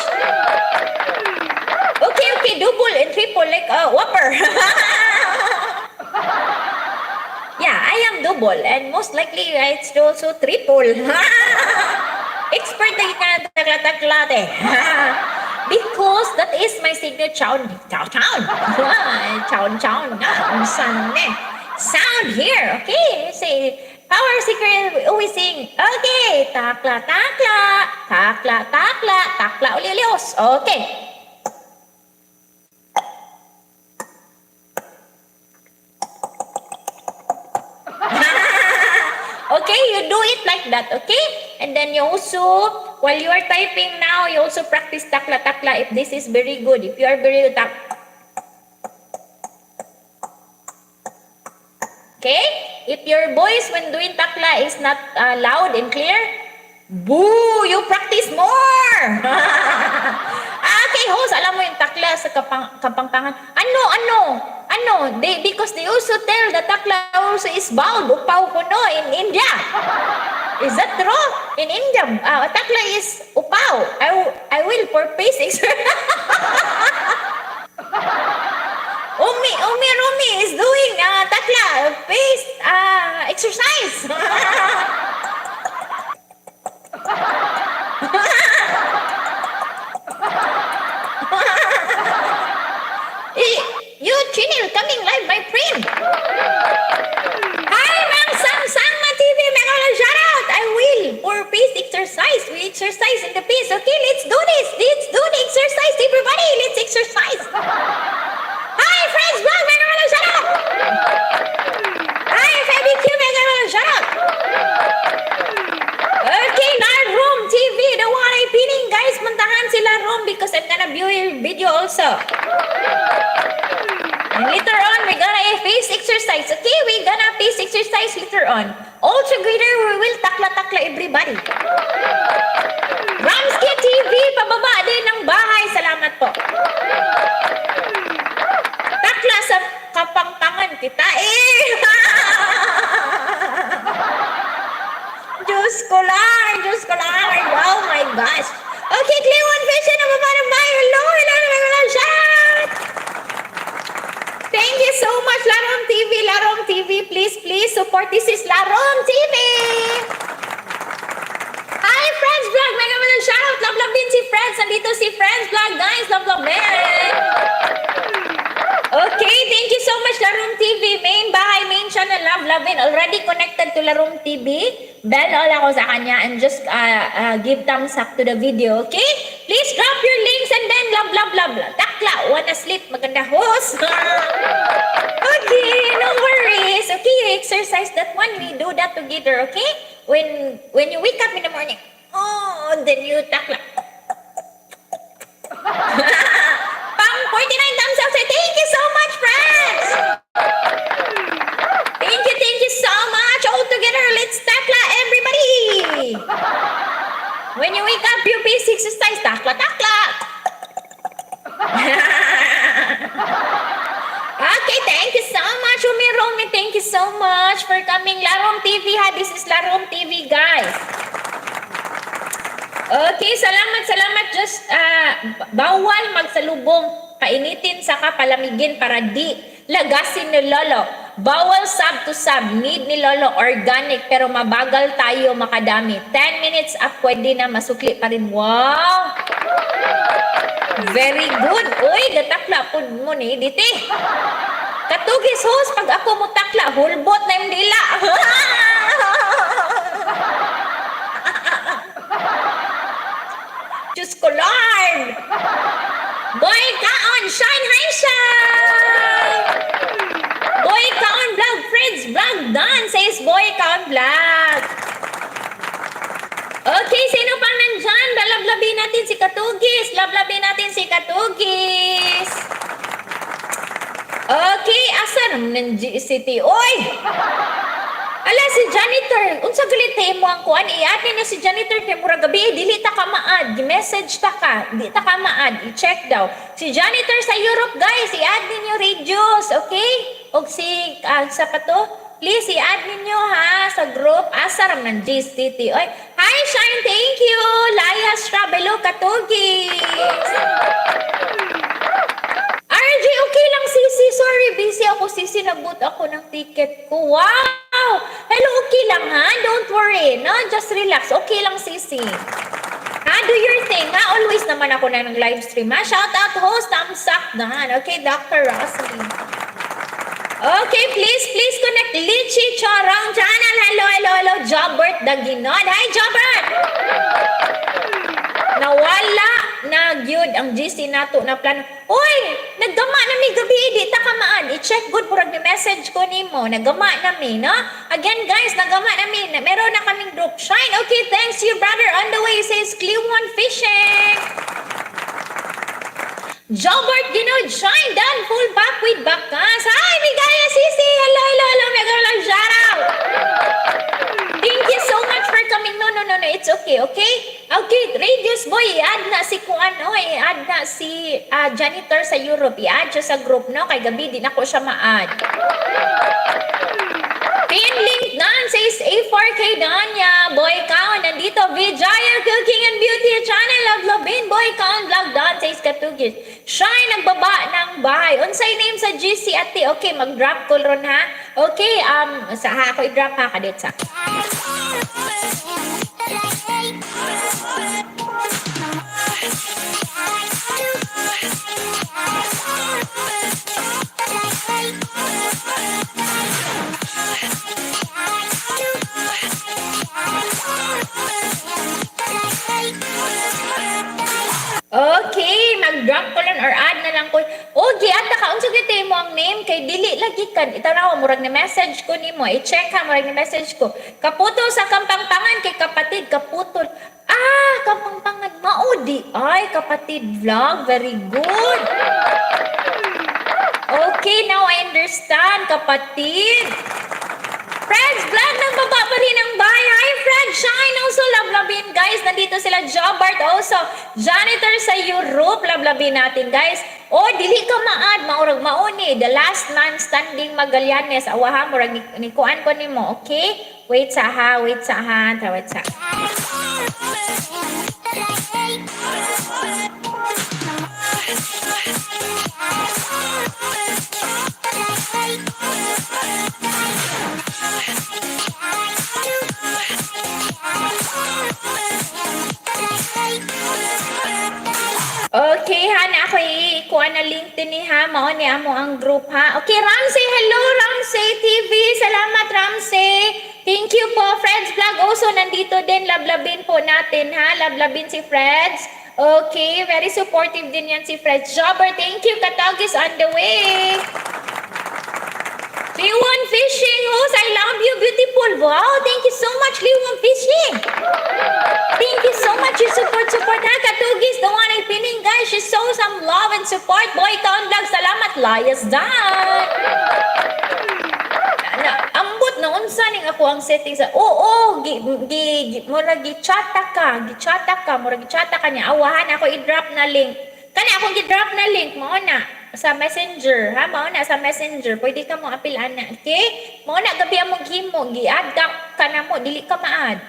S1: Okay. Double and triple like a Whopper. Yeah, I am double and most likely it's also triple. Expert na ka takla-takla eh. Because that is my signature sound. Chow chow. Chow chow na. San eh. Sound here, okay? Say, power secret, always sing. Okay, takla, takla, takla, takla, takla, uli, uli, os. Okay. Okay, you do it like that, okay? And then you also, while you are typing now, you also practice takla takla if this is very good. If you are very good, tak. Okay? If your voice when doing takla is not loud and clear, boo! You practice more! Okay, host, alam mo yung takla sa kapangpangan. Ano, ano? Ano? Because they also tell the takla also is bawd, upaw kuno in India. Is that true? In India, takla is upaw. I will for basics. Umi, Umi Rumi is doing takla face exercise. Eh, you channel coming live, my friend. Hi, Ma'am Sang Sang TV. Mega shout out. I will for face exercise. We exercise in the peace. Okay, let's do this. Let's do the exercise, everybody. Let's exercise. Hi, Friends Vlog. Mega shout out. Hi, Fabi Q. Mega shout out. Okay, Room TV, the one I pinning, guys. Puntahan sila room because I'm gonna view your video also. And later on, we're gonna face exercise. Okay, we're gonna face exercise later on. All together, we will takla-takla everybody. Ramsky TV, pababa din ng bahay. Salamat po. Takla sa kapangpangan kita eh. Diyos ko lang, Diyos ko lang. Oh my gosh. Okay, Cleon Vision, nababa ng bahay. Hello, hello, hello, hello, shout! Thank you so much, Larong TV. Larong TV, please, please support. This is Larong TV. Hi, Friends Vlog. Mega mega shoutout. Love, love din si Friends. Nandito si Friends Vlog, guys. Love, love, man. Okay, thank you so much, Larong TV. Main bahay, main channel, love, love, and already connected to Larong TV. Bell all ako sa kanya and just give thumbs up to the video, okay? Please drop your links and then love, love, love, love. Takla, wanna sleep, maganda host. Okay, no worries. Okay, you exercise that one. We do that together, okay? When you wake up in the morning, oh, then you takla. Pang 49 thumbs up. Say thank you so much, friends. Thank you so much. All together, let's takla, everybody. When you wake up, you basic exercise. Takla, takla. Okay, thank you so much, Umi Romy. Thank you so much for coming. Larom TV ha. This is Larom TV, guys. Okay, salamat, salamat. Just, bawal magsalubong. Kainitin saka palamigin para di lagasin ni Lolo. Bawal sub to sub. Need ni Lolo organic pero mabagal tayo makadami. 10 minutes up, pwede na, masukli pa rin. Wow! Very good. Uy, gatakla pud mo ni diti. Katugis host, pag ako mo takla, hulbot na yung dila. Diyos ko, Lord! Boy Kaon! Shine! Hi, Shine! Boy Kaon Vlog! Friends Vlog done! Says Boy Kaon Vlog. Okay, sino pang nandyan? Lalablabin natin si Katugis. Lablabin natin si Katugis. Okay, asa naman ng City? Oy! Ala, si janitor. Unsa galit tayo mo ang kuan? I-add na si janitor kay murag gabi, eh, dili ta ka ma-add. Gi-message ta ka. Di ta ka ma-add. I-check daw. Si janitor sa Europe, guys. I-add ninyo radios, okay? Og si, sa pa to? Please, i-add ninyo ha sa group. Asa ram ng GCT. Oy, hi, Shine. Thank you. Laya Strawbello Katugis. RJ, okay lang, Sisi. Sorry, busy ako, Sisi. Nag-boot ako ng ticket ko. Wow! Hello, okay lang, ha? Don't worry. No? Just relax. Okay lang, Sisi. Ha? Do your thing, ha? Always naman ako na ng live stream, ha? Shout out, host. Thumbs up na. Okay, Dr. Rosaline. Okay, please, please connect Lichi Chorong Channel. Hello, hello, hello. Jobert Daginod. Hi, Jobert! Nawala na gyud ang GC nato na plan. Uy, naggama na mi gabi, di ta ka ma-add. I-check good, murag ni message ko nimo. Nagama na mi, no? Again guys, nagama na mi. Meron na kaming group. Shine. Okay, thanks you, brother. On the way says Cleone Fishing. Jobert Ginod, shine done, full back with bakas. Hi, Migaya Sisi! Hello, hello, hello, mega lang shout out! Thank you so much for coming. No, it's okay, okay? Okay, Radius Boy, i-add na si kung ano, i-add na si janitor sa Europe. I-add siya sa group, no? Kay gabi, di na ko siya ma-add. Pin link done, says A4K Danya. Boy Kaon, nandito. Vijaya Cooking and Beauty Channel of Lobin. Boy Kaon Vlog done, says Katugis. Shine, nagbaba ng bahay. Unsay name sa GC ate? Okay, mag-drop ko ron ha. Okay, sa ha ako i-drop ha, kadit sa. Okay, mag-drop ko lang or add na lang ko. Okay, at ka unsa gyud mo ang name kay dili lagi kan. Itanaw murag ni message ko nimo. I-check ha, murag ni message ko. Kaputol sa Kampangpangan kay kapatid kaputol. Ah, Kampangpangan mao di ay kapatid vlog. Very good. Okay, now I understand, kapatid. Friends, vlog ng baba pa rin ang bahay. Hi, Fred Shine. Also, love-lovin, guys. Nandito sila, Jobart also. Janitor sa Europe. Love-lovin natin, guys. Oh, dili ka ma-add. Maurag mauni. The last man standing Magallanes. Awaha, murag ni kuan ko nimo. Okay? Wait sa ha. Wait sa ha. Wait sa. Okay, ha, na ako i-kuha na link din ni ha. Mao ni amo ang group ha. Okay, Ramsey, hello Ramsey TV. Salamat, Ramsey. Thank you po. Friends Vlog also nandito din. Lablabin po natin ha. Lablabin si Freds. Okay, very supportive din yan si Freds. Jobber, thank you. Katog is on the way. Liwan Fishing host, I love you, beautiful. Wow, thank you so much, Liwan Fishing. Thank you so much. You support, support. Ha, Katugis, the one I pining, guys. She show some love and support. Boy, Kaon Vlog, salamat. Layas done. Na, ambot na unsa Unsa ning ako ang settings? Oo, gi, gi, murag gi-chata ka, gi-chata ka, murag gi-chata ka niya. Awahan ako i-drop na link. Kana akong gi-drop na link mao na sa Messenger, ha? Mao na sa Messenger. Pwede ka mo apil ana, okay? Mao na gabi among himo, gi-add ka ka na mo, dili ka ma-add.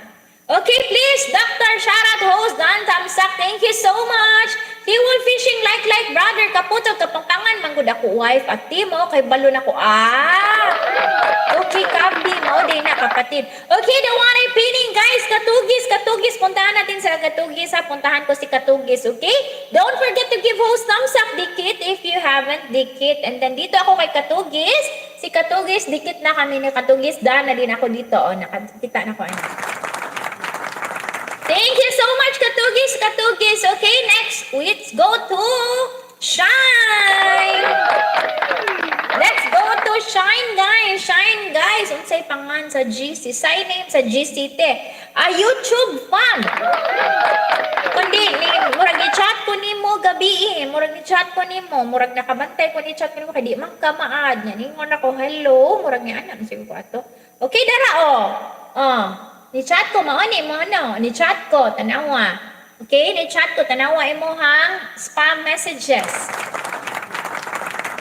S1: Okay, please, Dr. Shoutout host Don Tamsak, thank you so much. Fuel Fishing, like, like, brother, kaputol, Kapampangan, manggod ako, wife, at timo, kay balo na ko. Ah! Okay, copy mo, di na, kapatid. Okay, the one I pinning, guys, Katugis, Katugis, puntahan natin sa Katugis, ha? Puntahan ko si Katugis, okay? Don't forget to give host thumbs up, dikit, if you haven't, dikit. And then, dito ako kay Katugis. Si Katugis, dikit na kami ni Katugis. Dana din ako dito. O, nakakita na ko, ano. Thank you so much, Katugis, Katugis. Okay, next, let's go to Shine. Let's go to Shine, guys. Shine, guys. Unsay pangan sa GC? Sign name sa GCT. A YouTube fan. Kundi, ni, murag i-chat ko nimo gabi eh. Murag i-chat ko nimo. Murag nakabantay ko ni chat ko nimo. Kay di man ka ma-add. Nya, ningon ako, "Hello." Murag ni anak. Sige ko ato. Okay, dara oh. Oh. Ni chat ko, mao ni mo no. Ni chat ko, tanawa. Okay, ni chat ko, tanawa imong spam messages.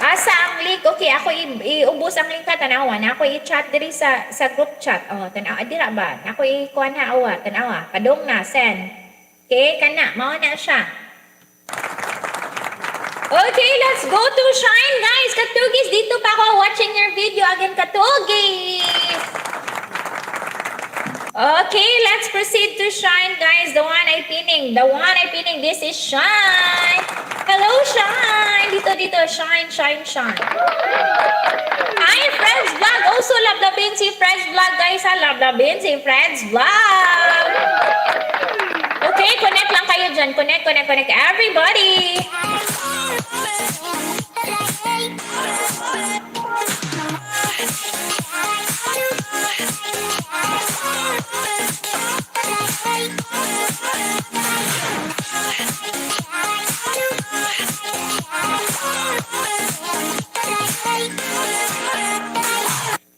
S1: Asa ang link? Okay, ako iubos ang link ka, tanawa. Na ako i-chat diri sa group chat. Oh, tanawa dira ba? Na ako i-kuan ha awa, tanawa. Padong na send. Okay, kana mao na siya. Okay, let's go to Shine, guys. Katugis, dito pa ako watching your video again, Katugis. Okay, let's proceed to Shine, guys. The one I pinning. The one I pinning. This is Shine. Hello, Shine. Dito, dito. Shine, Shine, Shine. Hi, Friends Vlog. Also, love the si Friends Vlog, guys. Ha? Love the si Friends Vlog. Okay, connect lang kayo dyan. Connect, connect, connect. Everybody.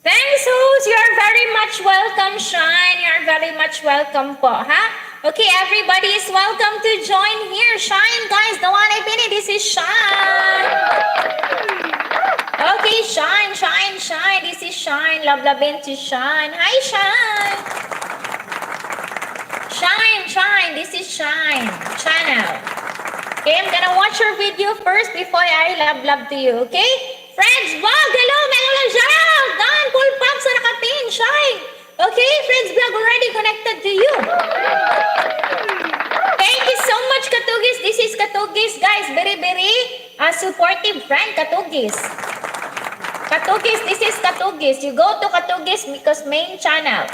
S1: Thanks, host. You are very much welcome, Shine. You are very much welcome po, ha? Okay, everybody is welcome to join here. Shine, guys. The one I pinned. This is Shine. Okay, Shine, Shine, Shine. This is Shine. Love, love, to Shine. Hi, Shine. Shine, Shine. This is Shine channel. Okay, I'm gonna watch your video first before I love, love to you, okay? Friends Vlog! Hello! Meron shout out! Don! Full pump sa nakapin! Shine! Okay, Friends Vlog already connected to you. Thank you so much, Katugis. This is Katugis, guys. Very, very supportive friend, Katugis. Katugis, this is Katugis. You go to Katugis because main channel.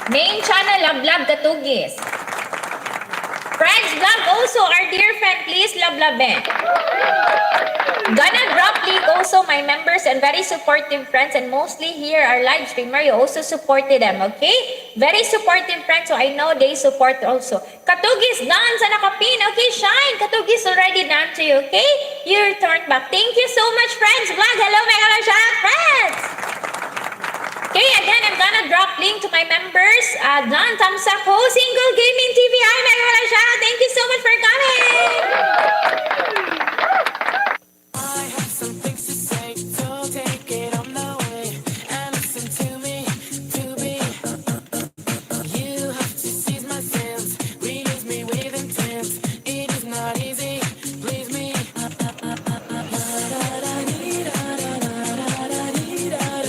S1: Main channel, love, love, Katugis. Friends Vlog also, our dear friend, please love, love, eh. Gonna drop link also my members and very supportive friends and mostly here our live streamer, you also supported them, okay? Very supportive friends, so I know they support also. Katugis done sa nakapin, okay? Shine, Katugis already done to you, okay? You return back. Thank you so much, Friends Vlog. Hello, mega shout friends! Okay, again, I'm gonna drop link to my members. Don Tamsak Ho, Single Gaming TV. Hi, mega shout. Thank you so much for coming.
S2: I have some things to say, so take it on the way and listen to me, to be. You have to seize my sense, release me with intent. It is not easy, please me.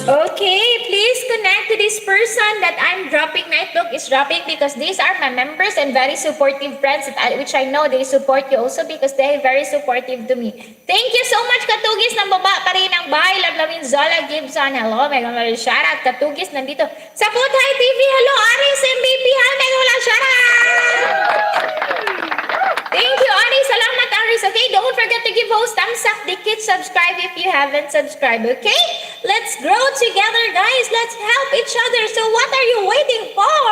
S1: Okay, please connect to this person that I'm dropping. Nightbook is dropping because these are my members and very supportive friends, which I know they support you also because they are very supportive to me. Thank you so much, Katugis. Nang baba pa rin ang bahay. Love Lawin Zola Gibson. Hello, mega mega shout out. Katugis nandito. Sa Putay TV. Hello, Aris MVP. Hi, mega mega shout out. Thank you, Ari. Salamat, Aris. Okay, don't forget to give host thumbs up, dikit, subscribe if you haven't subscribed, okay? Let's grow together, guys. Let's help each other. So what are you waiting for?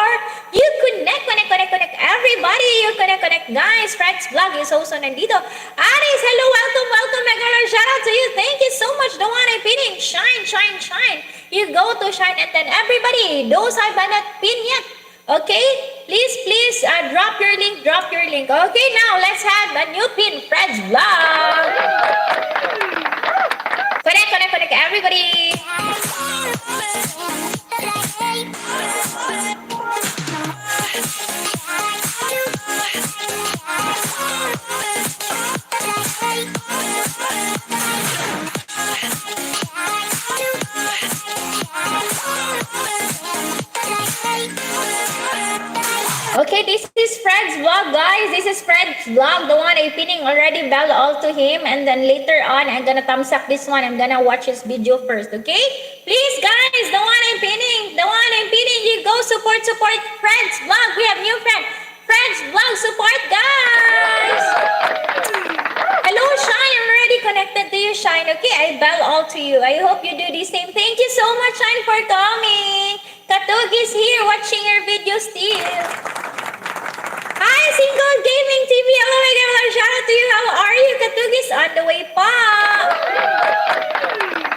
S1: You connect, connect, connect, connect. Everybody, you connect, connect. Guys, Friends Vlog is also nandito. Aris, hello, welcome, welcome. Mega shout. Shout out to you. Thank you so much. The one I pinning. Shine, shine, shine. You go to shine and then everybody, those I have not pin yet. Okay? Please, please, drop your link, drop your link. Okay, now let's have a new pin, Fred's Vlog. Connect, connect, connect, everybody. Okay, this is Fred's vlog, guys. This is Fred's vlog. The one I'm pinning already bell all to him. And then later on, I'm gonna thumbs up this one. I'm gonna watch his video first, okay? Please, guys, the one I'm pinning, the one I'm pinning, you go support, support Fred's vlog. We have new friend. Fred's vlog support, guys. Hello, Shine. I'm already connected to you, Shine. Okay, I bell all to you. I hope you do the same. Thank you so much, Shine, for coming. Katug is here watching your video still. Hi, Single Gaming TV. Hello, my God. Shout out to you. How are you? Katug is on the way pa.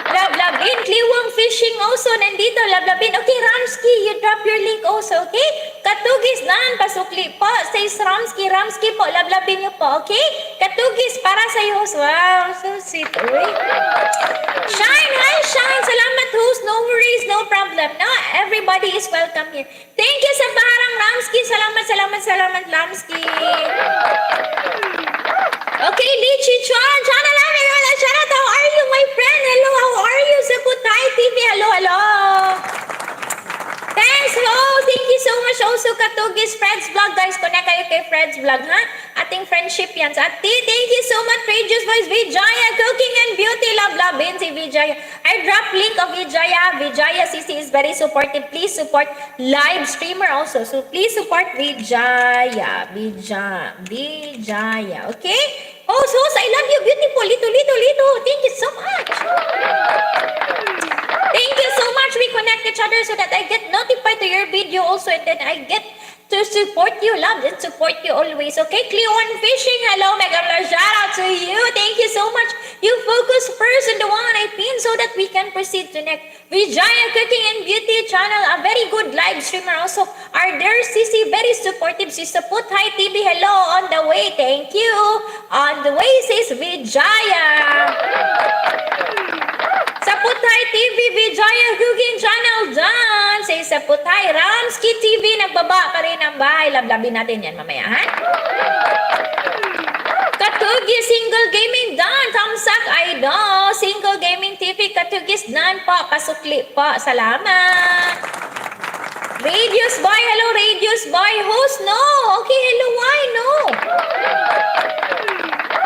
S1: Love, love in. Kliwang Fishing also. Nandito. Love, love in. Okay, Ramsky, you drop your link also, okay? Katugis nan. Pasukli po. Says Ramsky. Ramsky po. Love, love in niyo po, okay? Katugis, para sa iyo. Wow, so sweet. Uy. Shine! Hi, Shine! Salamat, host. No worries, no problem. No, everybody is welcome here. Thank you sa parang Ramsky. Salamat, salamat, salamat, Ramsky. Okay, Lichi Chuan. Chana Lami, shout out. How are you, my friend? Hello, how are you? Sa Putay TV. Hello, hello. Thanks, oh, thank you so much also, Katugis Friends Vlog. Guys, connect kayo kay Friends Vlog, ha? Ating friendship yan. Sa ati, thank you so much, Radius Voice Vijaya, Cooking and Beauty. Love, love, in si Vijaya. I drop link of Vijaya. Vijaya CC is very supportive. Please support live streamer also. So please support Vijaya. Vijaya. Vijaya. Okay? Host, host, I love you. Beautiful. Lito, lito, lito. Thank you so much. Thank you so much. We connect each other so that I get notified to your video also and then I get to support you, love and support you always. Okay, Cleon Fishing, hello, mega love shout out to you. Thank you so much. You focus first on the one I pin so that we can proceed to next. Vijaya Cooking and Beauty channel, a very good live streamer also. Are there CC very supportive? Sister Putay TV, hello, on the way. Thank you. On the way, says Vijaya. Sa Putay TV, Vijaya Cooking Channel done. Say sa Putay, Ramsky TV, nagbaba pa rin ang bahay. Lablabin natin yan mamaya, ha? Katugi Single Gaming done. Thumbs up, idol. Single Gaming TV, Katugis done po. Pasukli po. Salamat. Radius Boy, hello Radius Boy. Host, no. Okay, hello, why no?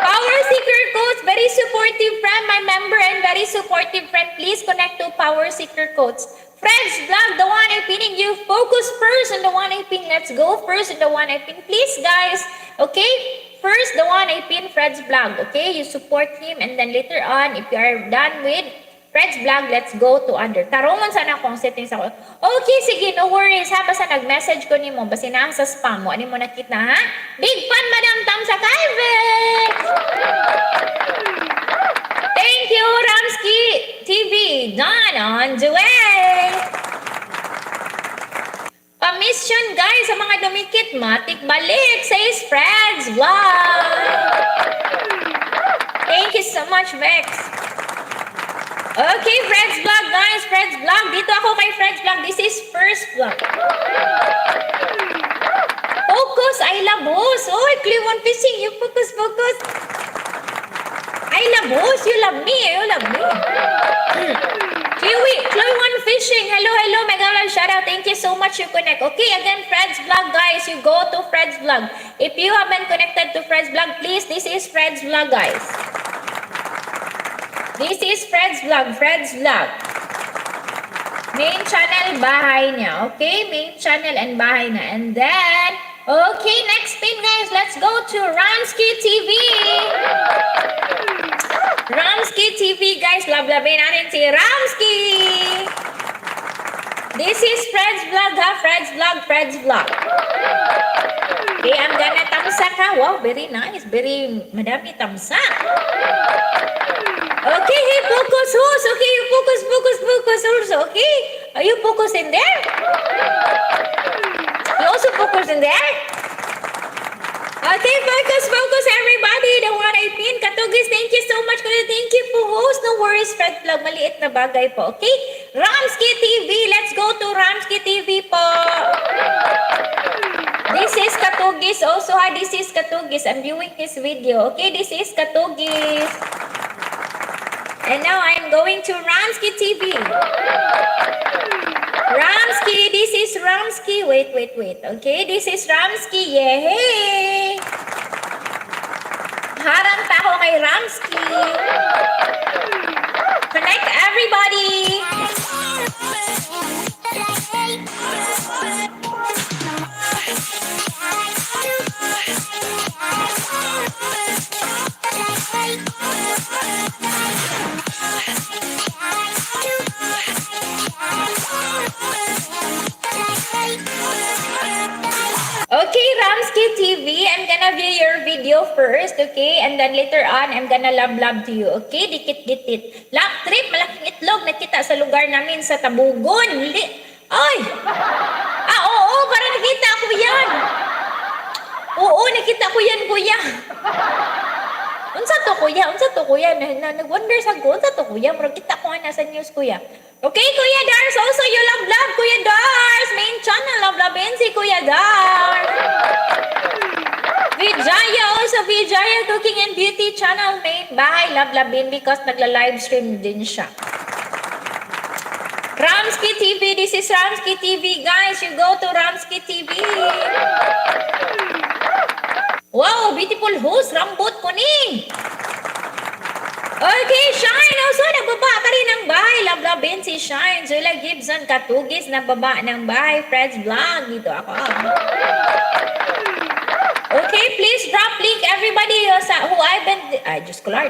S1: Power Seeker Coach, very supportive friend, my member and very supportive friend. Please connect to Power Seeker Coach. Fred's Vlog, the one I pinning you. Focus first on the one I pin. Let's go first on the one I pin. Please, guys. Okay? First, the one I pin, Fred's Vlog. Okay? You support him and then later on, if you are done with Fred's Vlog, let's go to under. Tarongon sana akong settings ako. Okay, sige, no worries. Ha, basta nag-message ko nimo, basta naa sa spam mo. Ano mo nakita, ha? Big fan, Madam Tam sa Kyvex! Thank you, Ramsky TV. Done on the way. Pa-mission, guys, sa mga dumikit, matik balik sa Fred's Vlog. Thank you so much, Vex. Okay, Fred's Vlog, guys. Fred's Vlog. Dito ako kay Fred's Vlog. This is first vlog. Focus, I love host. Oy, Cleon Fishing. You focus, focus. I love host. You love me. You love me. Chloe, Chloe One Fishing. Hello, hello. Mega love shout out. Thank you so much. You connect. Okay, again, Fred's Vlog, guys. You go to Fred's Vlog. If you haven't connected to Fred's Vlog, please, this is Fred's Vlog, guys. This is Fred's Vlog. Fred's Vlog. Main channel, bahay niya. Okay? Main channel and bahay na. And then, okay, next pin, guys. Let's go to Ramsky TV. Ramsky TV, guys. Lablabin natin si Ramsky. This is Fred's Vlog, ha? Fred's Vlog, Fred's Vlog. Okay, I'm gonna tamsak, ha? Wow, very nice. Very, madami tamsak. Focus, host. Okay, you focus, focus, focus also. Okay? Are you focus in there? You also focus in there? Okay, focus, focus, everybody. The one I pin. Katugis, thank you so much, kuya. Thank you po, host. No worries, Fred Vlog. Maliit na bagay po, okay? Ramsky TV. Let's go to Ramsky TV po. This is Katugis also, ha. This is Katugis. I'm viewing his video. Okay, this is Katugis. And now I'm going to Ramsky TV. Ramsky, this is Ramsky. Wait, wait, wait. Okay, this is Ramsky. Yay! Harang tao kay Ramsky. Connect, everybody. Okay, Ramsky TV, I'm gonna view your video first, okay? And then later on, I'm gonna love love to you, okay? Dikit gitit. Lap trip, malaking itlog nakita sa lugar namin sa Tabugon. Ay! Ah, oo, parang nakita ko yan. Oo, nakita ko yan, kuya. Unsa to, kuya? Unsa to, kuya? Na, nag-wonder sa ko, unsa to, kuya? Murag kita ko nga nasa news, kuya. Okay, Kuya Dars, also you love love, Kuya Dars. Main channel, love love si Kuya Dars. Vijaya also, Vijaya Cooking and Beauty Channel, main bahay, love love bin because nagla-live stream din siya. Ramsky TV, this is Ramsky TV, guys. You go to Ramsky TV. Wow, beautiful host, Rambot Kuning. Okay, Shine also, nagbaba ka rin ng bahay. Love, love, Ben, si Shine. Zula Gibson, Katugis, nagbaba ng bahay. Fred's Vlog, dito ako. Okay, please drop link, everybody, sa who I've been. Ay, Diyos ko Lord.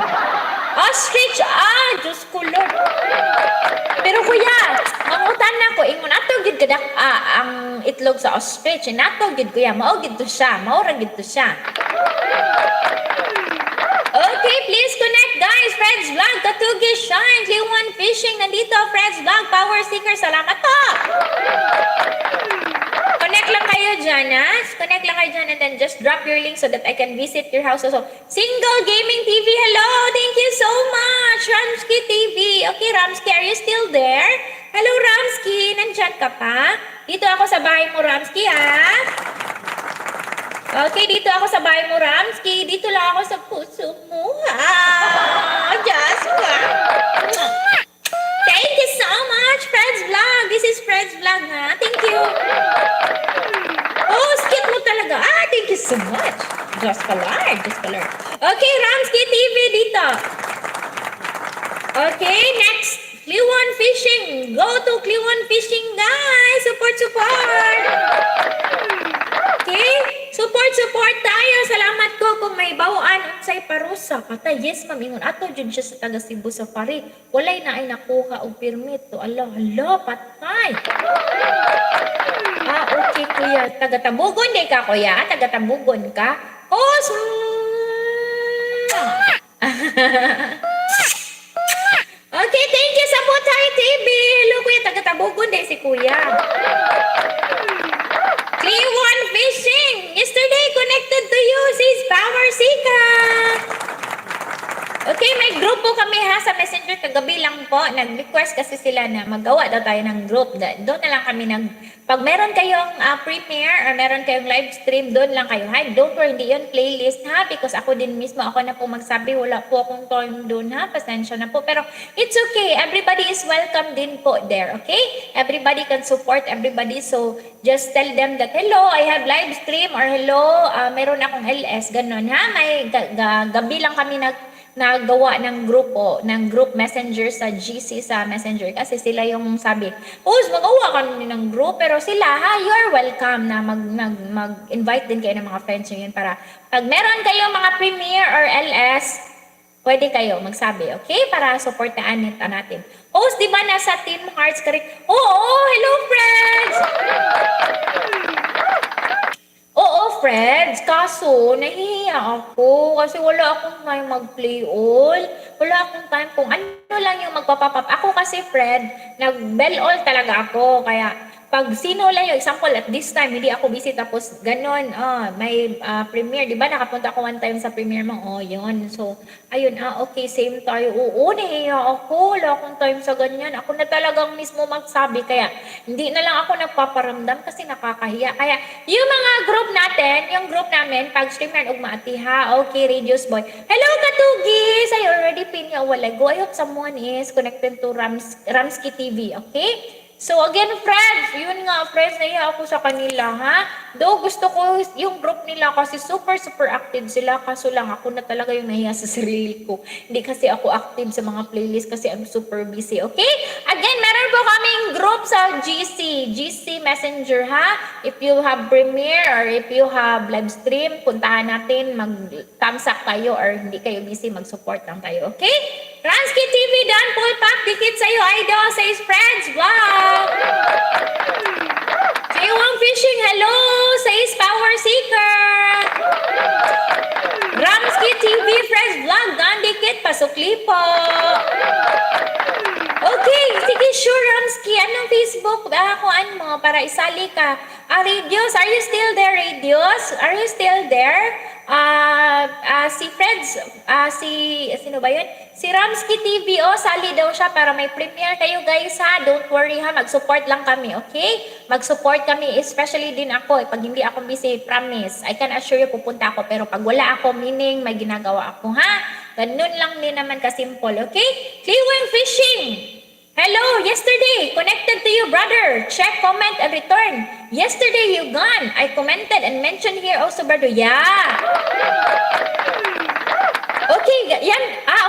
S1: Ostrich! Ah, Diyos ko Lord. Pero kuya, mangutan na ko, ingon ato gid kadak ang itlog sa ostrich. Nato gid, kuya, mao gid to siya, mao ra gid to siya. Okay, please connect, guys. Fred's Vlog, Katugi Shine, Clewan Fishing, nandito, Fred's Vlog, Power Seeker, salamat po! Connect lang kayo dyan, ha? Connect lang kayo dyan and then just drop your link so that I can visit your house also. Single Gaming TV, hello! Thank you so much! Ramsky TV. Okay, Ramsky, are you still there? Hello, Ramsky. Nandyan ka pa? Dito ako sa bahay mo, Ramsky, ha? Okay, dito ako sa bahay mo, Ramsky. Dito lang ako sa puso mo, ha? Just ka. Thank you so much, Fred's Vlog. This is Fred's Vlog, ha? Thank you. Oh, cute mo talaga. Ah, thank you so much. Diyos ko Lord, Diyos ko Lord. Okay, Ramsky TV dito. Okay, next. Kliwon Fishing. Go to Kliwon Fishing, guys. Support, support. Okay? Support, support tayo. Salamat ko kung may bawaan unsay parusa. Patay. Yes, ma'am. Ingon ato jud siya sa taga Cebu Safari. Walay na ay nakuha og permit. To ala, hala, patay. Ah, okay, kuya. Taga Tabugon di ka, kuya? Taga Tabugon ka? Oh, okay, thank you sa Butay TV. Hello, kuya. Taga Tabugon di si kuya. Clewan Fishing! Yesterday, connected to you, sis Power Seeker! Okay, may group po kami ha sa Messenger kagabi lang po. Nag-request kasi sila na magawa daw tayo ng group. Doon na lang kami nag. Pag meron kayong premiere or meron kayong live stream, doon lang kayo. Hi, don't worry, hindi yun playlist ha because ako din mismo, ako na po magsabi, wala po akong time doon ha. Pasensya na po. Pero it's okay. Everybody is welcome din po there, okay? Everybody can support everybody. So, just tell them that, "Hello, I have live stream," or "Hello, meron akong LS," ganun ha. May gabi lang kami nagawa ng grupo, ng group messenger sa GC sa Messenger kasi sila yung sabi, "Host, magawa kami ng group," pero sila ha, you're welcome na mag-invite din kayo ng mga friends nyo yun para pag meron kayong mga premiere or LS, pwede kayo magsabi, okay? Para supportaan nito natin. Host, di ba nasa Team Hearts ka rin? Oo, hello, friends! Oo, friends. Kaso, nahihiya ako kasi wala akong time mag-play all. Wala akong time kung ano lang yung magpa-pop up. Ako kasi, Fred, nag-bell all talaga ako. Kaya, pag sino lang yung example, at this time, hindi ako busy, tapos ganon, may premiere. Di ba, nakapunta ako one time sa premiere mo? Oh, yun. So, ayun, okay, same tayo. Oo, nahihiya ako. Wala akong time sa ganyan. Ako na talagang mismo magsabi. Kaya, hindi na lang ako nagpaparamdam kasi nakakahiya. Kaya, yung mga group natin, yung group namin, pag stream yan, ugma ati ha. Okay, Radios Boy. Hello, Katugis! I already pin you a while ago. I hope someone is connected to Ramski TV, okay? So again, friends, yun nga, friends, nahiya ako sa kanila, ha? Though gusto ko yung group nila kasi super, super active sila. Kaso lang, ako na talaga yung nahiya sa sarili ko. Hindi kasi ako active sa mga playlist kasi I'm super busy, okay? Again, meron po kaming group sa GC, GC Messenger, ha? If you have premiere or if you have live stream, puntahan natin, mag-tamsak tayo or hindi kayo busy, mag-support lang tayo, okay? Ransky TV, Dan Paul Pack, dikit sa'yo, idol, sa his friends, vlog! J1 Fishing, hello! Sa is Power Seeker! Ramsky TV, Friends Vlog, Dan Dikit, pasukli po! Okay, sige, sure, Ramsky. Anong Facebook? Kuan mo para isali ka. Radios, are you still there, Radios? Are you still there? Si Freds, si, sino ba yun? Si Ramsky TV, oh, sali daw siya para may premiere kayo guys ha. Don't worry ha, mag-support lang kami, okay? Mag-support kami, especially din ako. Eh, pag hindi ako busy, promise. I can assure you, pupunta ako. Pero pag wala ako, meaning may ginagawa ako, ha? Ganun lang din naman kasimple, okay? Cleewing Fishing! Hello, yesterday, connected to you, brother. Check, comment, and return. Yesterday, you gone. I commented and mentioned here also, brother. Yeah. Okay, yan.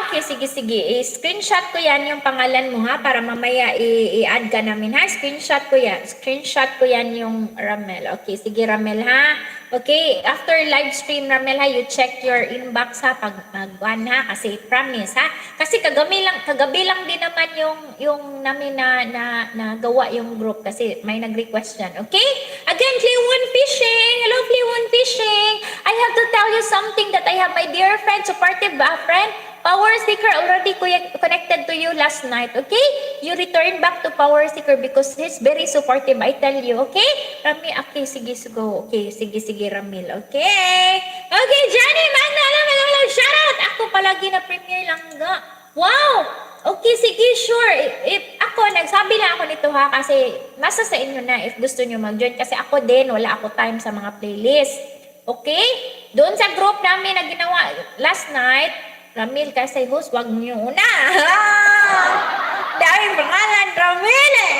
S1: Okay, sige, sige. I-screenshot ko yan yung pangalan mo ha, para mamaya i-add ka namin ha. Screenshot ko yan. Screenshot ko yan yung Ramel. Okay, sige Ramel ha. Okay, after live stream Ramel ha, you check your inbox ha pag mag ha kasi promise ha. Kasi kagabi lang din naman yung namin na nagawa yung group kasi may nag-request dyan. Okay? Again, Cleone Fishing. Hello, Cleone Fishing. I have to tell you something that I have my dear friend, supportive friend, Power Seeker already connected to you last night, okay? You return back to Power Seeker because he's very supportive, I tell you, okay? Rami, okay, sige, go. Okay, sige, sige, Ramil, okay? Okay, Johnny Magna, alam, alam, alam, shout out! Ako palagi na premiere lang ga. Wow! Okay, sige, sure. If ako, nagsabi lang ako nito ha, kasi nasa sa inyo na if gusto nyo mag-join. Kasi ako din, wala ako time sa mga playlist. Okay? Doon sa group namin na ginawa last night, Ramil kasi host, wag niyo una. Daming pangalan, Ramil eh.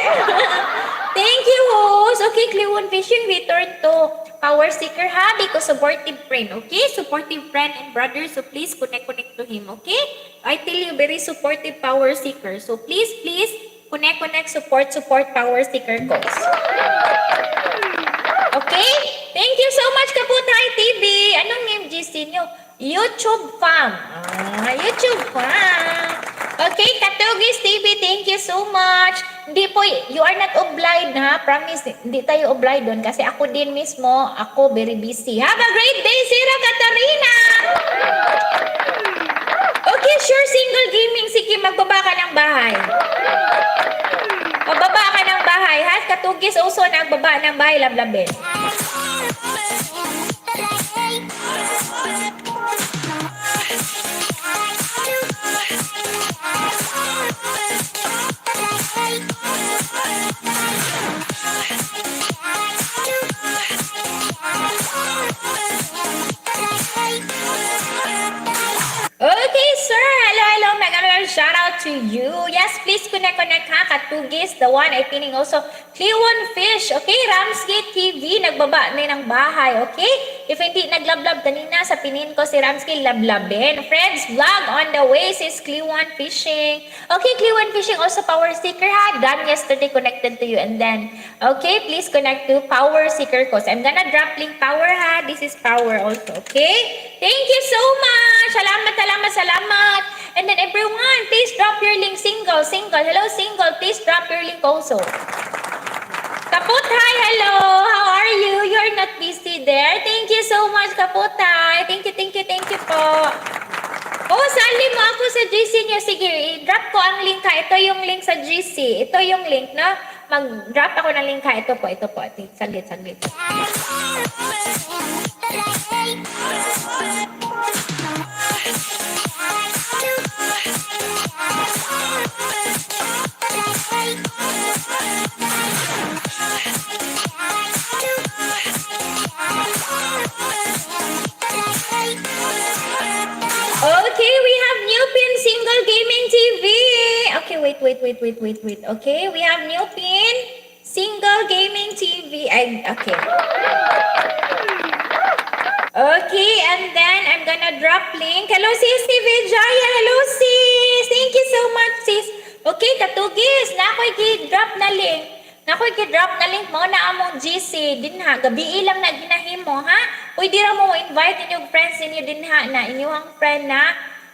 S1: Thank you, host. Okay, Cliwon Fishing, return to Power Seeker ha, because supportive friend, okay? Supportive friend and brother, so please connect, connect to him, okay? I tell you, very supportive Power Seeker. So please, please, connect, connect, support, support Power Seeker goals. Okay? Thank you so much, Kaputay TV. Anong name GC nyo? YouTube fam. YouTube fam. Okay, Katugis TV, thank you so much. Hindi po, you are not obliged ha. Promise, hindi tayo obliged doon kasi ako din mismo, ako very busy. Have a great day, Sira Katarina! Okay, sure, single gaming. Sige, magbaba ka ng bahay. Pababa ka ng bahay, ha? Katugis also nagbaba ng bahay, lablabin. Okay, sir. Hello, hello. Mega mega shout out to you. Yes, please connect, connect ha. Katugis, the one I pining also. Cleon Fish, okay? Ramsgate TV, nagbaba na ng bahay, okay? If hindi naglablab kanina sa pinin ko si Ramsgate, lablabin. Friends, vlog on the way, sis Cleon Fishing. Okay, Cleon Fishing also Power Seeker ha. Done yesterday, connected to you. And then, okay, please connect to Power Seeker ko. So, I'm gonna drop link Power ha. This is Power also, okay? Thank you so much. Salamat, salamat, salamat. And then everyone, please drop your link. Single, single. Hello, single. Please drop your link also. Kaputay, hello! How are you? You're not busy there? Thank you so much, Kaputay. Thank you, thank you, thank you po. Oh, sali mo ako sa GC niyo. Sige, i-drop ko ang link ha. Ito yung link sa GC. Ito yung link, no? Mag-drop ako ng link ha. Ito po, ito po. Saglit, saglit. Okay, we have new pin, Single Gaming TV. Okay, wait, wait, wait, wait, wait, wait. Okay, we have new pin, Single Gaming TV. Ay, okay. Okay, and then I'm gonna drop link. Hello, sis Vijaya. Hello, sis. Thank you so much, sis. Okay, katugis. Na ako'y gi-drop na link. Na ako'y gi-drop na link mo na among GC dinha. Gabi lang na ginahimo, ha? Pwede ra mo invite inyong friends ninyo dinha na inyong friend na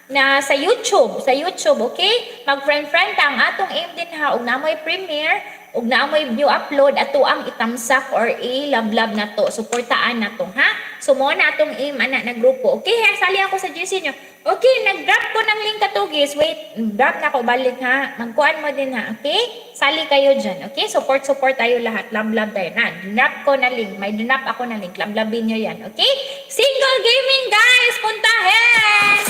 S1: na sa YouTube, okay? Mag-friend-friend ta. Ang atong aim dinha og namoy premiere ug naamoy new upload, ato ang itamsak or i-love-love na to, suportaan na to, ha? So mo na atong aim ana na grupo. Okay, ha, sali ako sa GC nyo. Okay, nag-drop ko ng link, katugis. Wait, drop na ko balik ha. Magkuan mo din ha, okay? Sali kayo dyan, okay? Support, support tayo lahat. Love, love tayo. Na, drop ko na link. May drop ako na link. Love, lovein nyo yan, okay? Single Gaming, guys! Puntahin!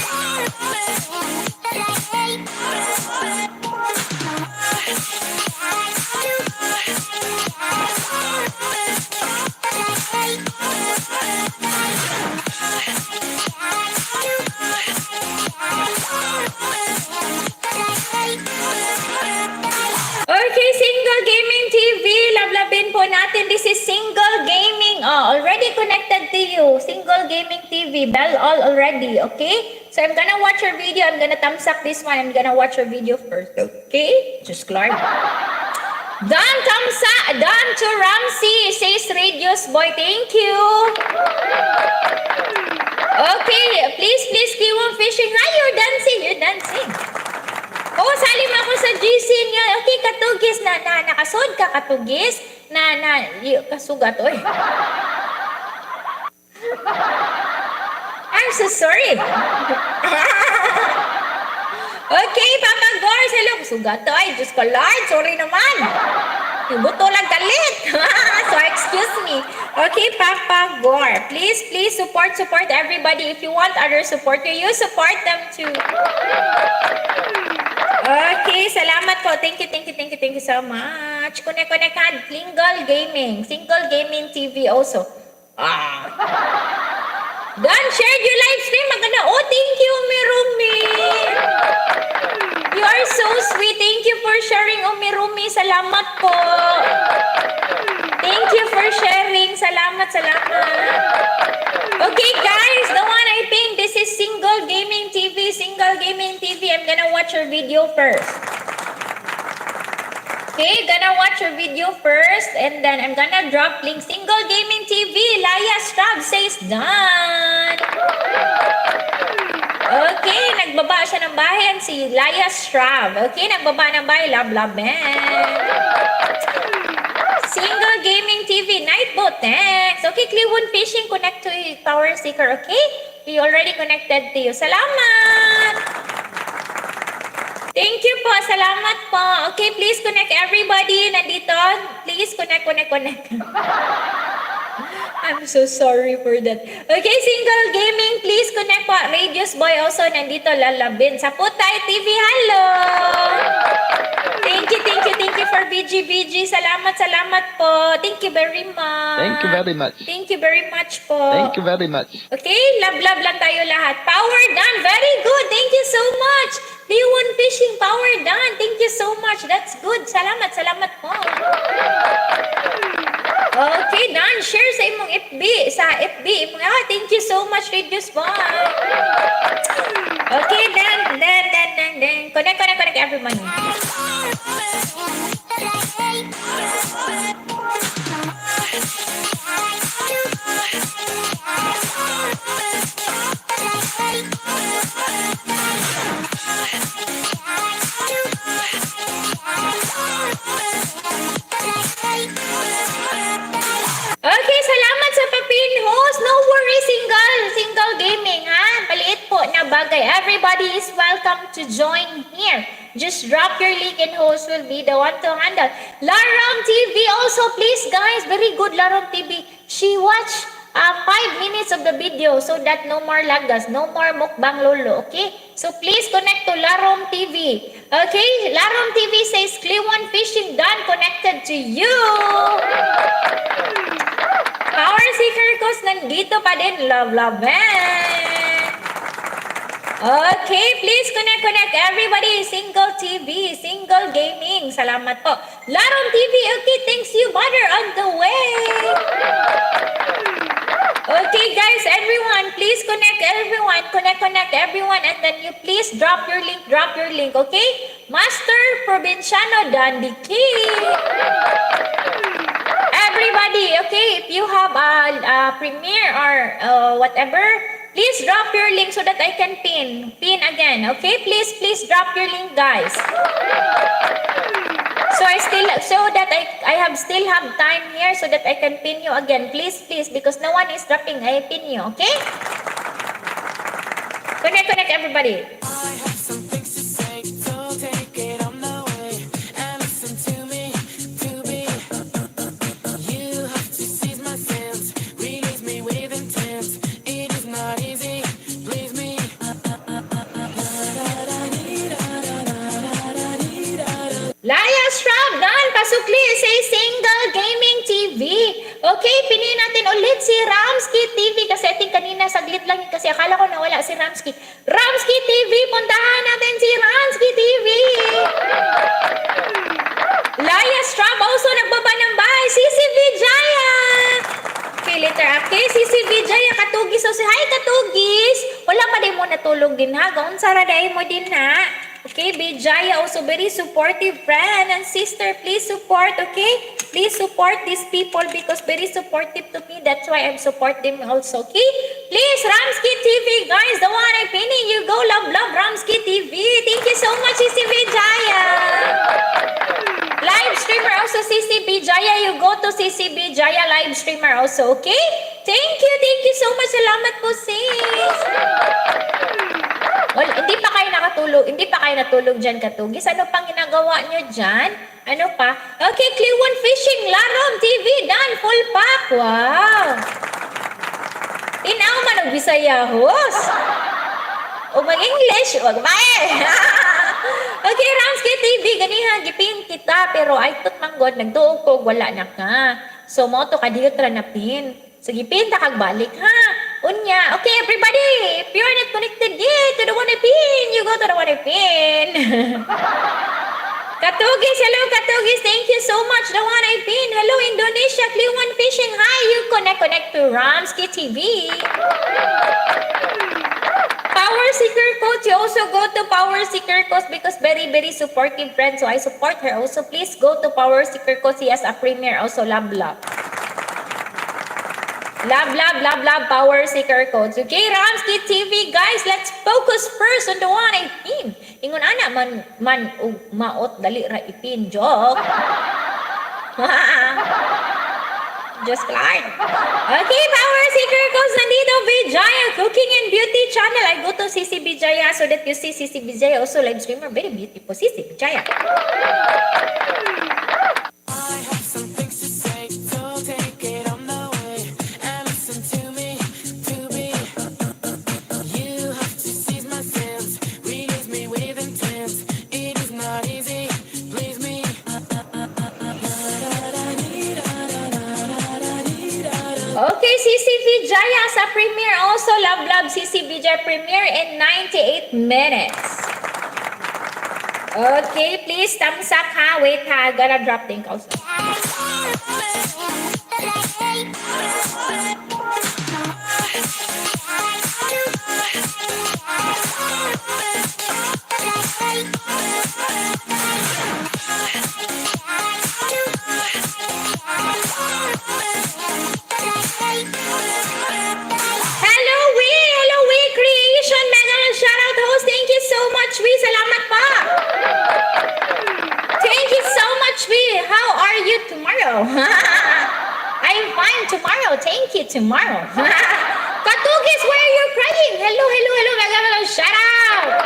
S1: Okay, Single Gaming TV. Lablabin po natin. This is Single Gaming. Oh, already connected to you. Single Gaming TV. Bell all already. Okay? So I'm gonna watch your video. I'm gonna thumbs up this one. I'm gonna watch your video first. Okay? Just Clark. Done, thumbs up. Done to Ramsey. Says Radius Boy. Thank you. Okay, please, please keep on fishing. Hi, you're dancing. You're dancing. Oh, sali mo ako sa GC niya. Okay, katugis na, na nakasod ka, katugis na na kasugat oy. I'm so sorry. Okay, Papa Gors, hello. Sugat to. Ay, Diyos ko Lord, sorry naman. Yung buto lang galit. So, excuse me. Okay, Papa Gore. Please, please support, support everybody. If you want others support you, you support them too. Okay, salamat po. Thank you, thank you, thank you, thank you so much. Connect, connect, Single Gaming. Single Gaming TV also. Ah. Done, shared your live stream. Maganda. Oh, thank you, Umirumi. You are so sweet. Thank you for sharing, Umirumi. Salamat po. Thank you for sharing. Salamat, salamat. Okay, guys, the one I think this is Single Gaming TV. Single Gaming TV. I'm gonna watch your video first. Okay, gonna watch your video first and then I'm gonna drop link. Single Gaming TV, Laya Strab says done. Okay, nagbaba siya ng bahay si Laya Strab. Okay, nagbaba ng bahay, love, love, man. Single Gaming TV, Nightboat, thanks. Okay, Cleveland Fishing, connect to Power Seeker, okay? We already connected to you. Salamat! Thank you po. Salamat po. Okay, please connect everybody nandito. Please connect, connect, connect. I'm so sorry for that. Okay, Single Gaming, please connect po. Radius Boy also nandito, lalabin. Sa Putay TV, hello! Thank you, thank you, thank you for BGBG. Salamat, salamat po. Thank you very much.
S3: Thank you very much.
S1: Thank you very much po.
S3: Thank you very much.
S1: Okay, love, love lang tayo lahat. Power done. Very good. Thank you so much. Liwon Fishing, power done. Thank you so much. That's good. Salamat, salamat po. Okay, done. Share sa imong FB. Sa FB. Imong, ah, thank you so much, Radius Boy. Okay, then, then, then, then, then. Connect, connect, connect everyone. to join here. Just drop your link and host will be the one to handle. Laram TV also, please, guys. Very good, Laram TV. She watched 5 minutes of the video so that no more lagas, no more mukbang lolo, okay? So please connect to Larom TV. Okay, Larom TV says Kliwon Fishing done connected to you. Power Seeker Coast nandito pa din. Love, love, man. Okay, please connect, connect everybody. Single TV, Single Gaming. Salamat po. Larom TV, okay, thanks you, mother on the way. Okay, guys, everyone, please connect everyone. Connect, connect everyone. And then you please drop your link, okay? Master Provinciano Dandy King. Everybody, okay, if you have a premiere or whatever, please drop your link so that I can pin. Pin again, okay? Please, please drop your link, guys. So that I have still have time here so that I can pin you again. Please, please, because no one is dropping. I pin you, okay? Connect, connect, everybody.
S2: I have some things to say, so take it on the way and listen to me, to be. You have to seize my sense, release me with intent. It is not easy, please me.
S1: Laya Shrub, Don Pasukli, say Single Gaming TV. Okay, pinin natin ulit si Ramsky TV kasi I think kanina saglit lang yun kasi akala ko nawala si Ramsky. Ramsky TV, puntahan natin si Ramsky TV. Laya Strab also nagbaba ng bahay. CCV Jaya! Okay, later. Okay, CCV Jaya, Katugis. So, say hi, Katugis. Wala pa din mo natulog din ha. Gaun sara dahil mo din ha. Okay, Bijaya also very supportive friend and sister. Please support, okay? Please support these people because very supportive to me. That's why I'm support them also, okay? Please, Ramsky TV, guys, the one I'm pinning you. Go love, love Ramsky TV. Thank you so much, CC Bijaya. Live streamer also, CCB Jaya. You go to CCB Jaya live streamer also, okay? Thank you so much. Salamat po, sis. Well, hindi pa kayo nakatulog. Hindi pa kayo natulog dyan, Katugis. Ano pang ginagawa nyo dyan? Ano pa? Okay, Kliwon Fishing, Larom TV, done, full pack. Wow. Tinaw man og Bisaya, host. O mag-English, wag ba eh. Okay, Ramsky TV, ganiha, gipin kita, pero ay tut manggod, nagduog ko, wala na ka. So, mo to kadiyot ra na pin. So, gipin ta kag balik ha. Unya, okay, everybody, if you're not connected yet to the one I pin, you go to the one I pin. Katugis, hello Katugis, thank you so much, the one I pin. Hello Indonesia, Kliwon Fishing, hi, you connect, connect to Ramsky TV. Power Seeker Coach, you also go to Power Seeker Coach because very, very supportive friend. So I support her also. Please go to Power Seeker Coach. He has a premiere also. Love, love. Love, love, love, love, Power Seeker Coach. Okay, Ramsky TV, guys, let's focus first on the one I pin. Ingon ana, man, man, ug maot, dali ra ipin. Joke. Just Clark. Okay, Power Seeker Coach nandito, Vijaya Cooking and Beauty Channel. I go to CC Vijaya so that you see CC Vijaya also live streamer. Very beautiful. CC Vijaya.
S2: I have some things to say, so take it on the way and listen to me, to be. You have to seize my sense, release me with intent. It is not easy, please me.
S1: Okay, CC Vijaya sa premiere also. Love, love, CC Vijaya premiere in 98 minutes. Okay, please thumbs up ha. Wait ha, I gotta drop link also. Hello, We! Hello, We Creation! Mega shout out host. Thank you so much, We. Salamat pa. Thank you so much, We. How are you tomorrow? I'm fine tomorrow. Thank you tomorrow. Katugis, why are you crying? Hello, hello, hello. Mega love shout out.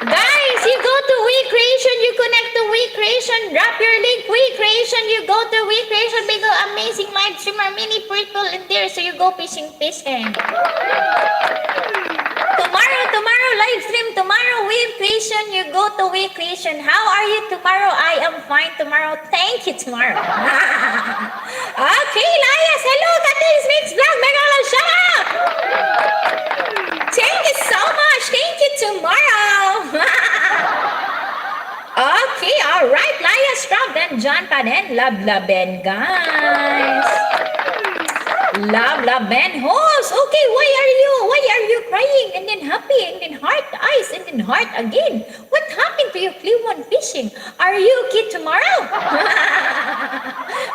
S1: Guys, you go to We Creation, you connect to We Creation, drop your link, We Creation, you go to We Creation, because amazing live streamer, many people in there, so you go fishing, fishing. Tomorrow, tomorrow, live stream, tomorrow, We Creation, you go to We Creation. How are you tomorrow? I am fine tomorrow. Thank you tomorrow. Okay, Elias, hello, Katings Mix Vlog, mega love shout out! Thank you so much. Thank you tomorrow. Okay, all right. Laya Strong and John Panen. Love, love, Ben, guys. Love, love, Ben host. Okay, why are you crying and then happy and then heart eyes and then heart again? What happened to you, Cleveland Fishing? Are you okay tomorrow?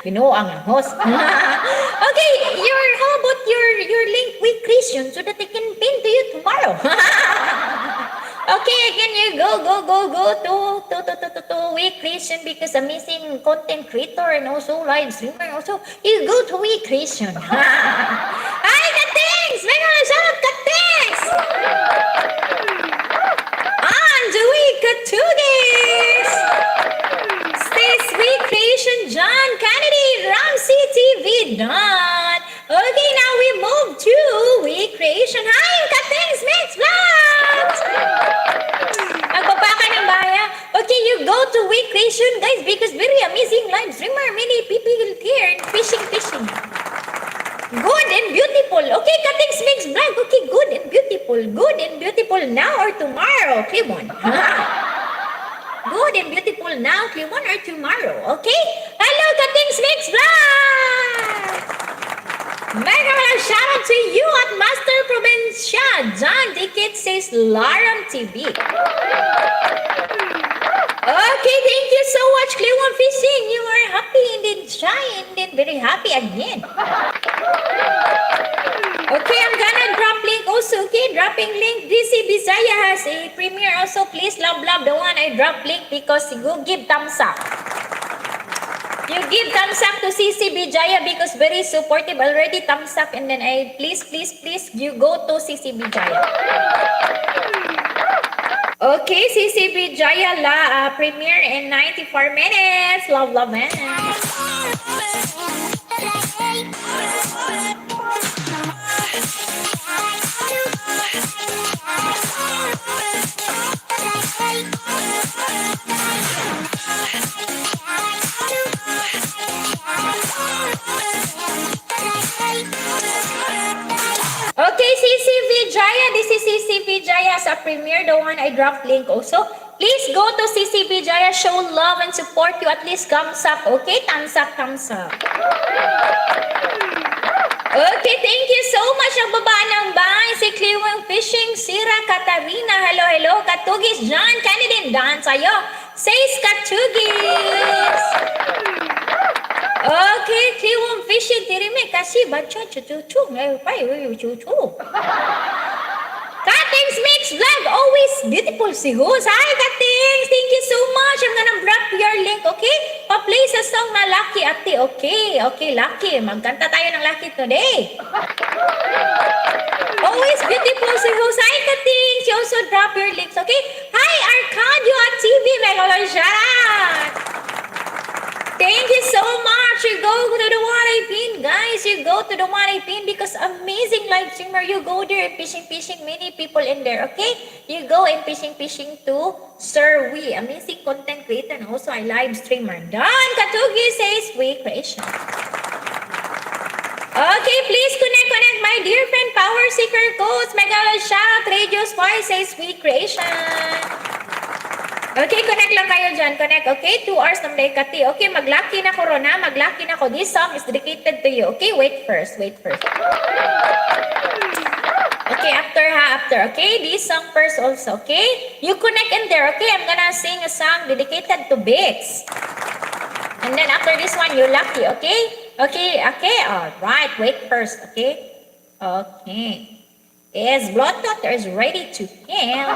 S1: Binuang ang host. Okay, your how about your link with Christian so that they can pin to you tomorrow? Okay, again, you go, go, go, go to We Christian because amazing content creator and also live streamer also. You go to We Christian. Hi, Katings! Mega shout out, Katings! Anjui Katugis! Stay Sweet Creation, John Kennedy, Ramsey TV, done. Okay, now we move to We Creation. Hi, Katings Mix Vlogs! Magbaba ka ng baya. Okay, you go to We Creation, guys, because very amazing live streamer. Many people here fishing, fishing. Good and beautiful. Okay, Katings Mix Vlog. Okay, good and beautiful. Good and beautiful now or tomorrow. Clement. Good and beautiful now, Clement, or tomorrow. Okay? Hello, Katings Mix Vlog! Mega mega shout out to you at Master Provincia, John Dickett says Laram TV. Okay, thank you so much, Cleon Fishing. You are happy and then shy and then very happy again. Okay, I'm gonna drop link also. Okay, dropping link. DC Bisaya has a premiere also. Please love, love the one I drop link because you give thumbs up. You give thumbs up to CC Bijaya because very supportive already. Thumbs up and then I please, please, please you go to CC Bijaya. Okay, CC Bijaya la premiere in 94 minutes. Love, love, man. Okay, CCV Jaya. This is CCV Jaya sa premiere, the one I dropped link also. Please go to CCV Jaya, show love and support you. At least thumbs up, okay? Thumbs up, thumbs up. Okay, thank you so much. Ang baba ng bahay, si Clewang Fishing, Sira Katarina, hello, hello. Katugis, John Kennedy, Dan sa'yo. Says Katugis. Okay, Clewang Fishing, tirime kasi bacho, chu chu chu, ay, ay, chu chu. Katings Mix Vlog, always beautiful si Hus. Hi, Katings! Thank you so much. I'm gonna drop your link, okay? Pa-play sa song na Lucky Ate. Okay, Lucky. Magkanta tayo ng Lucky today. Always beautiful si Hus. Hi, Katings! You also drop your links, okay? Hi, Arcadio at TV. Mega shout out! Thank you so much. You go to the one I pin, guys. You go to the one I pin because amazing live streamer. You go there and fishing, fishing, many people in there. Okay? You go and fishing, fishing to Sir Wee, amazing content creator and also a live streamer. Done. Katugi says we creation. Okay, please connect, connect, my dear friend Power Seeker Coach. Mega shout Radio Spy says we creation. Okay, connect lang kayo dyan. Connect, okay? 2 hours ng kati. Okay, mag-lucky na ko, Rona. Mag-lucky na ko. This song is dedicated to you. Okay, wait first. Wait first. Okay, after ha, after. Okay, this song first also, okay? You connect in there, okay? I'm gonna sing a song dedicated to Bix. And then after this one, you lucky, okay? Okay. All right, wait first, okay? Okay. Is Bluetooth is ready to pair.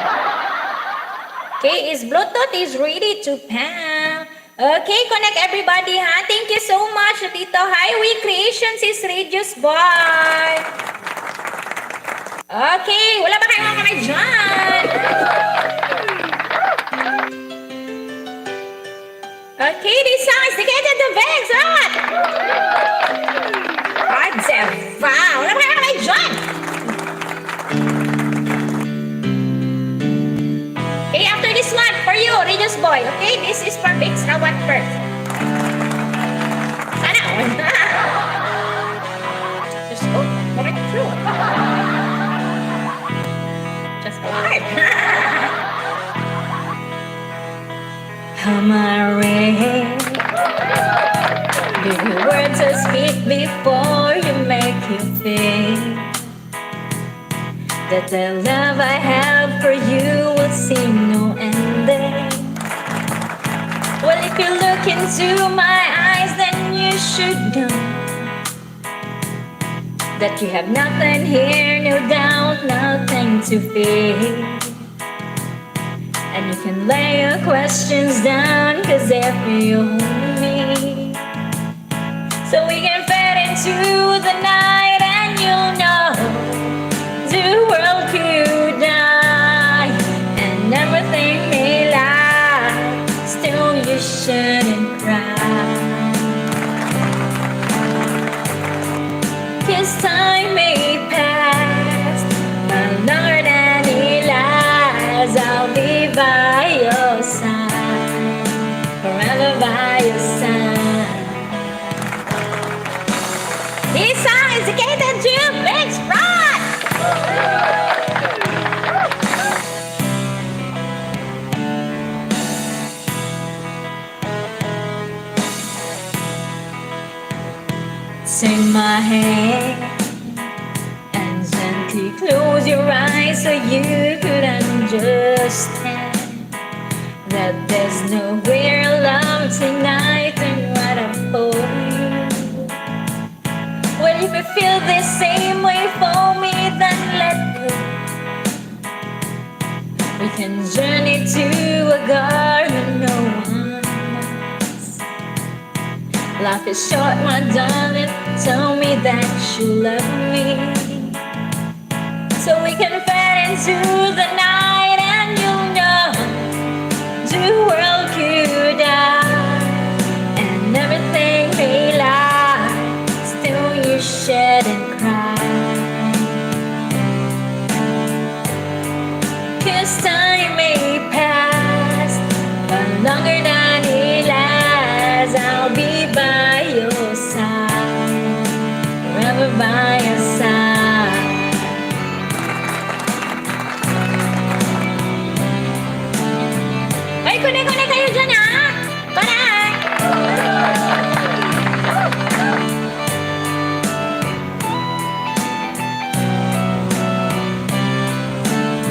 S1: Okay, is Bluetooth is ready to pair. Okay, connect everybody, ha? Thank you so much, Tito. Hi, We Creations is Radius Boy. Okay, wala ba kayong mga kamay dyan? Okay, this song is dedicated to Vince. Salamat! Ah, diba? Wala ba kayong kamay dyan? Okay, after this one, for you, Religious Boy. Okay, this is for Big Rawat first. Sana all. Just, oh, correct true. Just hard.
S3: Am I ready? Give you words to speak before you make you think that the love I have for you will see no ending. Well, if you look into my eyes, then you should know that you have nothing here, no doubt, nothing to fear. And you can lay your questions down, 'cause if you hold me, so we can fade into the night, and you'll know the world could die and everything may lie. Still, you shouldn't cry. 'Cause time may pass, but longer than it lasts, I'll be by your side, forever by your side.
S1: This song is dedicated to Big Sprite!
S3: Take my hand and gently close your eyes so you could understand that there's no greater love tonight than what I've for you. Well, if you feel the same way for me, then let go. We can journey to a garden no one knows. Life is short, my darling. Tell me that you love me. So we can fade into the night, and you'll know the world could die and everything may lie. Still, you shouldn't cry. 'Cause time may pass, but longer than it lasts, I'll be by your side, forever by your side.
S1: Ay, connect-connect kayo dyan, ah! Connect!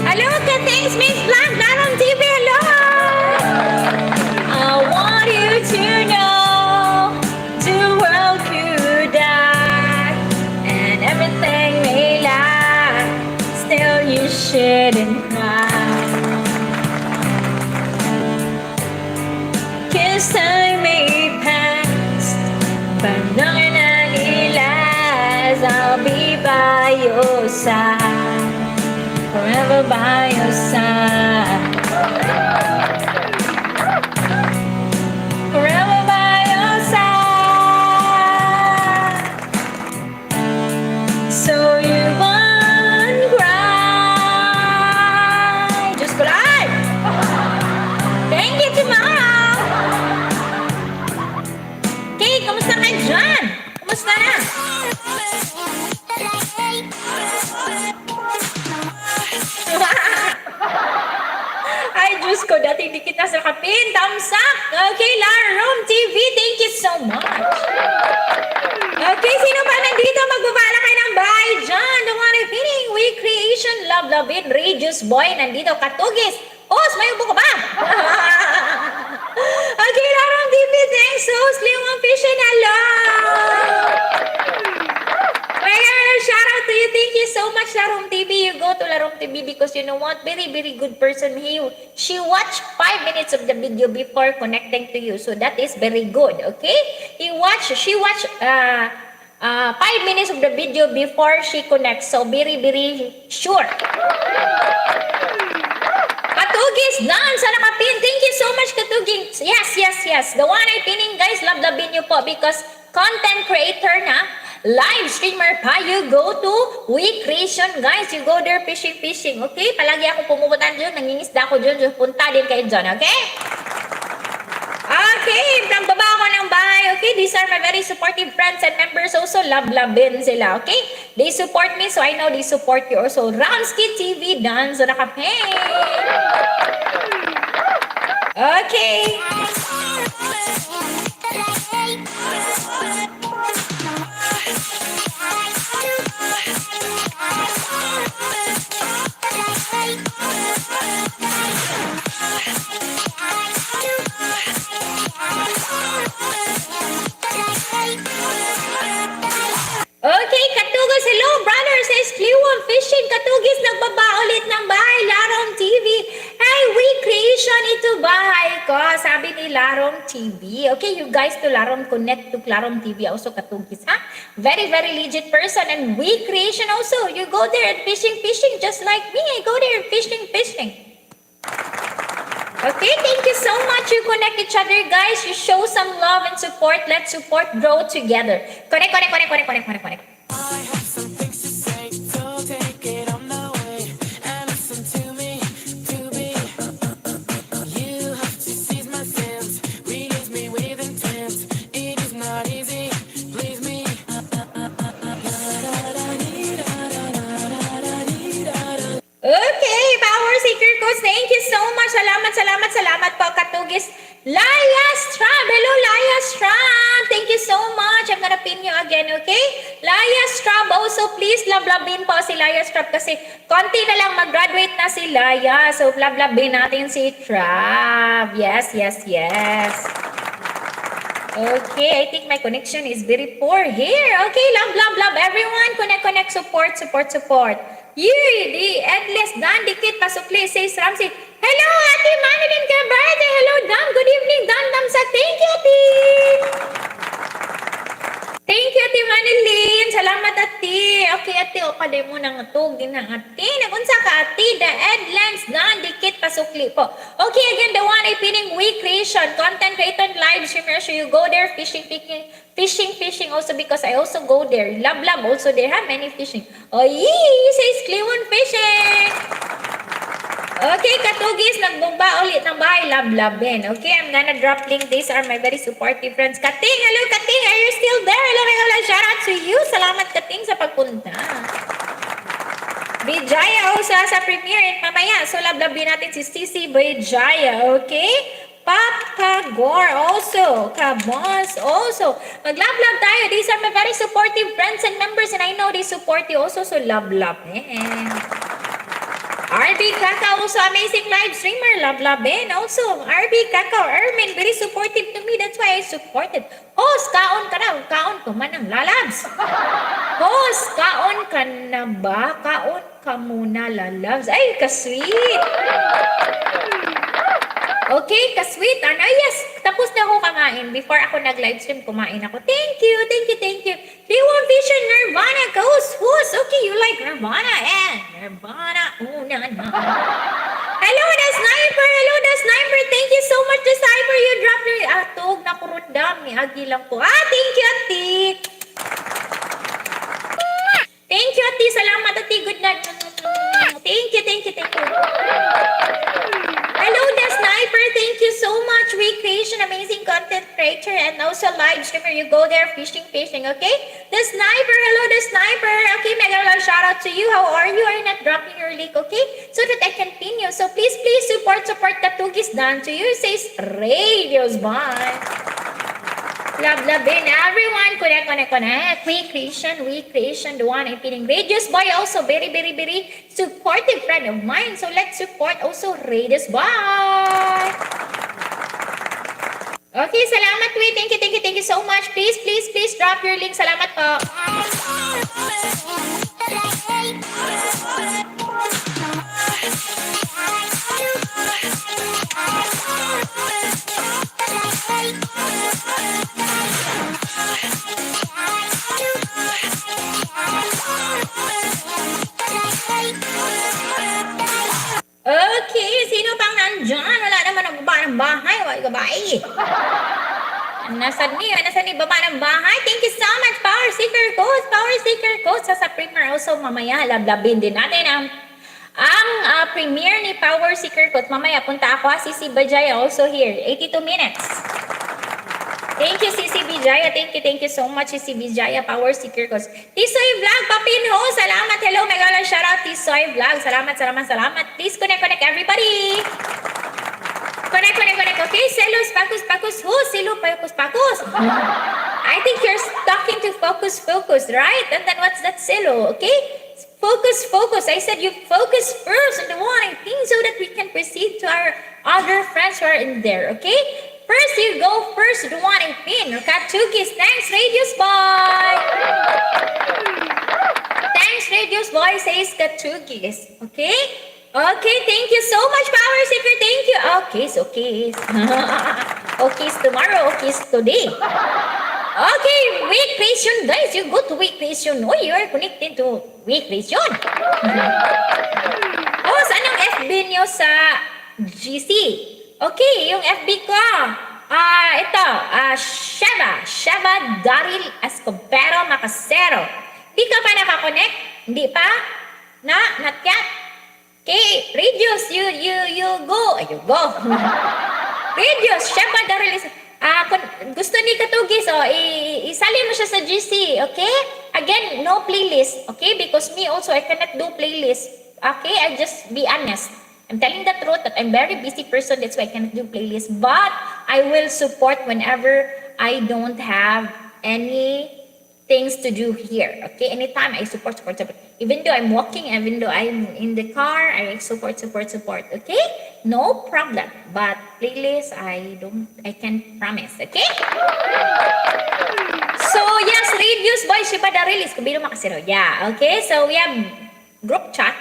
S1: Hello, ka-thanks, Miss Black, Daron TV, hello!
S3: I want you to know the world could die and everything may lie. Still, you shouldn't cry. 'Cause time may pass, but longer than it lasts, I'll be by your side, forever by your side. Forever by your side. So you won't cry.
S1: Diyos ko lang! Thank you, tomorrow! Okay, kamusta ka dyan? Kamusta na? Ay, Diyos ko, dati hindi kita sa kapin. Thumbs up! Okay, Larom TV, thank you so much. Okay, sino ba nandito? Magbabala kayo ng bye dyan. The one feeling, we creation, love, love it. Radius Boy, nandito, Katugis. Os, may ubo ka ba? Okay, Larom TV, thanks. Host, Leon Fishing, hello! Well, shout out to you. Thank you so much, Larom TV. You go to Larom TV because you know what? Very, very good person. She watched 5 minutes of the video before connecting to you. So that is very good, okay? She watched,
S3: 5 minutes of the video before she connects. So, very, very sure. Katugis, done sa nakapin. Thank you so much, Katugis. Yes. The one I pinning, guys, love the nyo po because content creator na, live streamer pa, you go to We Creation, guys. You go there fishing, fishing. Okay? Palagi ako pumupunta dyan, nangingisda ako dyan. Punta din kayo dyan, okay? Okay, nagbaba ako ng bahay. Okay, these are my very supportive friends and members also. Love, love din sila. Okay? They support me, so I know they support you also. Ramsky TV, done sa nakape. Okay. Okay, Katugis, hello brother, says Cleon Fishing. Katugis, nagbaba ulit ng bahay, Larong TV. Hey, We Creation, ito bahay ko, sabi ni Larong TV. Okay, you guys to Larong, connect to Larong TV also, Katugis, ha? Very, very legit person. And We Creation also, you go there and fishing, fishing, just like me. I go there and fishing, fishing. Okay, thank you so much. You connect each other, guys. You show some love and support. Let's support, grow together. Connect, connect, connect, connect, connect, connect, connect.
S2: I have some things to say, so take it on the way and listen to me, to be. You have to seize my sins, release me with intent. It is not easy, please me.
S3: Okay, Power Seeker Coach, thank you so much. Salamat, salamat, salamat po, Katugis. Laya Strab, hello Laya Strab. Thank you so much. I'm gonna pin you again, okay? Laya Strab also, please love-lovin po si Laya Strab kasi konti na lang mag-graduate na si Laya. So, love-lovin natin si Trab. Yes. Okay, I think my connection is very poor here. Okay, love, love, love. Everyone, connect, connect, support, support, support. Yay, the endless Dan Dikit Pasukli says Ramsey. Hello, Ate Manilyn Cabarte. Hello, Dan. Good evening, Dan Damsa. Thank you, Ate. Thank you, Ate Manilyn. Salamat, Ate. Okay, Ate. O, paday mo nang tug din ng Ate. Nagunsa ka, Ate. The Edlands Dan Dikit Pasukli po. Okay, again, the one I pinning We Creation. Content creator and live streamer. So you go there fishing, fishing, fishing, fishing also because I also go there. Love, love also there. Ha? Many fishing. Oh, yee! Says Cleon Fishing. Okay, Katugis, nagbumba ulit ng bahay. Love, love, Ben. Okay, I'm gonna drop link. These are my very supportive friends. Kating, hello, Kating. Are you still there? Hello, hello. Shout out to you. Salamat, Kating, sa pagpunta. Bijaya also sa premiere and mamaya. So, love, love din natin si Cici Bijaya, okay? Papa Gore also. Kabos also. Mag-love, love tayo. These are my very supportive friends and members and I know they support you also. So, love, love. Eh. RB Kakao also amazing live streamer. Love, love, Ben. Also, RB Kakao, Ermin, very supportive to me. That's why I supported. Host, kaon ka na. Kaon ko man ang lalabs. Host, kaon ka na ba? Kaon ka muna, lalabs. Ay, ka-sweet. Okay, ka-sweet. Ano? Yes, tapos na ako kumain. Before ako nag-livestream, kumain ako. Thank you, thank you, thank you. Liwan Vision, Nirvana, Ghost, Who's? Okay, you like Nirvana. Eh, Nirvana, una na. Hello, the sniper! Hello, the sniper! Thank you so much, the sniper. You dropped your... Ah, tug na kurundam. Ni Agi lang po. Ah, thank you, ati. Thank you, ati. Salamat, ati. Good night. Thank you, thank you, thank you. Hello, the sniper. Thank you so much. Recreation, amazing content creator, and also live streamer. You go there fishing, fishing, okay? The sniper. Hello, the sniper. Okay, mega love shout out to you. How are you? Are you not dropping your link, okay? So that I can pin you. So please, please support, support Katugis done to you. Says radios. Bye. Love, love in everyone. Connect, connect, connect. We creation, the one I'm feeling. Radius Boy also very, very, very supportive friend of mine. So let's support also Radius Boy. Okay, salamat, we. Thank you, thank you, thank you so much. Please, please, please drop your link. Salamat po.
S1: bahay. Wa babae. Nasa ni baba ng bahay. Thank you so much, Power Seeker Coach. Power Seeker Coach. Sa premiere also mamaya, lablabin din natin ang premiere ni Power Seeker Coach. Mamaya, punta ako ha. Sisi Bajaya also here. 82 minutes. Thank you, Sisi Vijaya. Thank you so much, Sisi Vijaya, Power Seeker Coach. Tisoy Vlog, Papinho, salamat. Hello, mega love shoutout, Tisoy Vlog. Salamat, salamat, salamat. Please connect, connect, everybody. Connect, connect, connect. Okay, Celos, Pakus, Pakus. Who? Selo, Pakus, Pakus. I think you're talking to Focus, Focus, right? And then what's that, Selo? Okay? Focus, focus. I said you focus first on the one thing so that we can proceed to our other friends who are in there, okay? First, you go first, the one in pin. Katukis, thanks, Radius Boy. Thanks, Radius Boy, says Katugis. Okay? Okay, thank you so much, Power Seeker. Thank you. Okay, so okay. Okay, tomorrow. Okay, today. Okay, week creation, guys. You go to week creation. Oh, you are connected to week creation. Oh, saan yung FB nyo sa GC? Okay, yung FB ko. Ah, ito. Ah, Sheva. Sheva Daryl Escobero Macasero. Di ka pa nakakonect? Hindi pa? Na? Not yet? Okay, Radius, you go. Ay, you go. Radius, Sheva Daryl is, ah, kung gusto ni Katugis, oh, isali mo siya sa GC, okay? Again, no playlist, okay? Because me also, I cannot do playlist. Okay? I just be honest. I'm telling the truth that I'm very busy person, that's why I cannot do playlist. But I will support whenever I don't have any things to do here. Okay, anytime I support, support, support. Even though I'm walking, even though I'm in the car, I support, support, support. Okay, no problem. But playlist, I don't, I can't promise. Okay. So yes, Radius Boy Shiba Darilis Kubilo Makasiro. Yeah. Okay. So we have group chat,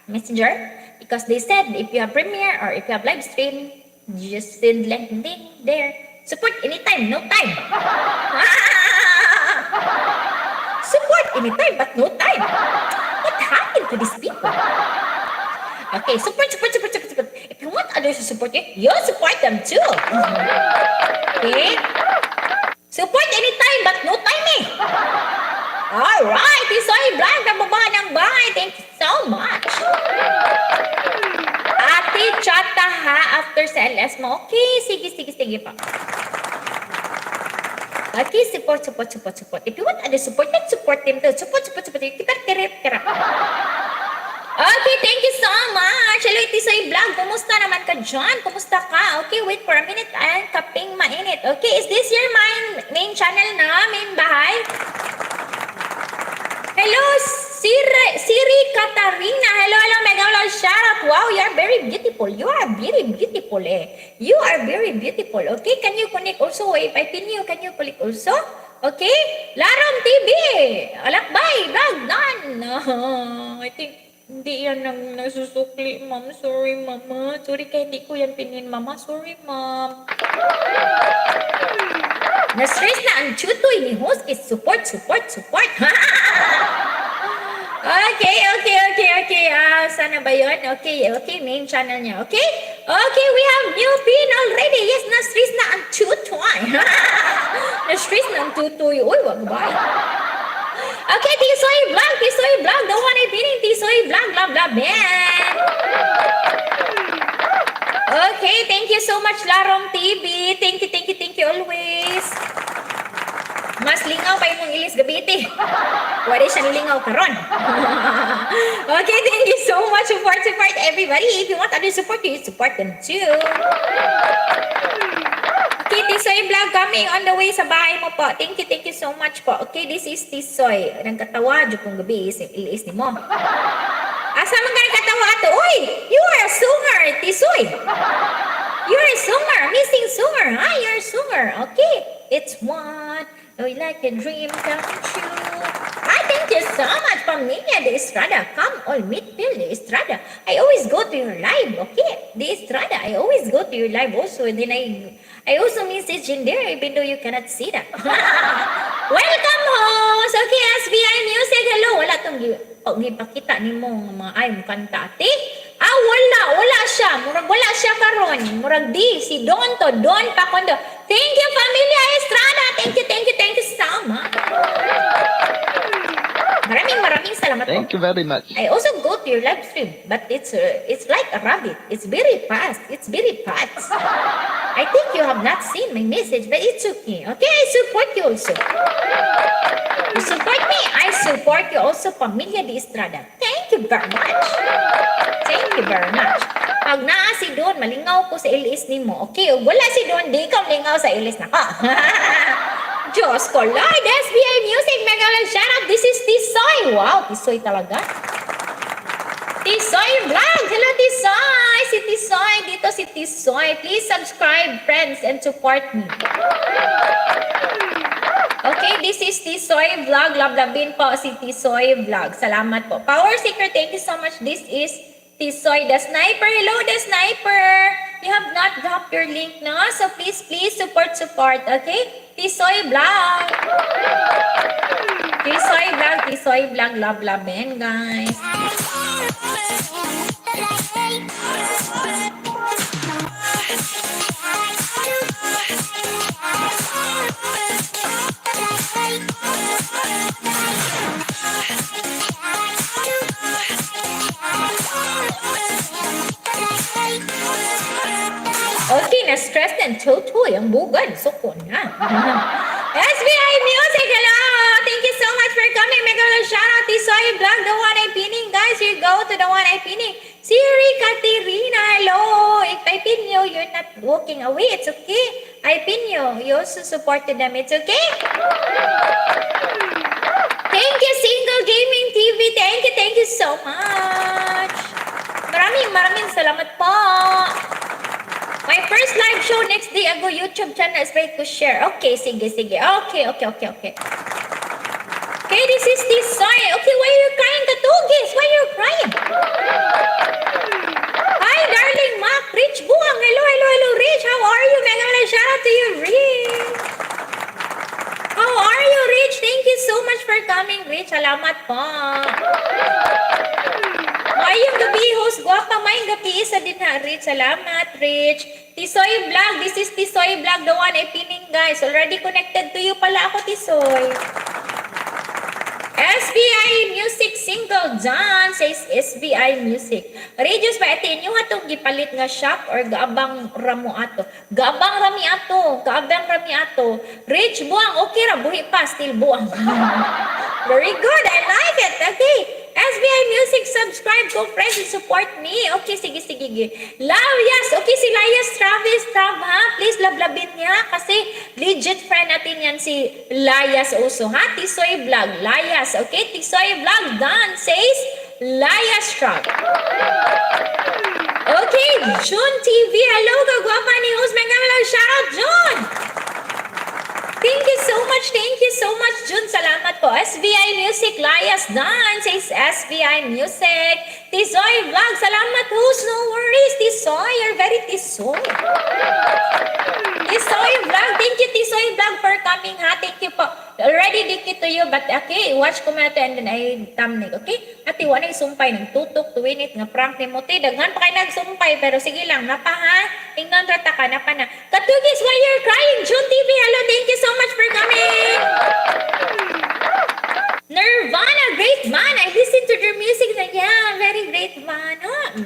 S1: messenger, because they said if you have premiere or if you have live stream, you just send link ding there. Support anytime, no time. Support anytime, but no time. What happened to these people? Okay, support, support, support, support, support. If you want others to support you, you support them too. Okay? Support anytime, but no time eh. Alright, Isoy Vlog, nababa ng bahay. Thank you so much. Ate Chata ha, after sa LS mo. Okay, sige, sige, sige pa. Okay, support, support, support, support. If you want other support, then support them too. Support, support, support. Kita, kira, kira. Okay, thank you so much. Hello, Tisoy Vlog. Kumusta naman ka dyan? Kumusta ka? Okay, wait for a minute. Ayan, kaping mainit. Okay, is this your main channel na? Main bahay? Hello, Siri Katarina. Hello, hello, mega love shout out. Wow, you are very beautiful. You are very beautiful eh. You are very beautiful. Okay, can you connect also? If I pin you, can you connect also? Okay? Larom TV. Alakbay, vlog, done. I think hindi yan nang nasusukli, ma'am. Sorry, mama. Sorry kaya hindi ko yan pinin, mama. Sorry, ma'am. Na-stress na ang chutoy ni host is support, support, support. Okay. Ah, sana ba yun? Okay, main channel niya. Okay? Okay, we have new pin already. Yes, na-stress na ang chutoy. Na-stress na ang tutoy. Uy, wag ba? Okay, Tisoy Vlog, Tisoy Vlog. The one I pinning, Tisoy Vlog, blah, blah, man. Okay, thank you so much, Larong TV. Thank you, thank you, thank you always. Mas lingaw pa imong ilis gabi iti. Wala siya nilingaw karon. Okay, thank you so much. Support, support everybody. If you want others support you, support them too. Okay, Tisoy Vlog coming on the way sa bahay mo po. Thank you so much po. Okay, this is Tisoy. Nagkatawa, jud kong gabi, ilis ni mo. Asa man ka nagkatawa ato? Uy, you are a singer, Tisoy. You're a singer, amazing singer, huh? You're a singer. Okay, it's one. Oh, like a dream come true. I thank you so much, Pamilya de Estrada. Come all meet Phil de Estrada. I always go to your live, okay? De Estrada, I always go to your live also. And then I also message in there, even though you cannot see that. Welcome, host! Okay, SBI Music. Hello. Wala tong oh, gipakita nimo nga mga ay mo kanta ate. Ah, wala. Wala siya. Murag wala siya karon. Murag di. Si Don to. Don Pakondo. Thank you, Familia Estrada. Thank you, thank you, thank you so much. Maraming maraming salamat po.
S4: Thank you very much.
S1: I also go to your live stream, but it's like a rabbit. It's very fast. It's very fast. I think you have not seen my message, but it's okay. Okay, I support you also. You support me, I support you also, Pamilya Di Estrada. Thank you very much. Thank you very much. Pag naa si Don, malingaw ko sa LS nimo. Okay, ug wala si Don, di ka malingaw sa LS nako. Diyos ko, Lord, SBI Music, mega love shout out. This is Tisoy. Wow, Tisoy talaga. Tisoy Vlog! Hello, Tisoy! Si Tisoy! Dito si Tisoy. Please subscribe, friends, and support me. Okay, this is Tisoy Vlog. Love labin po si Tisoy Vlog. Salamat po. Power Seeker, thank you so much. This is Tisoy the Sniper. Hello, the Sniper! You have not dropped your link, no? So please, please support, support. Okay? Tisoy Vlog. Tisoy Vlog, Tisoy Vlog. Love, labin, guys. Okay, na-stress na tutoy ang bugan. Suko na. SBI Music, hello! Thank you so much for coming. Mega love shout out to Soy Vlog, the one I pinning. Guys, you go to the one I pinning. Siri Katerina, hello! If I pin you, you're not walking away. It's okay. I pin you. You also supported them. It's okay. Thank you, Single Gaming TV. Thank you so much. Maraming maraming salamat po. My first live show next day ago, YouTube channel is ready to share. Okay, sige, sige. Okay. Okay, this is this song. Okay, why are you crying, Katugis? Why are you crying? Hi, darling Mac. Rich Buang. Hello, hello, hello, Rich. How are you? Mega mega shout out to you, Rich. How are you, Rich? Thank you so much for coming, Rich. Salamat po. Maayong gabi, host. Guwapa, maayong gabi. Isa din ha, Rich. Salamat, Rich. Tisoy Vlog. This is Tisoy Vlog, the one I pinning, guys. Already connected to you pala ako, Tisoy. SBI Music Single done, says SBI Music. Radios ba ate inyo atong gipalit nga shop or gaabang ramo ato? Gaabang rami ato, gaabang rami ato. Rich buang okay ra buhi pa, still buang. Very good, I like it. Okay. SBI Music, subscribe ko, friends, and support me. Okay, sige, sige, sige. Love, yes. Okay, si Layas Travis, Trav, ha? Please, lablabin niya kasi legit friend natin yan si Layas also, ha? Tisoy Vlog, Layas. Okay, Tisoy Vlog, done, says Layas Trav. Okay, June TV. Hello, kagwapa ni host. Mega love shout out, June! Thank you so much. Thank you so much, June. Salamat po. SVI Music, Layas done, says SVI Music. Tisoy Vlog, salamat, host. No worries. Tisoy, you're very Tisoy. Tisoy Vlog, thank you, Tisoy Vlog, for coming, ha. Thank you po. Already dikit to you, but okay, watch ko muna to and then I thumbnail, okay? Ate, wala yung sumpay ng tutok, tuwinit, nga prank ni mo, te. Daghan pa kayo nagsumpay, pero sige lang, napa ha. Tingnan rata ka, napa na. Katugis, why you're crying? June TV, hello, thank you so much for coming. Nirvana, great man. I listen to their music. Yeah, very great man. Oh.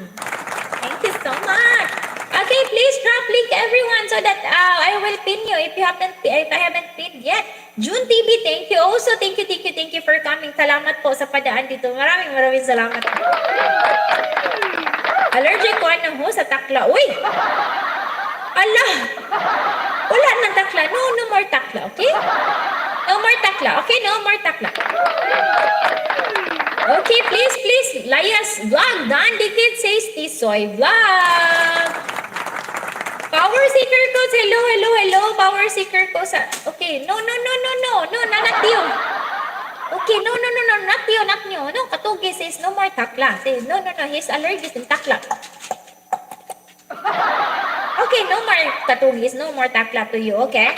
S1: Thank you so much. Okay, please drop link, everyone, so that I will pin you if I haven't pinned yet. June TV, thank you also. Thank you, thank you, thank you for coming. Salamat po sa padaan dito. Maraming maraming salamat. Allergic ko ano ho sa takla. Uy! Ala! Wala nang takla. No, no more takla, okay? No more takla. Okay, no more takla. Okay, please, please. Layas Vlog. Don Dikit says Tisoy Vlog. Power Seeker ko. Hello, hello, hello. Power Seeker ko sa. Okay, no, no, no, no, no. No, no, not you. Okay, no, no, no, no. Not you, not you. No, Katugi says no more takla. Says, no, no, no. He's allergic in takla. Okay, no more Katugis. No more takla to you, okay?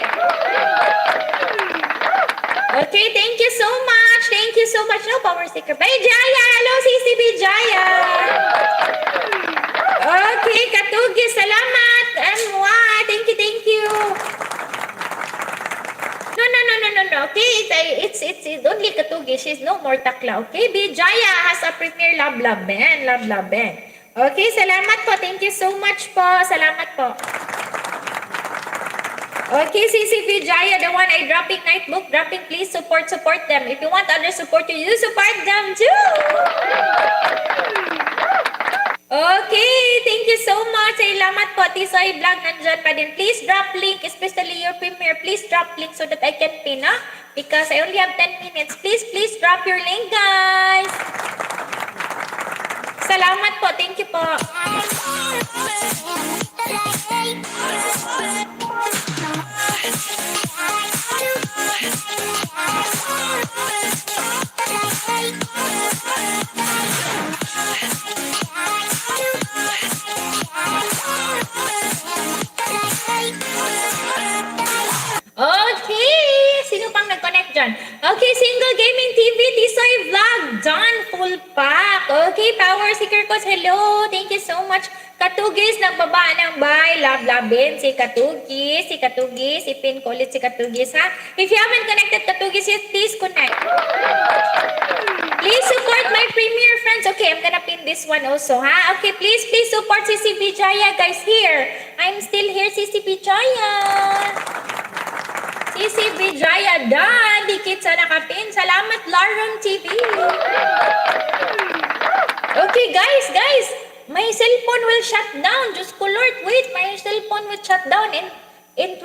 S1: Okay, thank you so much. much. Thank you so much. No power sticker. Bye, Jaya. Hello, CCB Jaya. Okay, Katugi, salamat. MY, thank you, thank you. No. Okay, it's only Katugi. She's no more takla. Okay, Bijaya has a premiere. Love, love, Ben. Love, love, Ben. Okay, salamat po. Thank you so much po. Salamat po. Okay, CCP Jaya, the one I dropping nightbook, dropping, please support, support them. If you want others support you, you support them too. Okay, thank you so much. Salamat po. Tisoy Vlog, nandyan pa din. Please drop link, especially your premiere. Please drop link so that I can pin, ah? Because I only have 10 minutes. Please, please drop your link, guys. Salamat po. Thank you po. Okay! Sino pang nag-connect dyan? Okay, Single Gaming TV, Tisoy Vlog, done, full pack. Okay, Power Seeker Coach, hello. Thank you so much. Katugis, nagbaba ng bye. Love, love, Ben. Si Katugis, si Katugis, ipin ko ulit si Katugis, ha? If you haven't connected Katugis, yes, please connect. Please support my premier friends. Okay, I'm gonna pin this one also, ha? Okay, please, please support CCP Jaya, guys. Here. I'm still here, CCP Jaya. CCP Jaya, done. Dikit sa nakapin. Salamat, Larum TV. Okay, guys, guys. My cellphone will shut down. Diyos ko, Lord. Wait, my cellphone will shut down in 21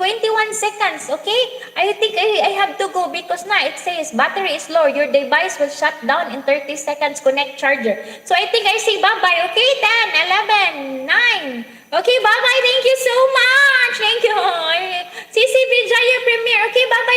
S1: seconds, okay? I think I have to go because na it says battery is low. Your device will shut down in 30 seconds. Connect charger. So I think I say bye-bye, okay? 10, 11, 9. Okay, bye-bye. Thank you so much. Thank you. CCP Jaya Premiere. Okay, bye-bye.